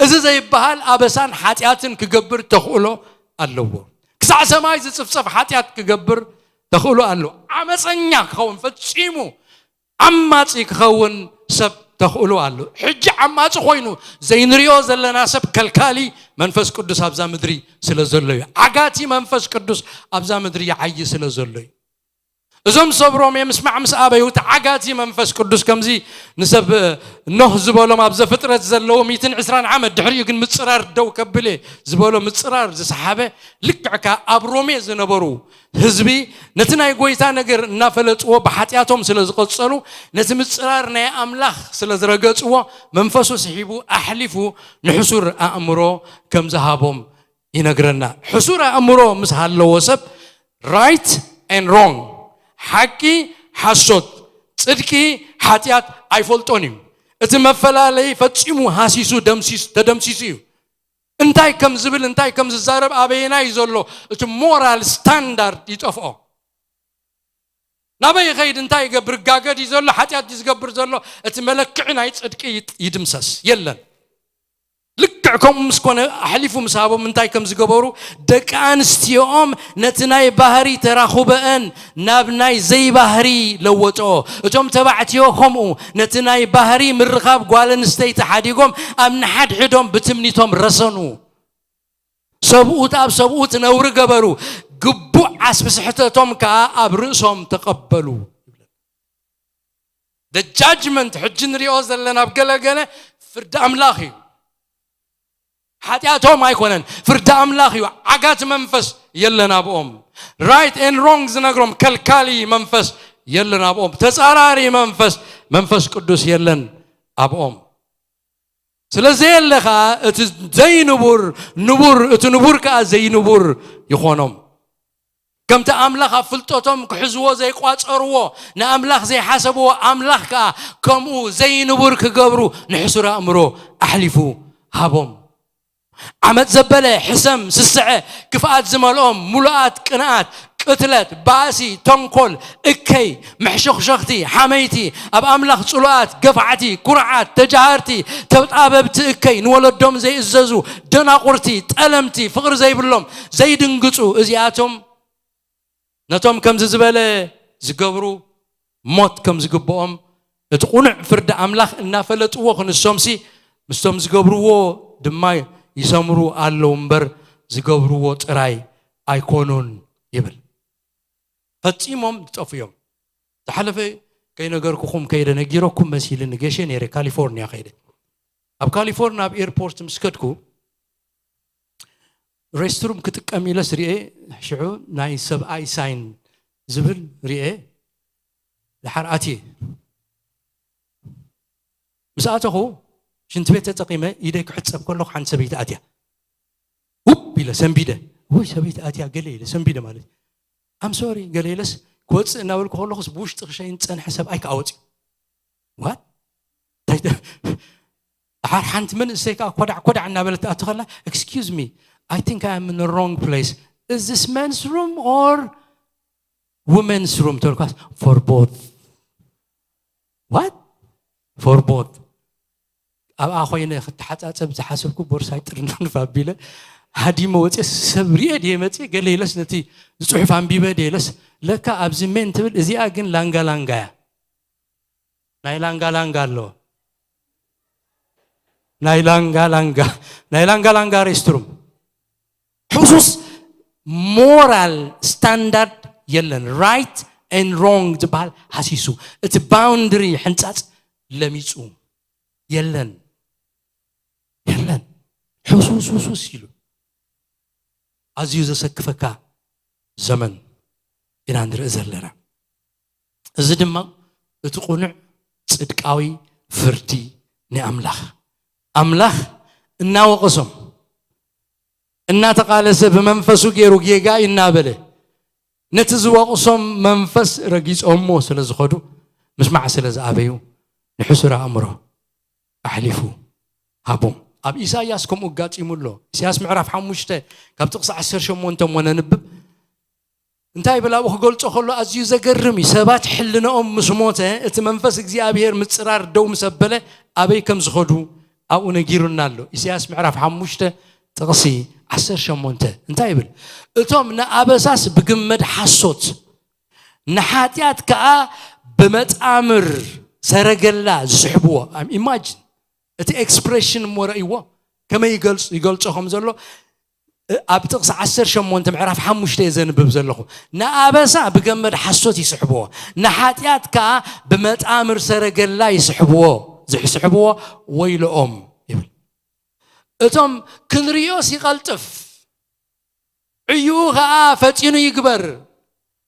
እዚ ዘይበሃል ኣበሳን ሓጢኣትን ክገብር ተኽእሎ ኣለዎ። ክሳዕ ሰማይ ዝጽፍጸፍ ሓጢኣት ክገብር ተኽእሎ ኣለዎ። ዓመፀኛ ክኸውን፣ ፈጺሙ ዓማጺ ክኸውን ሰብ ተኽእሎ ኣሎ። ሕጂ ዓማጺ ኮይኑ ዘይንሪኦ ዘለና ሰብ ከልካሊ መንፈስ ቅዱስ ኣብዛ ምድሪ ስለ ዘሎ እዩ። ዓጋቲ መንፈስ ቅዱስ ኣብዛ ምድሪ ይዓዪ ስለ ዘሎ እዩ። እዞም ሰብ ሮሜ ምስማዕ ምስ ኣበዩ፣ እቲ ዓጋቲ መንፈስ ቅዱስ ከምዚ ንሰብ ኖህ ዝበሎም ኣብ ዘፍጥረት ዘለዉ ሚእትን ዕስራን ዓመት ድሕሪኡ ግን ምጽራር ደው ከብል እየ ዝበሎ ምጽራር ዝሰሓበ፣ ልክዕ ከኣ ኣብ ሮሜ ዝነበሩ ህዝቢ ነቲ ናይ ጐይታ ነገር እናፈለጥዎ ብሓጢኣቶም ስለ ዝቐጸሉ፣ ነቲ ምጽራር ናይ ኣምላኽ ስለ ዝረገጽዎ፣ መንፈሱ ስሒቡ ኣሕሊፉ ንሕሱር ኣእምሮ ከም ዝሃቦም ይነግረና። ሕሱር ኣእምሮ ምስ ሃለዎ ሰብ right and wrong፣ ሓቂ ሓሶት፣ ጽድቂ ሓጢኣት ኣይፈልጦን እዩ። እቲ መፈላለዪ ፈጺሙ ሃሲሱ ደምሲስ- ተደምሲሱ እዩ። እንታይ ከም ዝብል እንታይ ከም ዝዛረብ ኣበየናይ ዘሎ እቲ ሞራል ስታንዳርድ ይጠፍኦ። ናበይ ይኸይድ? እንታይ ይገብር? ጋገድ እዩ ዘሎ? ሓጢኣት ድዩ ዝገብር ዘሎ? እቲ መለክዒ ናይ ጽድቂ ይጥ- ይድምሰስ። የለን። ልክዕ ከምኡ ምስ ኮነ ኣሕሊፉ ምስ ሃቦም እንታይ ከም ዝገበሩ፣ ደቂ ኣንስትዮኦም ነቲ ናይ ባህሪ ተራኹበአን ናብ ናይ ዘይባህሪ ለወጦ። እቶም ተባዕትዮ ከምኡ ነቲ ናይ ባህሪ ምርኻብ ጓል ኣንስተይቲ ሓዲጎም ኣብ ንሓድሕዶም ብትምኒቶም ረሰኑ። ሰብኡት ኣብ ሰብኡት ነውሪ ገበሩ፣ ግቡእ ዓስቢ ስሕተቶም ከኣ ኣብ ርእሶም ተቐበሉ። The judgment ሕጂ ንሪኦ ዘለና ኣብ ገለገለ ፍርዲ ኣምላኽ እዩ። ሓጢኣቶም ኣይኮነን፣ ፍርዲ ኣምላኽ እዩ። ዓጋቲ መንፈስ የለን ኣብኦም። Right and wrong ዝነግሮም ከልካሊ መንፈስ የለን ኣብኦም። ተጻራሪ መንፈስ፣ መንፈስ ቅዱስ የለን ኣብኦም። ስለ ዘየለ ኸኣ እቲ ዘይንቡር ንቡር፣ እቲ ንቡር ከኣ ዘይንቡር ይኾኖም። ከምቲ ኣምላኽ ኣብ ፍልጠቶም ክሕዝዎ ዘይቋጸርዎ፣ ንኣምላኽ ዘይሓሰብዎ ኣምላኽ ከኣ ከምኡ ዘይንቡር ክገብሩ ንሕሱር ኣእምሮ ኣሕሊፉ ሃቦም። ዓመጽ ዘበለ፣ ሕሰም፣ ስስዐ፣ ክፍኣት ዝመልኦም፣ ሙሉኣት ቅንኣት፣ ቅትለት፣ ባእሲ፣ ተንኮል፣ እከይ፣ መሕሸኽሸኽቲ፣ ሓመይቲ፣ ኣብ ኣምላኽ ጽሉኣት፣ ገፋዕቲ፣ ኩርዓት፣ ተጃሃርቲ፣ ተጣበብቲ፣ እከይ፣ ንወለዶም ዘይእዘዙ፣ ደናቑርቲ፣ ጠለምቲ፣ ፍቕሪ ዘይብሎም፣ ዘይድንግጹ፣ እዚኣቶም ነቶም ከምዚ ዝበለ ዝገብሩ ሞት ከም ዝግብኦም እቲ ቁኑዕ ፍርዲ ኣምላኽ እናፈለጥዎ ክንሶምሲ ምስቶም ዝገብርዎ ድማ ይሰምሩ ኣለዉ እምበር ዝገብርዎ ጥራይ ኣይኮኑን ይብል። ፈጺሞም ዝጠፉ እዮም። ዝሓለፈ ከይነገርኩኹም ከይደ ነጊረኩም መሲልኒ ገሸ ነይረ ካሊፎርኒያ ከይደ። ኣብ ካሊፎርኒያ ኣብ ኤርፖርት ምስ ከድኩ ሬስትሩም ክጥቀም ኢለስ ርኤ ሽዑ ናይ ሰብኣይ ሳይን ዝብል ርኤ ድሓር ኣትየ ምስ ኣተኹ ሽንቲ ቤት ተጠቂመ ኢደይ ክሕፀብ ከለኹ ሓንቲ ሰበይቲ ኣትያ ውብ ኢለ ሰንቢደ ወይ ሰበይቲ ኣትያ ገለ ኢለ ሰንቢደ ማለት ኣም ሶሪ ገለ ኢለስ ክወፅእ እናበልኩ ከለኹስ ብውሽጢ ክሸይን ዝፀንሐ ሰብኣይ ከዓ ወፅዩ ዋት ድሓር ሓንቲ መንእሰይ ከዓ ኮዳዕ ኮዳዕ እናበለት ትኣቱ ከላ excuse me I think I am in the wrong place is this men's room or women's room ተልኳስ for both what for both ኣብኣ ኮይነ ክተሓፃፀብ ዝሓሰብኩ ቦርሳይ ጥርንፍ ኣቢለ ሃዲመ ወፅየ ሰብ ርኤ ድየ መፅየ ገለ ኢለስ ነቲ ዝፅሑፍ ኣንቢበ ድየ ኢለስ ለካ ኣብዚ ሜን ትብል እዚኣ ግን ላንጋ ላንጋ እያ ናይ ላንጋ ላንጋ ኣሎ ናይ ላንጋ ላንጋ ናይ ላንጋ ላንጋ ሬስትሩም ሕሱስ ሞራል ስታንዳርድ የለን right and wrong ዝበሃል ሃሲሱ እቲ boundary ሕንፃፅ ለሚፁ የለን የለን ሕሱስ ህሱስ ኢሉ ኣዝዩ ዘሰክፈካ ዘመን ኢና ንርኢ ዘለና እዚ ድማ እቲ ቁኑዕ ጽድቃዊ ፍርዲ ንኣምላኽ ኣምላኽ እናወቐሶም እናተቓለሰ ብመንፈሱ ገይሩ ጌጋ እናበለ ነቲ ዝወቕሶም መንፈስ ረጊጾሞ ስለ ዝኸዱ ምስማዕ ስለ ዝኣበዩ ንሕሱር ኣእምሮ ኣሕሊፉ ሃቦም ኣብ ኢሳያስ ከምኡ ኣጋጢሙ ኣሎ ኢሳያስ ምዕራፍ ሓሙሽተ ካብ ጥቕሲ ዓሰርተ ሸሞንተ እሞ ነንብብ እንታይ ይብል ኣብኡ ክገልጾ ከሎ ኣዝዩ ዘገርም እዩ ሰባት ሕልነኦም ምስ ሞተ እቲ መንፈስ እግዚኣብሔር ምጽራር ደው ምስ ኣበለ ኣበይ ከም ዝኸዱ ኣብኡ ነጊሩና ኣሎ ኢሳያስ ምዕራፍ ሓሙሽተ ጥቕሲ ዓሰርተ ሸሞንተ እንታይ ይብል እቶም ንኣበሳስ ብግመድ ሓሶት ንሓጢኣት ከኣ ብመጻምር ሰረገላ ዝስሕብዎ ኢማጅን እቲ ኤክስፕሬሽን እሞ ረእይዎ ከመይ ይገልጾ ከም ዘሎ ኣብ ጥቕሲ ዓሰርተ ሸሞንተ ምዕራፍ ሓሙሽተ እየ ዘንብብ ዘለኹ ንኣበሳ ብገመድ ሓሶት ይስሕብዎ ንሓጢኣት ከኣ ብመጻምር ሰረገላ ይስሕብዎ ዝስሕብዎ ወይልኦም ይብል እቶም ክንሪኦስ ይቐልጥፍ ዕዩኡ ኸዓ ፈጢኑ ይግበር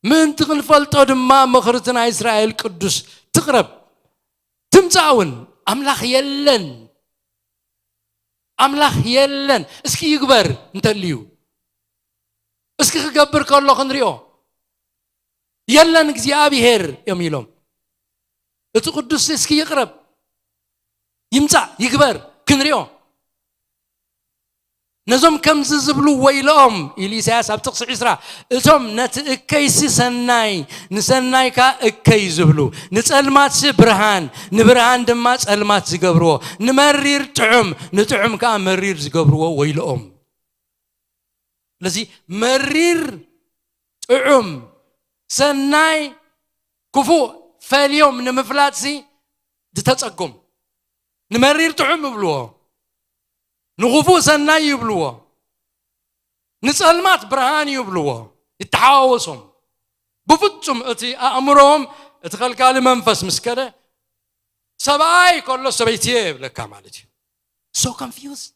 ምእንቲ ክንፈልጦ ድማ ምኽርቲ ናይ እስራኤል ቅዱስ ትቕረብ ትምጻእ እውን ኣምላኽ የለን ኣምላኽ የለን እስኪ ይግበር እንተልዩ እስኪ ክገብር ከሎ ክንሪኦ የለን እግዚኣብሄር እዮም ኢሎም እቲ ቅዱስ እስኪ ይቕረብ ይምጻእ ይግበር ክንሪኦ ነዞም ከምዚ ዝብሉ ወይልኦም ኢሉ ኢሳያስ ኣብ ጥቕሲ ዕስራ፣ እቶም ነቲ እከይሲ ሰናይ ንሰናይካ እከይ ዝብሉ፣ ንጸልማትሲ ብርሃን፣ ንብርሃን ድማ ጸልማት ዝገብርዎ፣ ንመሪር ጥዑም፣ ንጥዑም ከኣ መሪር ዝገብርዎ ወይልኦም። ስለዚ መሪር ጥዑም፣ ሰናይ ክፉእ ፈልዮም ንምፍላጥሲ ዝተጸጎም። ንመሪር ጥዑም ይብልዎ፣ ንኽፉእ ሰናይ ይብልዎ፣ ንጸልማት ብርሃን ይብልዎ። ይተሓዋወሶም። ብፍጹም እቲ ኣእምሮኦም፣ እቲ ከልካሊ መንፈስ ምስ ከደ፣ ሰብኣይ ከሎ ሰበይቲ እየ ይብለካ ማለት እዩ። So confused።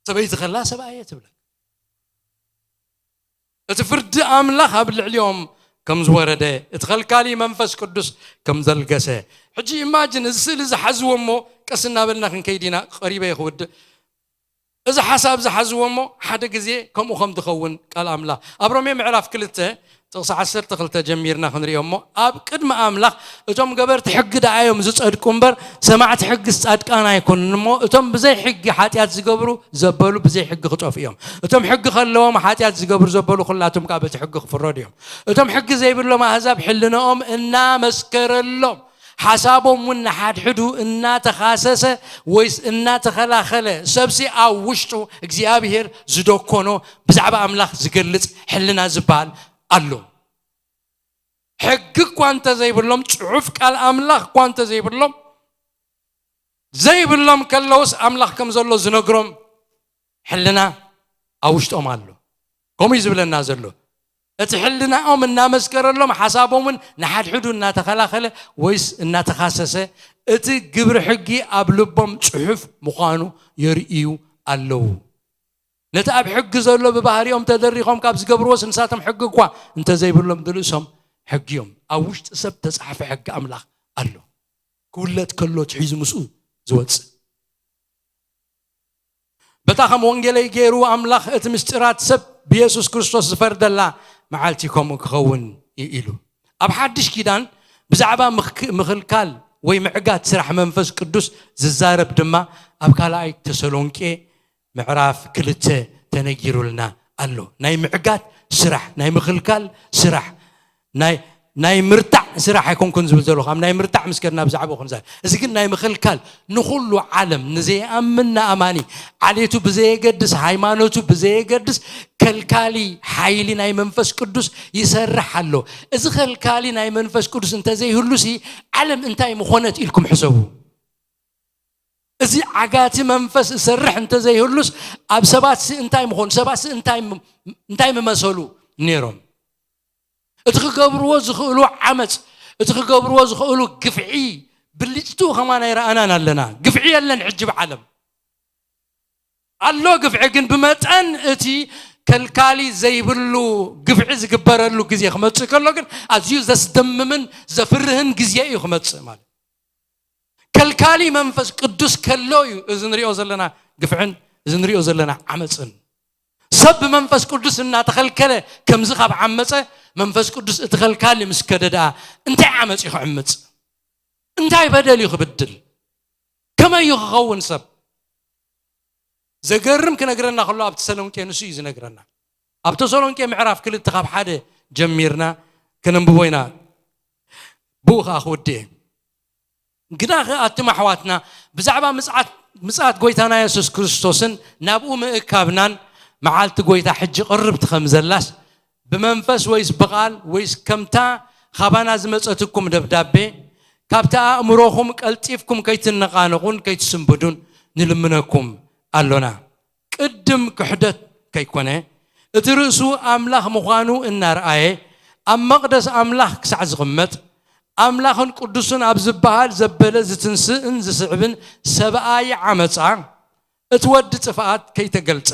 ሰበይቲ ከላ ሰብኣይ እየ ትብለካ። እቲ ፍርዲ ኣምላኽ ኣብ ልዕሊኦም ከም ዝወረደ፣ እቲ ከልካሊ መንፈስ ቅዱስ ከም ዘልገሰ። ሕጂ ኢማጅን፣ እዚ ስእሊ ዝሓዝዎ እሞ፣ ቀስ እናበልና ክንከይድ ኢና፣ ቀሪበ እየ ክውድእ። እዚ ሓሳብ ዝሓዝዎ እሞ፣ ሓደ ግዜ ከምኡ ከም ዝኸውን ቃል ኣምላኽ ኣብ ሮሜ ምዕራፍ ክልተ ጥቕሲ ዓሰርተ ክልተ ጀሚርና ክንሪኦ እሞ፣ ኣብ ቅድሚ ኣምላኽ እቶም ገበርቲ ሕጊ ደኣ እዮም ዝጸድቁ እምበር፣ ሰማዕቲ ሕግስ ጻድቃን ኣይኮኑን። እሞ እቶም ብዘይ ሕጊ ሓጢኣት ዝገብሩ ዘበሉ ብዘይ ሕጊ ክጠፍኡ እዮም። እቶም ሕጊ ከለዎም ሓጢኣት ዝገብሩ ዘበሉ ኩላቶም ከኣ በቲ ሕጊ ክፍረዱ እዮም። እቶም ሕጊ ዘይብሎም ኣህዛብ ሕልናኦም እናመስከረሎም፣ ሓሳቦም እውን ንሓድሕዱ እናተኻሰሰ ወይስ እናተኸላኸለ፣ ሰብሲ ኣብ ውሽጡ እግዚኣብሔር ዝደኮኖ ብዛዕባ ኣምላኽ ዝገልጽ ሕልና ዝበሃል ኣሎ። ሕጊ እኳ እንተዘይብሎም፣ ጽሑፍ ቃል ኣምላኽ እኳ እንተዘይብሎም፣ ዘይብሎም ከለውስ ኣምላኽ ከም ዘሎ ዝነግሮም ሕልና ኣብ ውሽጦም ኣሎ። ከምኡ እዩ ዝብለና ዘሎ። እቲ ሕልናኦም እናመስከረሎም፣ ሓሳቦምን ንሓድሕዱ እናተኸላኸለ ወይስ እናተኻሰሰ፣ እቲ ግብሪ ሕጊ ኣብ ልቦም ጽሑፍ ምዃኑ የርእዩ ኣለዉ። ነቲ ኣብ ሕጊ ዘሎ ብባህሪኦም ተደሪኾም ካብ ዝገብርዎስ፣ ንሳቶም ሕጊ እኳ እንተዘይብሎም፣ ብርእሶም ሕጊ እዮም። ኣብ ውሽጢ ሰብ ተጻሕፈ ሕጊ ኣምላኽ ኣሎ። ክውለድ ከሎ ትሒዙ ምስኡ ዝወጽእ። በታ ከም ወንጌለይ ገይሩ ኣምላኽ እቲ ምስጢራት ሰብ ብየሱስ ክርስቶስ ዝፈርደላ መዓልቲ ከምኡ ክኸውን እዩ ኢሉ። ኣብ ሓድሽ ኪዳን ብዛዕባ ምኽ-፣ ምኽልካል ወይ ምዕጋት ስራሕ መንፈስ ቅዱስ ዝዛረብ ድማ ኣብ ካልኣይ ተሰሎንቄ ምዕራፍ ክልተ ተነጊሩልና ኣሎ። ናይ ምዕጋት ስራሕ፣ ናይ ምኽልካል ስራሕ፣ ናይ፣ ናይ ምርታዕ ስራሕ ኣይኮንኩን ዝብል ዘለኹ። ኣብ ናይ ምርታዕ ምስ ከድና ብዛዕባ ኹን ዛር-፣ እዚ ግን ናይ ምኽልካል፣ ንኹሉ ዓለም፣ ንዘይኣምን ንኣማኒ፣ ዓሌቱ ብዘየገድስ፣ ሃይማኖቱ ብዘየገድስ፣ ከልካሊ ሓይሊ ናይ መንፈስ ቅዱስ ይሰርሕ ኣሎ። እዚ ከልካሊ ናይ መንፈስ ቅዱስ እንተዘይህሉሲ፣ ዓለም እንታይ ምኾነት ኢልኩም ሕሰቡ። እዚ ዓጋቲ መንፈስ እሰርሕ እንተዘይህሉስ፣ ኣብ ሰባትሲ እንታይ ምኾኑ? ሰባትሲ እንታይ ም-፣ እንታይ ምመሰሉ ነይሮም? እቲ ክገብርዎ ዝኽእሉ ዓመፅ፣ እቲ ክገብርዎ ዝኽእሉ ግፍዒ፣ ብልጭትኡ ከማን ኣይረኣናን ኣለና። ግፍዒ የለን ሕጂ ብዓለም። ኣሎ ግፍዒ፣ ግን ብመጠን እቲ ከልካሊ ዘይብሉ ግፍዒ ዝግበረሉ ግዜ ክመጽእ ከሎ ግን ኣዝዩ ዘስደምምን ዘፍርህን ግዜ እዩ ክመጽእ ማለት። ከልካሊ መንፈስ ቅዱስ ከሎ እዩ እዚ ንሪኦ ዘለና ግፍዕን እዚ ንሪኦ ዘለና ዓመፅን። ሰብ ብመንፈስ ቅዱስ እናተኸልከለ ከምዚ ካብ ዓመፀ፣ መንፈስ ቅዱስ እቲ ከልካሊ ምስ ከደ ደኣ እንታይ ዓመፅ እዩ ክዕምፅ? እንታይ በደል እዩ ክብድል? ከመይ እዩ ክኸውን ሰብ? ዘገርም ክነግረና ከሎ ኣብ ተሰሎንቄ ንሱ እዩ ዝነግረና። ኣብ ተሰሎንቄ ምዕራፍ ክልተ ካብ ሓደ ጀሚርና ክነንብቦ ኢና። ብኡ ኸኣ ክውድእ እየ። ግናኸ ኣቱም ኣሕዋትና፣ ብዛዕባ ምጽኣት፣ ምጽኣት ጐይታና የሱስ ክርስቶስን ናብኡ ምእካብናን፣ መዓልቲ ጐይታ ሕጂ ቅርብቲ ከም ዘላስ፣ ብመንፈስ ወይስ ብቓል ወይስ ከምታ ኻባና ዝመጸትኩም ደብዳቤ፣ ካብቲ ኣእምሮኹም ቀልጢፍኩም ከይትነቓነቑን ከይትስንብዱን ንልምነኩም ኣሎና። ቅድም ክሕደት ከይኮነ፣ እቲ ርእሱ ኣምላኽ ምዃኑ እናርኣየ፣ ኣብ መቕደስ ኣምላኽ ክሳዕ ዝቕመጥ፣ ኣምላኽን ቅዱስን ኣብ ዝበሃል ዘበለ ዝትንስእን ዝስዕብን ሰብኣይ ዓመጻ፣ እቲ ወዲ ጥፍኣት ከይተገልጸ።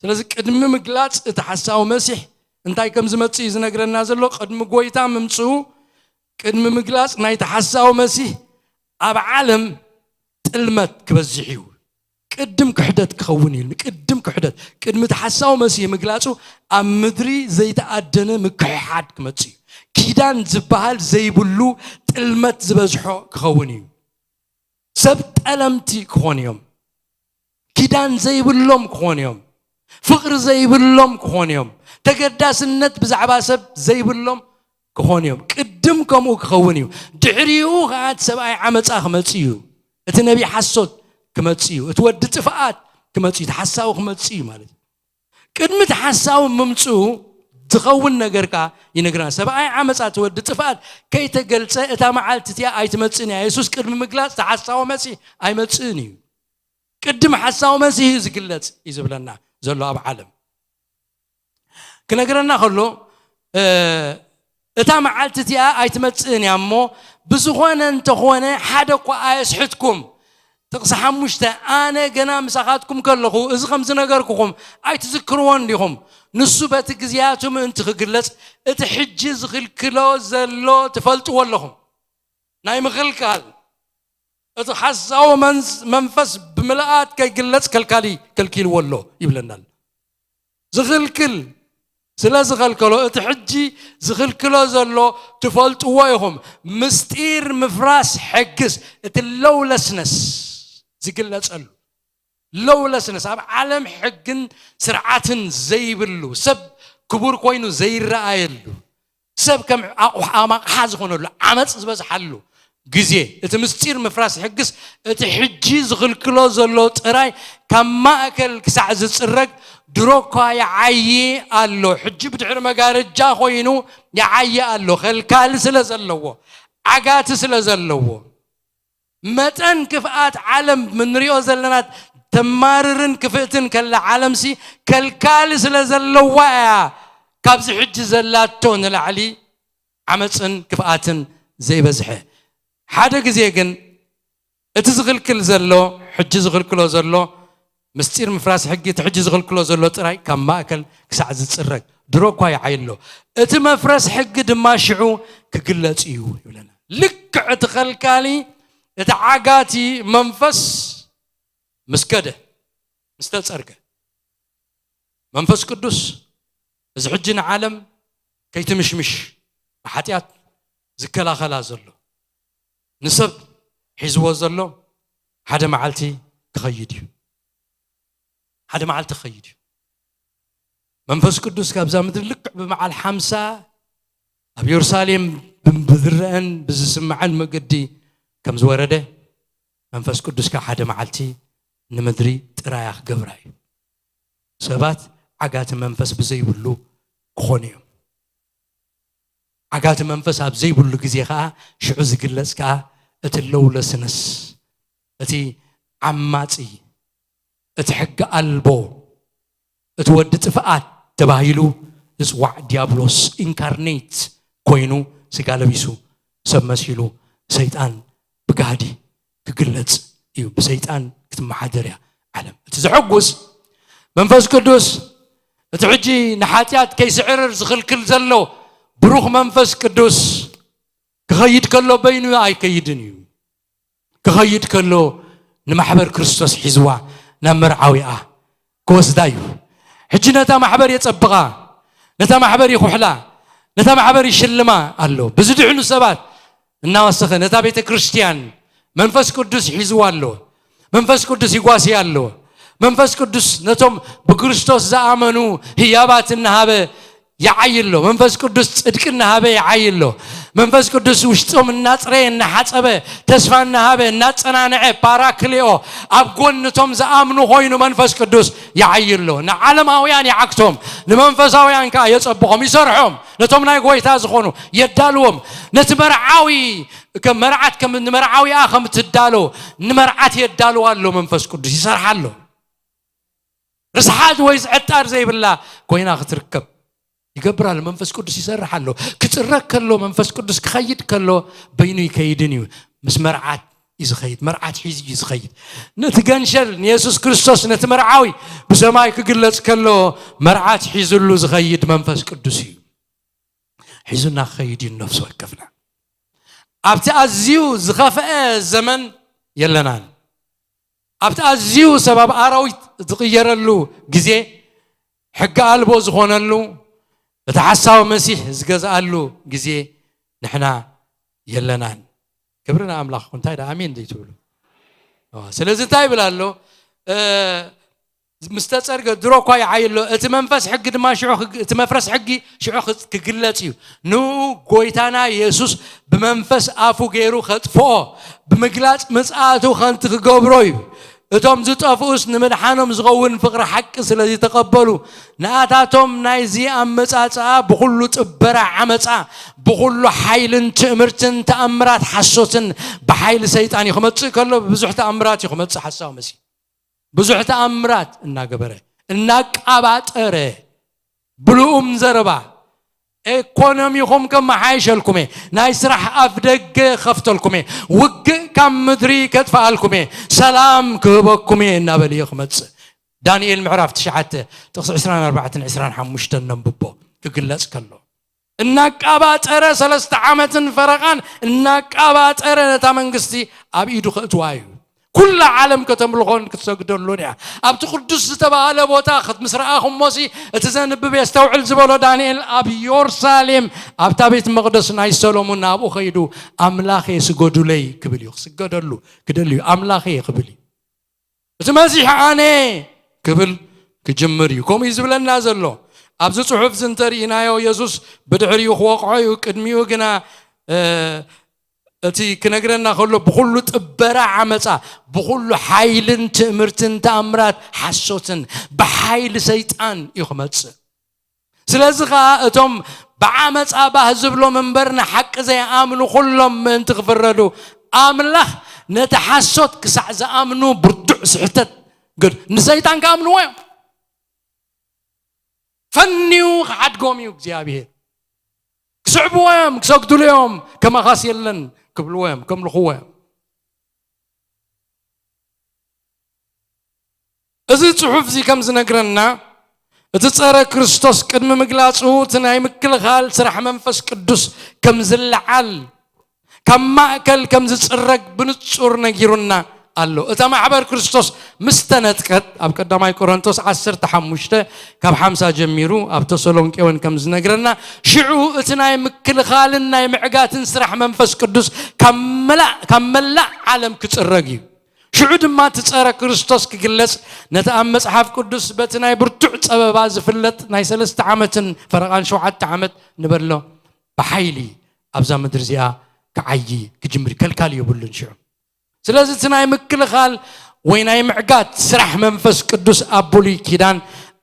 ስለዚ ቅድሚ ምግላጽ እቲ ሓሳዊ መሲሕ እንታይ ከም ዝመጽእ እዩ ዝነግረና ዘሎ። ቅድሚ ጐይታ ምምጽኡ፣ ቅድሚ ምግላጽ ናይቲ ሓሳዊ መሲሕ ኣብ ዓለም ጥልመት ክበዝሕ እዩ። ቅድም ክሕደት ክኸውን እዩ። ቅድም ክሕደት፣ ቅድሚ እቲ ሓሳዊ መሲሕ ምግላጹ ኣብ ምድሪ ዘይተኣደነ ምክሕሓድ ክመጽእ እዩ። ኪዳን ዝበሃል ዘይብሉ ጥልመት ዝበዝሖ ክኸውን እዩ። ሰብ ጠለምቲ ክኾኑ እዮም። ኪዳን ዘይብሎም ክኾኑ እዮም። ፍቕሪ ዘይብሎም ክኾኑ እዮም። ተገዳስነት ብዛዕባ ሰብ ዘይብሎም ክኾኑ እዮም። ቅድም ከምኡ ክኸውን እዩ። ድሕሪኡ ኸዓ እቲ ሰብኣይ ዓመፃ ክመፅእ እዩ። እቲ ነቢይ ሓሶት ክመፅእ እዩ። እቲ ወዲ ጥፍኣት ክመፅእ እዩ። እቲ ሓሳዊ ክመፅእ እዩ ማለት እዩ። ቅድሚ እቲ ሓሳዊ ምምፅኡ ዝኸውን ነገር ከዓ ይነግረና። ሰብኣይ ዓመፃ፣ እቲ ወዲ ጥፍኣት ከይተገልፀ እታ መዓልቲ እቲኣ ኣይትመፅእን እያ። የሱስ ቅድሚ ምግላፅ እቲ ሓሳዊ መፂ ኣይመፅእን እዩ። ቅድሚ ሓሳዊ መሲህ እዩ ዝግለፅ እዩ ዝብለና ዘሎ ኣብ ዓለም። ክነግረና ከሎ፣ እ፣ እታ መዓልቲ እቲኣ ኣይትመፅእን እያ እሞ፣ ብዝኾነ እንተኾነ ሓደ እኳ ኣየስሕትኩም። ጥቕሲ ሓሙሽተ፣ ኣነ ገና ምሳኻትኩም ከለኹ እዚ ከም ዝነገርኩኹም ኣይትዝክርዎን ዲኹም? ንሱ በቲ ግዜያቱ ምእንቲ ክግለጽ፣ እቲ ሕጂ ዝኽልክሎ ዘሎ ትፈልጥዎ ኣለኹም። ናይ ምኽልካል፣ እቲ ሓሳዊ መንስ-፣ መንፈስ ብምልኣት ከይግለጽ ከልካሊ ከልኪልዎ ኣሎ ይብለና ኣሎ። ዝኽልክል ስለ ዝኸልከሎ፣ እቲ ሕጂ ዝኽልክሎ ዘሎ ትፈልጥዎ ኢኹም። ምስጢር ምፍራስ ሕግስ፣ እቲ ሎውለስነስ ዝግለጸሉ፣ ሎውለስነስ ኣብ ዓለም ሕግን ስርዓትን ዘይብሉ፣ ሰብ ክቡር ኮይኑ ዘይረኣየሉ፣ ሰብ ከም ኣቑሕ-፣ ኣማቕሓ ዝኾነሉ፣ ዓመፅ ዝበዝሓሉ ግዜ፣ እቲ ምስጢር ምፍራስ ሕግስ፣ እቲ ሕጂ ዝኽልክሎ ዘሎ ጥራይ ካብ ማእከል ክሳዕ ዝጽረግ ድሮ እኳ ይዓዪ ኣሎ። ሕጂ ብድሕሪ መጋረጃ ኮይኑ ይዓዪ ኣሎ። ከልካሊ ስለ ዘለዎ፣ ዓጋቲ ስለ ዘለዎ። መጠን ክፍኣት ዓለም ምንሪኦ ዘለና፣ ተማርርን ክፍእትን ከላ ዓለምሲ ከልካሊ ስለ ዘለዋ እያ ካብዚ ሕጂ ዘላቶ ንላዕሊ ዓመፅን ክፍኣትን ዘይበዝሐ። ሓደ ግዜ ግን እቲ ዝኽልክል ዘሎ፣ ሕጂ ዝኽልክሎ ዘሎ ምስጢር ምፍራስ ሕጊ፣ እቲ ሕጂ ዝኽልክሎ ዘሎ ጥራይ ካብ ማእከል ክሳዕ ዝጽረግ ድሮ እኳ ይዓይ ኣሎ። እቲ መፍረስ ሕጊ ድማ ሽዑ ክግለጽ እዩ ይብለና። ልክዕ እቲ ከልካሊ፣ እቲ ዓጋቲ መንፈስ ምስ ከደ፣ ምስ ተጸርገ፣ መንፈስ ቅዱስ እዚ ሕጂ ንዓለም ከይትምሽምሽ ብሓጢኣት ዝከላኸላ ዘሎ፣ ንሰብ ሒዝዎ ዘሎ ሓደ መዓልቲ ክኸይድ እዩ። ሓደ መዓልቲ ክኸይድ እዩ። መንፈስ ቅዱስ ካብዛ ምድሪ ልክዕ ብመዓል ሓምሳ ኣብ የሩሳሌም ብ-፣ ብዝረአን ብዝስምዐን መገዲ ከም ዝወረደ፣ መንፈስ ቅዱስ ከዓ ሓደ መዓልቲ ንምድሪ ጥራያ ክገብራ እዩ። ሰባት ዓጋቲ መንፈስ ብዘይብሉ ክኾኑ እዮም። ዓጋቲ መንፈስ ኣብ ዘይብሉ ግዜ ከዓ፣ ሽዑ ዝግለጽ ከዓ እቲ ሎውለስነስ፣ እቲ ዓማጺ፣ እቲ ሕጊ ኣልቦ፣ እቲ ወዲ ጥፍኣት ተባሂሉ ዝጽዋዕ ዲያብሎስ ኢንካርኔት ኮይኑ፣ ስጋ ለቢሱ፣ ሰብ መሲሉ፣ ሰይጣን ብጋህዲ ክግለጽ እዩ። ብሰይጣን ክትመሓደር እያ ዓለም። እቲ ዘሐጉስ፣ መንፈስ ቅዱስ፣ እቲ ሕጂ ንሓጢኣት ከይስዕርር ዝኽልክል ዘሎ ብሩኽ መንፈስ ቅዱስ ክኸይድ ከሎ በይኑ ኣይከይድን እዩ። ክኸይድ ከሎ ንማሕበር ክርስቶስ ሒዝዋ ናብ መርዓዊኣ ክወስዳ እዩ። ሕጂ ነታ ማሕበር የጸብቓ፣ ነታ ማሕበር ይኹሕላ፣ ነታ ማሕበር ይሽልማ ኣሎ። ብዝድሕኑ ሰባት እናወሰኸ ነታ ቤተ ክርስቲያን መንፈስ ቅዱስ ሒዝዋ ኣሎ። መንፈስ ቅዱስ ይጓስያ ኣሎ። መንፈስ ቅዱስ ነቶም ብክርስቶስ ዝኣመኑ ህያባት እናሃበ ይዓይ ኣሎ። መንፈስ ቅዱስ ጽድቂ እናሃበ ይዓይ ኣሎ። መንፈስ ቅዱስ ውሽጦም እናጽረየ፣ እናሓጸበ፣ ተስፋ እናሃበ፣ እናጸናንዐ፣ ፓራክሊኦ፣ ኣብ ጎንቶም ዝኣምኑ ኮይኑ መንፈስ ቅዱስ ይዓይ ኣሎ። ንዓለማውያን ይዓግቶም፣ ንመንፈሳውያን ከኣ የጸብቖም፣ ይሰርሖም። ነቶም ናይ ጎይታ ዝኾኑ የዳልዎም። ነቲ መርዓዊ፣ ከም መርዓት፣ ከም ንመርዓዊኣ ከም ትዳሎ፣ ንመርዓት የዳልዋ ኣሎ መንፈስ ቅዱስ፣ ይሰርሓ ኣሎ። ርስሓት ወይ ዝዕጣር ዘይብላ ኮይና ክትርከብ ይገብር ኣሎ። መንፈስ ቅዱስ ይሰርሕ ኣሎ። ክጽረግ ከሎ፣ መንፈስ ቅዱስ ክኸይድ ከሎ፣ በይኑ ይከይድን እዩ። ምስ መርዓት እዩ ዝኸይድ። መርዓት ሒዙ እዩ ዝኸይድ። ነቲ ገንሸል ንየሱስ ክርስቶስ፣ ነቲ መርዓዊ ብሰማይ ክግለጽ ከሎ፣ መርዓት ሒዙሉ ዝኸይድ መንፈስ ቅዱስ እዩ። ሒዙና ክኸይድ እዩ ነፍሲ ወከፍና። ኣብቲ ኣዝዩ ዝኸፍአ ዘመን የለናን። ኣብቲ ኣዝዩ ሰብ ኣብ ኣራዊት ዝቕየረሉ ግዜ፣ ሕጊ ኣልቦ ዝኾነሉ፣ እቲ ሓሳዊ መሲሕ ዝገዝኣሉ ግዜ ንሕና የለናን። ክብሪ ንኣምላኽ። እንታይ ደኣ ኣሜን ዘይትብሉ? ዋ፣ ስለዚ እንታይ ይብል ኣሎ? እ፣ ምስ ተጸርገ ድሮ እኳ ይዓይ ኣሎ። እቲ መንፈስ ሕጊ ድማ ሽዑ ክግ-፣ እቲ መፍረስ ሕጊ ሽዑ ክግ-፣ ክግለጽ እዩ። ንኡ ጎይታና የሱስ ብመንፈስ ኣፉ ገይሩ ከጥፍኦ፣ ብምግላጽ ምጽኣቱ ከንቲ ክገብሮ እዩ። እቶም ዝጠፍኡስ ንምድሓኖም ዝኸውን ፍቕሪ ሓቂ ስለ ዝተቐበሉ፣ ንኣታቶም ናይዚ ኣመጻጽኣ ብኹሉ ጥበራ ዓመጻ፣ ብኹሉ ሓይልን ትእምርትን ተኣምራት ሓሶትን ብሓይሊ ሰይጣን እዩ ክመጽእ ከሎ፣ ብብዙሕ ተኣምራት እዩ ክመጽእ ሓሳዊ መሲሉ። ብዙሕ ተኣምራት እናገበረ፣ እናቃባጠረ፣ ብልኡም ዘረባ፣ ኤኮኖሚኹም ከመሓይሸልኩም እየ፣ ናይ ስራሕ ኣፍ ደገ ከፍተልኩም እየ፣ ውግእ ካብ ምድሪ ከጥፍኣልኩም እየ፣ ሰላም ክህበኩም እየ እናበለ እዩ ክመጽእ። ዳንኤል ምዕራፍ ትሽዓተ ጥቕሲ ዕስራን ኣርባዕተን ዕስራን ሓሙሽተን ነንብቦ ክግለጽ ከሎ። እናቃባጠረ ሰለስተ ዓመትን ፈረቓን እናቃባጠረ ነታ መንግስቲ ኣብ ኢዱ ከእትዋ እዩ። ኩላ ዓለም ከተምልኾን ክትሰግደሉን እያ። ኣብቲ ቅዱስ ዝተባህለ ቦታ ምስ ረኣኹሞሲ፣ እቲ ዘንብብ የስተውዕል ዝበሎ ዳንኤል ኣብ ዮርሳሌም ኣብታ ቤት መቕደስ ናይ ሰሎሞን ናብኡ ኸይዱ፣ "ኣምላኸ ስገዱለይ" ክብል እዩ። ክስገደሉ ክደሊ እዩ። "ኣምላኸ" ክብል እዩ። "እቲ መሲሕ ኣነ" ክብል ክጅምር እዩ። ከምኡ እዩ ዝብለና ዘሎ። ኣብዚ ጽሑፍ እዚ እንተርኢናዮ፣ የሱስ ብድሕሪኡ ክወቕዖ እዩ። ቅድሚኡ ግና፣ እ፣ እቲ ክነግረና ከሎ፣ ብኹሉ ጥበራ ዓመጻ፣ ብኹሉ ሓይልን ትእምርትን ተኣምራት ሓሶትን ብሓይሊ ሰይጣን እዩ ክመጽእ። ስለዚ ኸኣ እቶም ብዓመጻ ባህ ዝብሎም እምበር ንሓቂ ዘይኣምኑ ኩሎም ምእንቲ ክፍረዱ፣ ኣምላኽ ነቲ ሓሶት ክሳዕ ዝኣምኑ ብርቱዕ ስሕተት ገድ-፣ ንሰይጣን ክኣምንዎ እዮም። ፈንዩ ክሓድጎም እዩ እግዚኣብሔር። ክስዕብዎ እዮም፣ ክሰግድሉ እዮም፣ ከማኻስ የለን ክብልዎ እዮም፣ ከምልኽዎ እዮም። እዚ ጽሑፍ እዚ ከም ዝነግረና፣ እቲ ጸረ ክርስቶስ ቅድሚ ምግላጹ፣ እቲ ናይ ምክልኻል ስራሕ መንፈስ ቅዱስ ከም ዝለዓል፣ ካብ ማእከል ከም ዝጽረግ ብንጹር ነጊሩና ኣሎ። እታ ማሕበር ክርስቶስ ምስ ተነጥቀት፣ ኣብ ቀዳማይ ቆሮንቶስ ዓሰርተ ሓሙሽተ ካብ ሓምሳ ጀሚሩ፣ ኣብ ተሰሎንቄ እውን ከም ዝነግረና፣ ሽዑ እቲ ናይ ምክልኻልን ናይ ምዕጋትን ስራሕ መንፈስ ቅዱስ ካብ መላእ፣ ካብ መላእ ዓለም ክጽረግ እዩ። ሽዑ ድማ እቲ ጸረ ክርስቶስ ክግለጽ፣ ነቲ ኣብ መጽሓፍ ቅዱስ በቲ ናይ ብርቱዕ ጸበባ ዝፍለጥ ናይ ሰለስተ ዓመትን ፈረቓን ሸውዓተ ዓመት ንበሎ ብሓይሊ ኣብዛ ምድሪ እዚኣ ክዓዪ ክጅምር ከልካል የብሉን። ሽዑ ስለዚ እቲ ናይ ምክልኻል ወይ ናይ ምዕጋት ስራሕ መንፈስ ቅዱስ ኣብ ብሉይ ኪዳን፣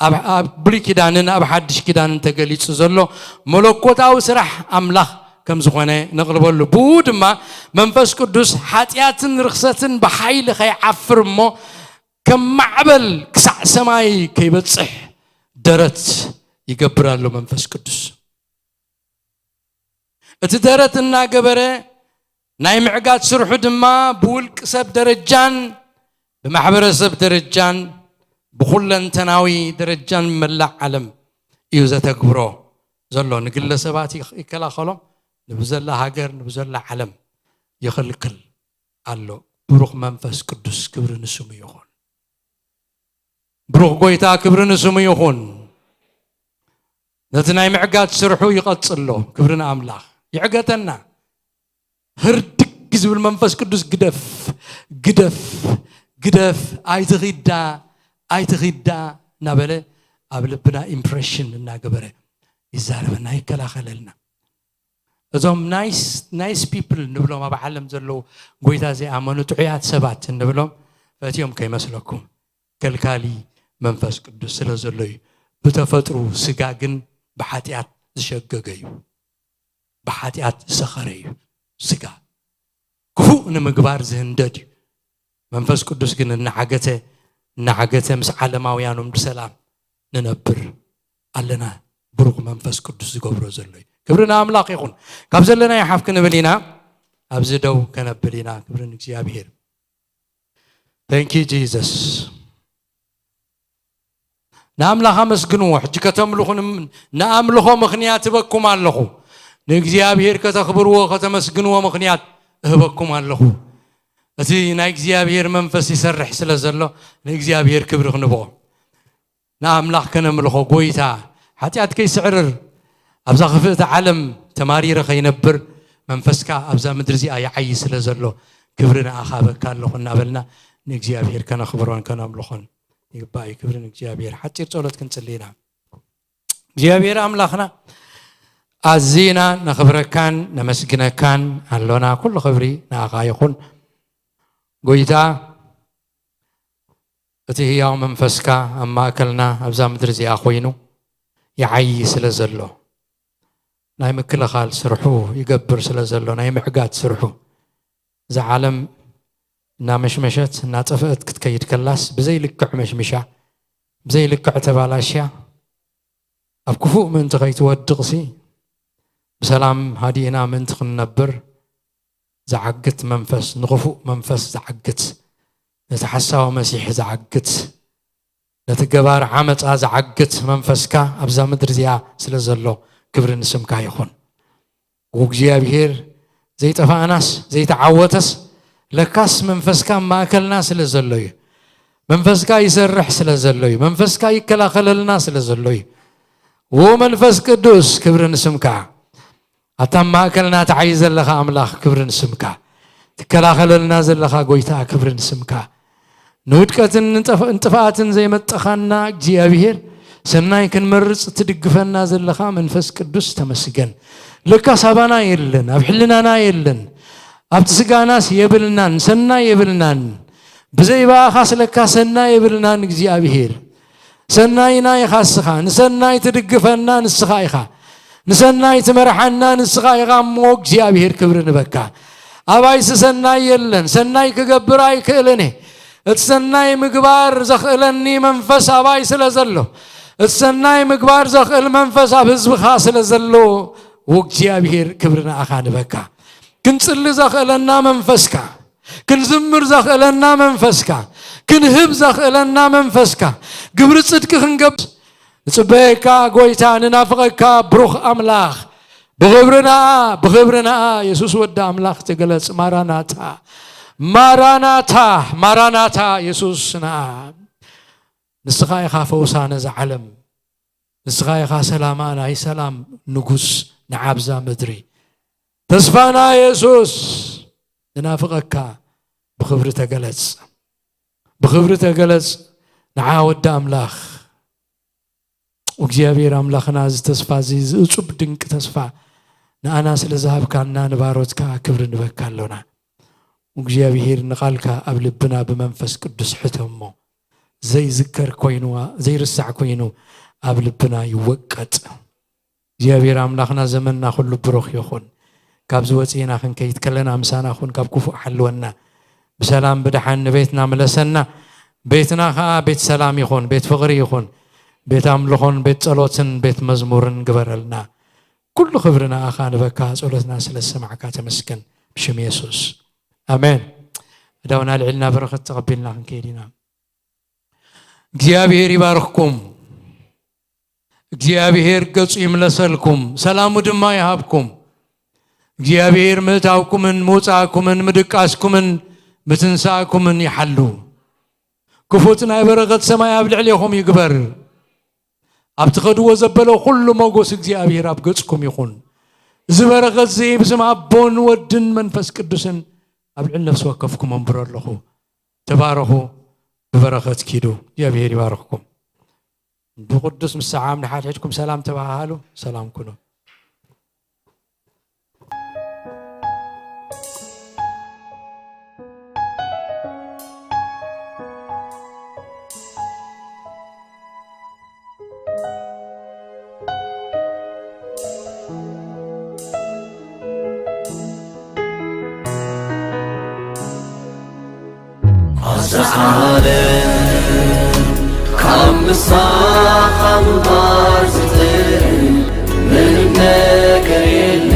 ኣብ፣ ኣብ ብሉይ ኪዳንን ኣብ ሓድሽ ኪዳንን ተገሊጹ ዘሎ መለኮታዊ ስራሕ ኣምላኽ ከም ዝኾነ ነቕርበሉ። ብኡ ድማ መንፈስ ቅዱስ ሓጢኣትን ርኽሰትን ብሓይሊ ከይዓፍር እሞ ከም ማዕበል ክሳዕ ሰማይ ከይበጽሕ ደረት ይገብር ኣሎ መንፈስ ቅዱስ። እቲ ደረት እናገበረ ናይ ምዕጋት ስርሑ ድማ ብውልቂ ሰብ ደረጃን ብማሕበረሰብ ደረጃን ብኹለንተናዊ ደረጃን መላእ ዓለም እዩ ዘተግብሮ ዘሎ። ንግለሰባት ይኽ-፣ ይከላኸሎም፣ ንብዘላ ሃገር፣ ንብዘላ ዓለም ይኽልክል ኣሎ። ብሩኽ መንፈስ ቅዱስ፣ ክብሪ ንስሙ ይኹን። ብሩኽ ጎይታ፣ ክብሪ ንስሙ ይኹን። ነቲ ናይ ምዕጋት ስርሑ ይቐጽሎ። ክብሪ ንኣምላኽ። ይዕገተና። ህርድግ ዝብል መንፈስ ቅዱስ ግደፍ፣ ግደፍ፣ ግደፍ፣ ኣይትኺዳ፣ ኣይትኺዳ እናበለ ኣብ ልብና ኢምፕሬሽን እናገበረ ይዛረበና፣ ይከላኸለልና። እዞም ናይስ፣ ናይስ ፒፕል ንብሎም፣ ኣብ ዓለም ዘለዉ ጎይታ ዘይኣመኑ ጥዑያት ሰባት እንብሎም ፈትዮም ከይመስለኩም፣ ከልካሊ መንፈስ ቅዱስ ስለ ዘሎ እዩ። ብተፈጥሩ ስጋ ግን ብሓጢኣት ዝሸገገ እዩ፣ ብሓጢኣት ዝሰኸረ እዩ። ስጋ ክፉእ ንምግባር ዝህንደድ እዩ። መንፈስ ቅዱስ ግን እናዓገተ፣ እናዓገተ ምስ ዓለማውያኖም ብሰላም ንነብር ኣለና። ብሩኽ መንፈስ ቅዱስ ዝገብሮ ዘሎ እዩ። ክብሪ ንኣምላኽ ይኹን። ካብ ዘለናዮ ሓፍ ክንብል ኢና፣ ኣብዚ ደው ከነብል ኢና። ክብሪ ንእግዚኣብሔር። Thank you Jesus። ንኣምላኽ ኣመስግንዎ። ሕጂ ከተምልኹ ንም-፣ ንኣምልኾ ምኽንያት እበኩም ኣለኹ። ንእግዚኣብሔር ከተኽብርዎ፣ ከተመስግንዎ ምኽንያት እህበኩም ኣለኹ። እቲ ናይ እግዚኣብሔር መንፈስ ይሰርሕ ስለ ዘሎ፣ ንእግዚኣብሔር ክብሪ ክንብኦ። ንኣምላኽ ከነምልኾ፣ ጎይታ፣ ሓጢኣት ከይስዕርር፣ ኣብዛ ክፍእቲ ዓለም ተማሪረ ከይነብር፣ መንፈስካ ኣብዛ ምድሪ እዚኣ ይዓዪ ስለ ዘሎ፣ ክብሪ ንኣኻ እበካ ኣለኹ እናበልና፣ ንእግዚኣብሔር ከነኽብሮን ከነምልኾን ይግባእ እዩ። ክብሪ ንእግዚኣብሔር። ሓፂር ጸሎት ክንጽሊ ኢና። እግዚኣብሔር ኣምላኽና፣ ኣዚና ነኽብረካን ነመስግነካን ኣሎና። ኩሉ ክብሪ ንኣኻ ይኹን። ጎይታ፣ እቲ ህያው መንፈስካ ኣብ ማእከልና ኣብዛ ምድሪ እዚኣ ኮይኑ ይዓዪ ስለ ዘሎ፣ ናይ ምክልኻል ስርሑ ይገብር ስለ ዘሎ፣ ናይ ምዕጋት ስርሑ፣ እዛ ዓለም እናመሽመሸት እናጠፍአት ክትከይድ ከላስ፣ ብዘይ ልክዕ መሽሚሻ፣ ብዘይ ልክዕ ተባላሽያ፣ ኣብ ክፉእ ምእንቲ ከይትወድቕሲ፣ ብሰላም ሃዲእና ምእንቲ ክንነብር ዝዓግት መንፈስ፣ ንኽፉእ መንፈስ ዝዓግት፣ ነቲ ሓሳዊ መሲሕ ዝዓግት፣ ነቲ ገባር ዓመፃ ዝዓግት መንፈስካ ኣብዛ ምድሪ እዚኣ ስለ ዘሎ፣ ክብሪ ንስምካ ይኹን። እግዚኣብሔር፣ ዘይጠፋእናስ ዘይተዓወተስ ለካስ መንፈስካ ኣብ ማእከልና ስለ ዘሎ እዩ። መንፈስካ ይሰርሕ ስለ ዘሎ እዩ። መንፈስካ ይከላኸለልና ስለ ዘሎ እዩ። ዎ መንፈስ ቅዱስ፣ ክብሪ ንስምካ። ኣታ ኣብ ማእከልና ትዓዪ ዘለኻ ኣምላኽ፣ ክብሪ ንስምካ። ትከላኸለልና ዘለኻ ጎይታ፣ ክብሪ ንስምካ። ንውድቀትን ንጥፍ-፣ ንጥፍኣትን ዘየመጠኻና እግዚኣብሔር፣ ሰናይ ክንመርጽ ትድግፈና ዘለኻ መንፈስ ቅዱስ፣ ተመስገን። ለካስ ኣባና የለን፣ ኣብ ሕልናና የለን፣ ኣብቲ ስጋናስ የብልናን፣ ሰናይ የብልናን። ብዘይ ብኣኻስ ለካ ሰናይ የብልናን እግዚኣብሔር። ሰናይና ኢኻ እስኻ፣ ንሰናይ ትድግፈና ንስኻ ኢኻ፣ ንሰናይ ትመርሓና ንስኻ ኢኻ እሞ እግዚኣብሔር፣ ክብሪ ንበካ። ኣባይሲ ሰናይ የለን፣ ሰናይ ክገብር ኣይክእልን እየ። እቲ ሰናይ ምግባር ዘኽእለኒ መንፈስ ኣባይ ስለ ዘሎ፣ እቲ ሰናይ ምግባር ዘኽእል መንፈስ ኣብ ህዝብኻ ስለ ዘሎ፣ እግዚኣብሔር፣ ክብሪ ንኣኻ ንበካ። ክንጽሊ ዘኽእለና መንፈስካ፣ ክንዝምር ዘኽእለና መንፈስካ፣ ክንህብ ዘኽእለና መንፈስካ፣ ግብሪ ጽድቂ ክንገብር ንጽበየካ ጎይታ፣ ንናፍቐካ ብሩኽ ኣምላኽ። ብኽብርና፣ ብኽብርና የሱስ ወዲ ኣምላኽ ተገለጽ። ማራናታ፣ ማራናታ፣ ማራናታ፣ የሱስ ንኣ። ንስኻ ኢኻ ፈውሳ ነዛ ዓለም። ንስኻ ኢኻ ሰላማ፣ ናይ ሰላም ንጉስ ንዓብዛ ምድሪ። ተስፋና የሱስ፣ ንናፍቐካ። ብኽብሪ ተገለጽ፣ ብኽብሪ ተገለጽ። ንዓ ወዲ ኣምላኽ እግዚኣብሔር ኣምላኽና፣ እዚ ተስፋ እዚ፣ እዚ እጹብ ድንቂ ተስፋ ንኣና ስለ ዝሃብካና ንባሮትካ ክብሪ ንበካ ኣሎና። እግዚኣብሔር ንቓልካ ኣብ ልብና ብመንፈስ ቅዱስ ሕተሞ። ዘይዝከር ኮይኑ፣ ዘይርሳዕ ኮይኑ ኣብ ልብና ይወቀጥ። እግዚኣብሔር ኣምላኽና ዘመንና ኩሉ ብሩኽ ይኹን። ካብዚ ወፂእና ክንከይድ ከለና ምሳና ኩን፣ ካብ ክፉእ ሓልወና። ብሰላም ብደሓን ንቤትና ምለሰና። ቤትና ኸዓ ቤት ሰላም ይኹን፣ ቤት ፍቕሪ ይኹን፣ ቤት ኣምልኾን ቤት ጸሎትን ቤት መዝሙርን ግበረልና። ኩሉ ክብሪ ንኣኻ ንበካ፣ ጸሎትና ስለ ዝሰማዕካ ተመስገን። ብሽም የሱስ፣ ኣሜን። ኣእዳውና ኣልዒልና በረኸት ተቐቢልና ክንከይድ ኢና። እግዚኣብሔር ይባርኽኩም። እግዚኣብሔር ገጹ ይምለሰልኩም፣ ሰላሙ ድማ ይሃብኩም። እግዚኣብሔር ምእታውኩምን ምውጻእኩምን ምድቃስኩምን ምትንሳእኩምን ይሓሉ። ክፉት ናይ በረኸት ሰማይ ኣብ ልዕሌኹም ይግበር። ኣብ ትኸድዎ ዘበለ ኩሉ ሞጎስ እግዚኣብሔር ኣብ ገጽኩም ይኹን። እዚ በረኸት እዚ ብስም ኣቦን ወድን መንፈስ ቅዱስን ኣብ ልዕሊ ነፍሲ ወከፍኩም ኣንብሮ ኣለኹ። ተባረኹ፣ ብበረኸት ኪዱ። እግዚኣብሔር ይባርኽኩም። ብቅዱስ ምሰዓም ንሓድሕድኩም ሰላም ተባሃሃሉ። ሰላም ኩኑ። ኣዛ ዓለም ካብ ምሳኻ ምንባር ዝኽእል ምንም ነገር የለ።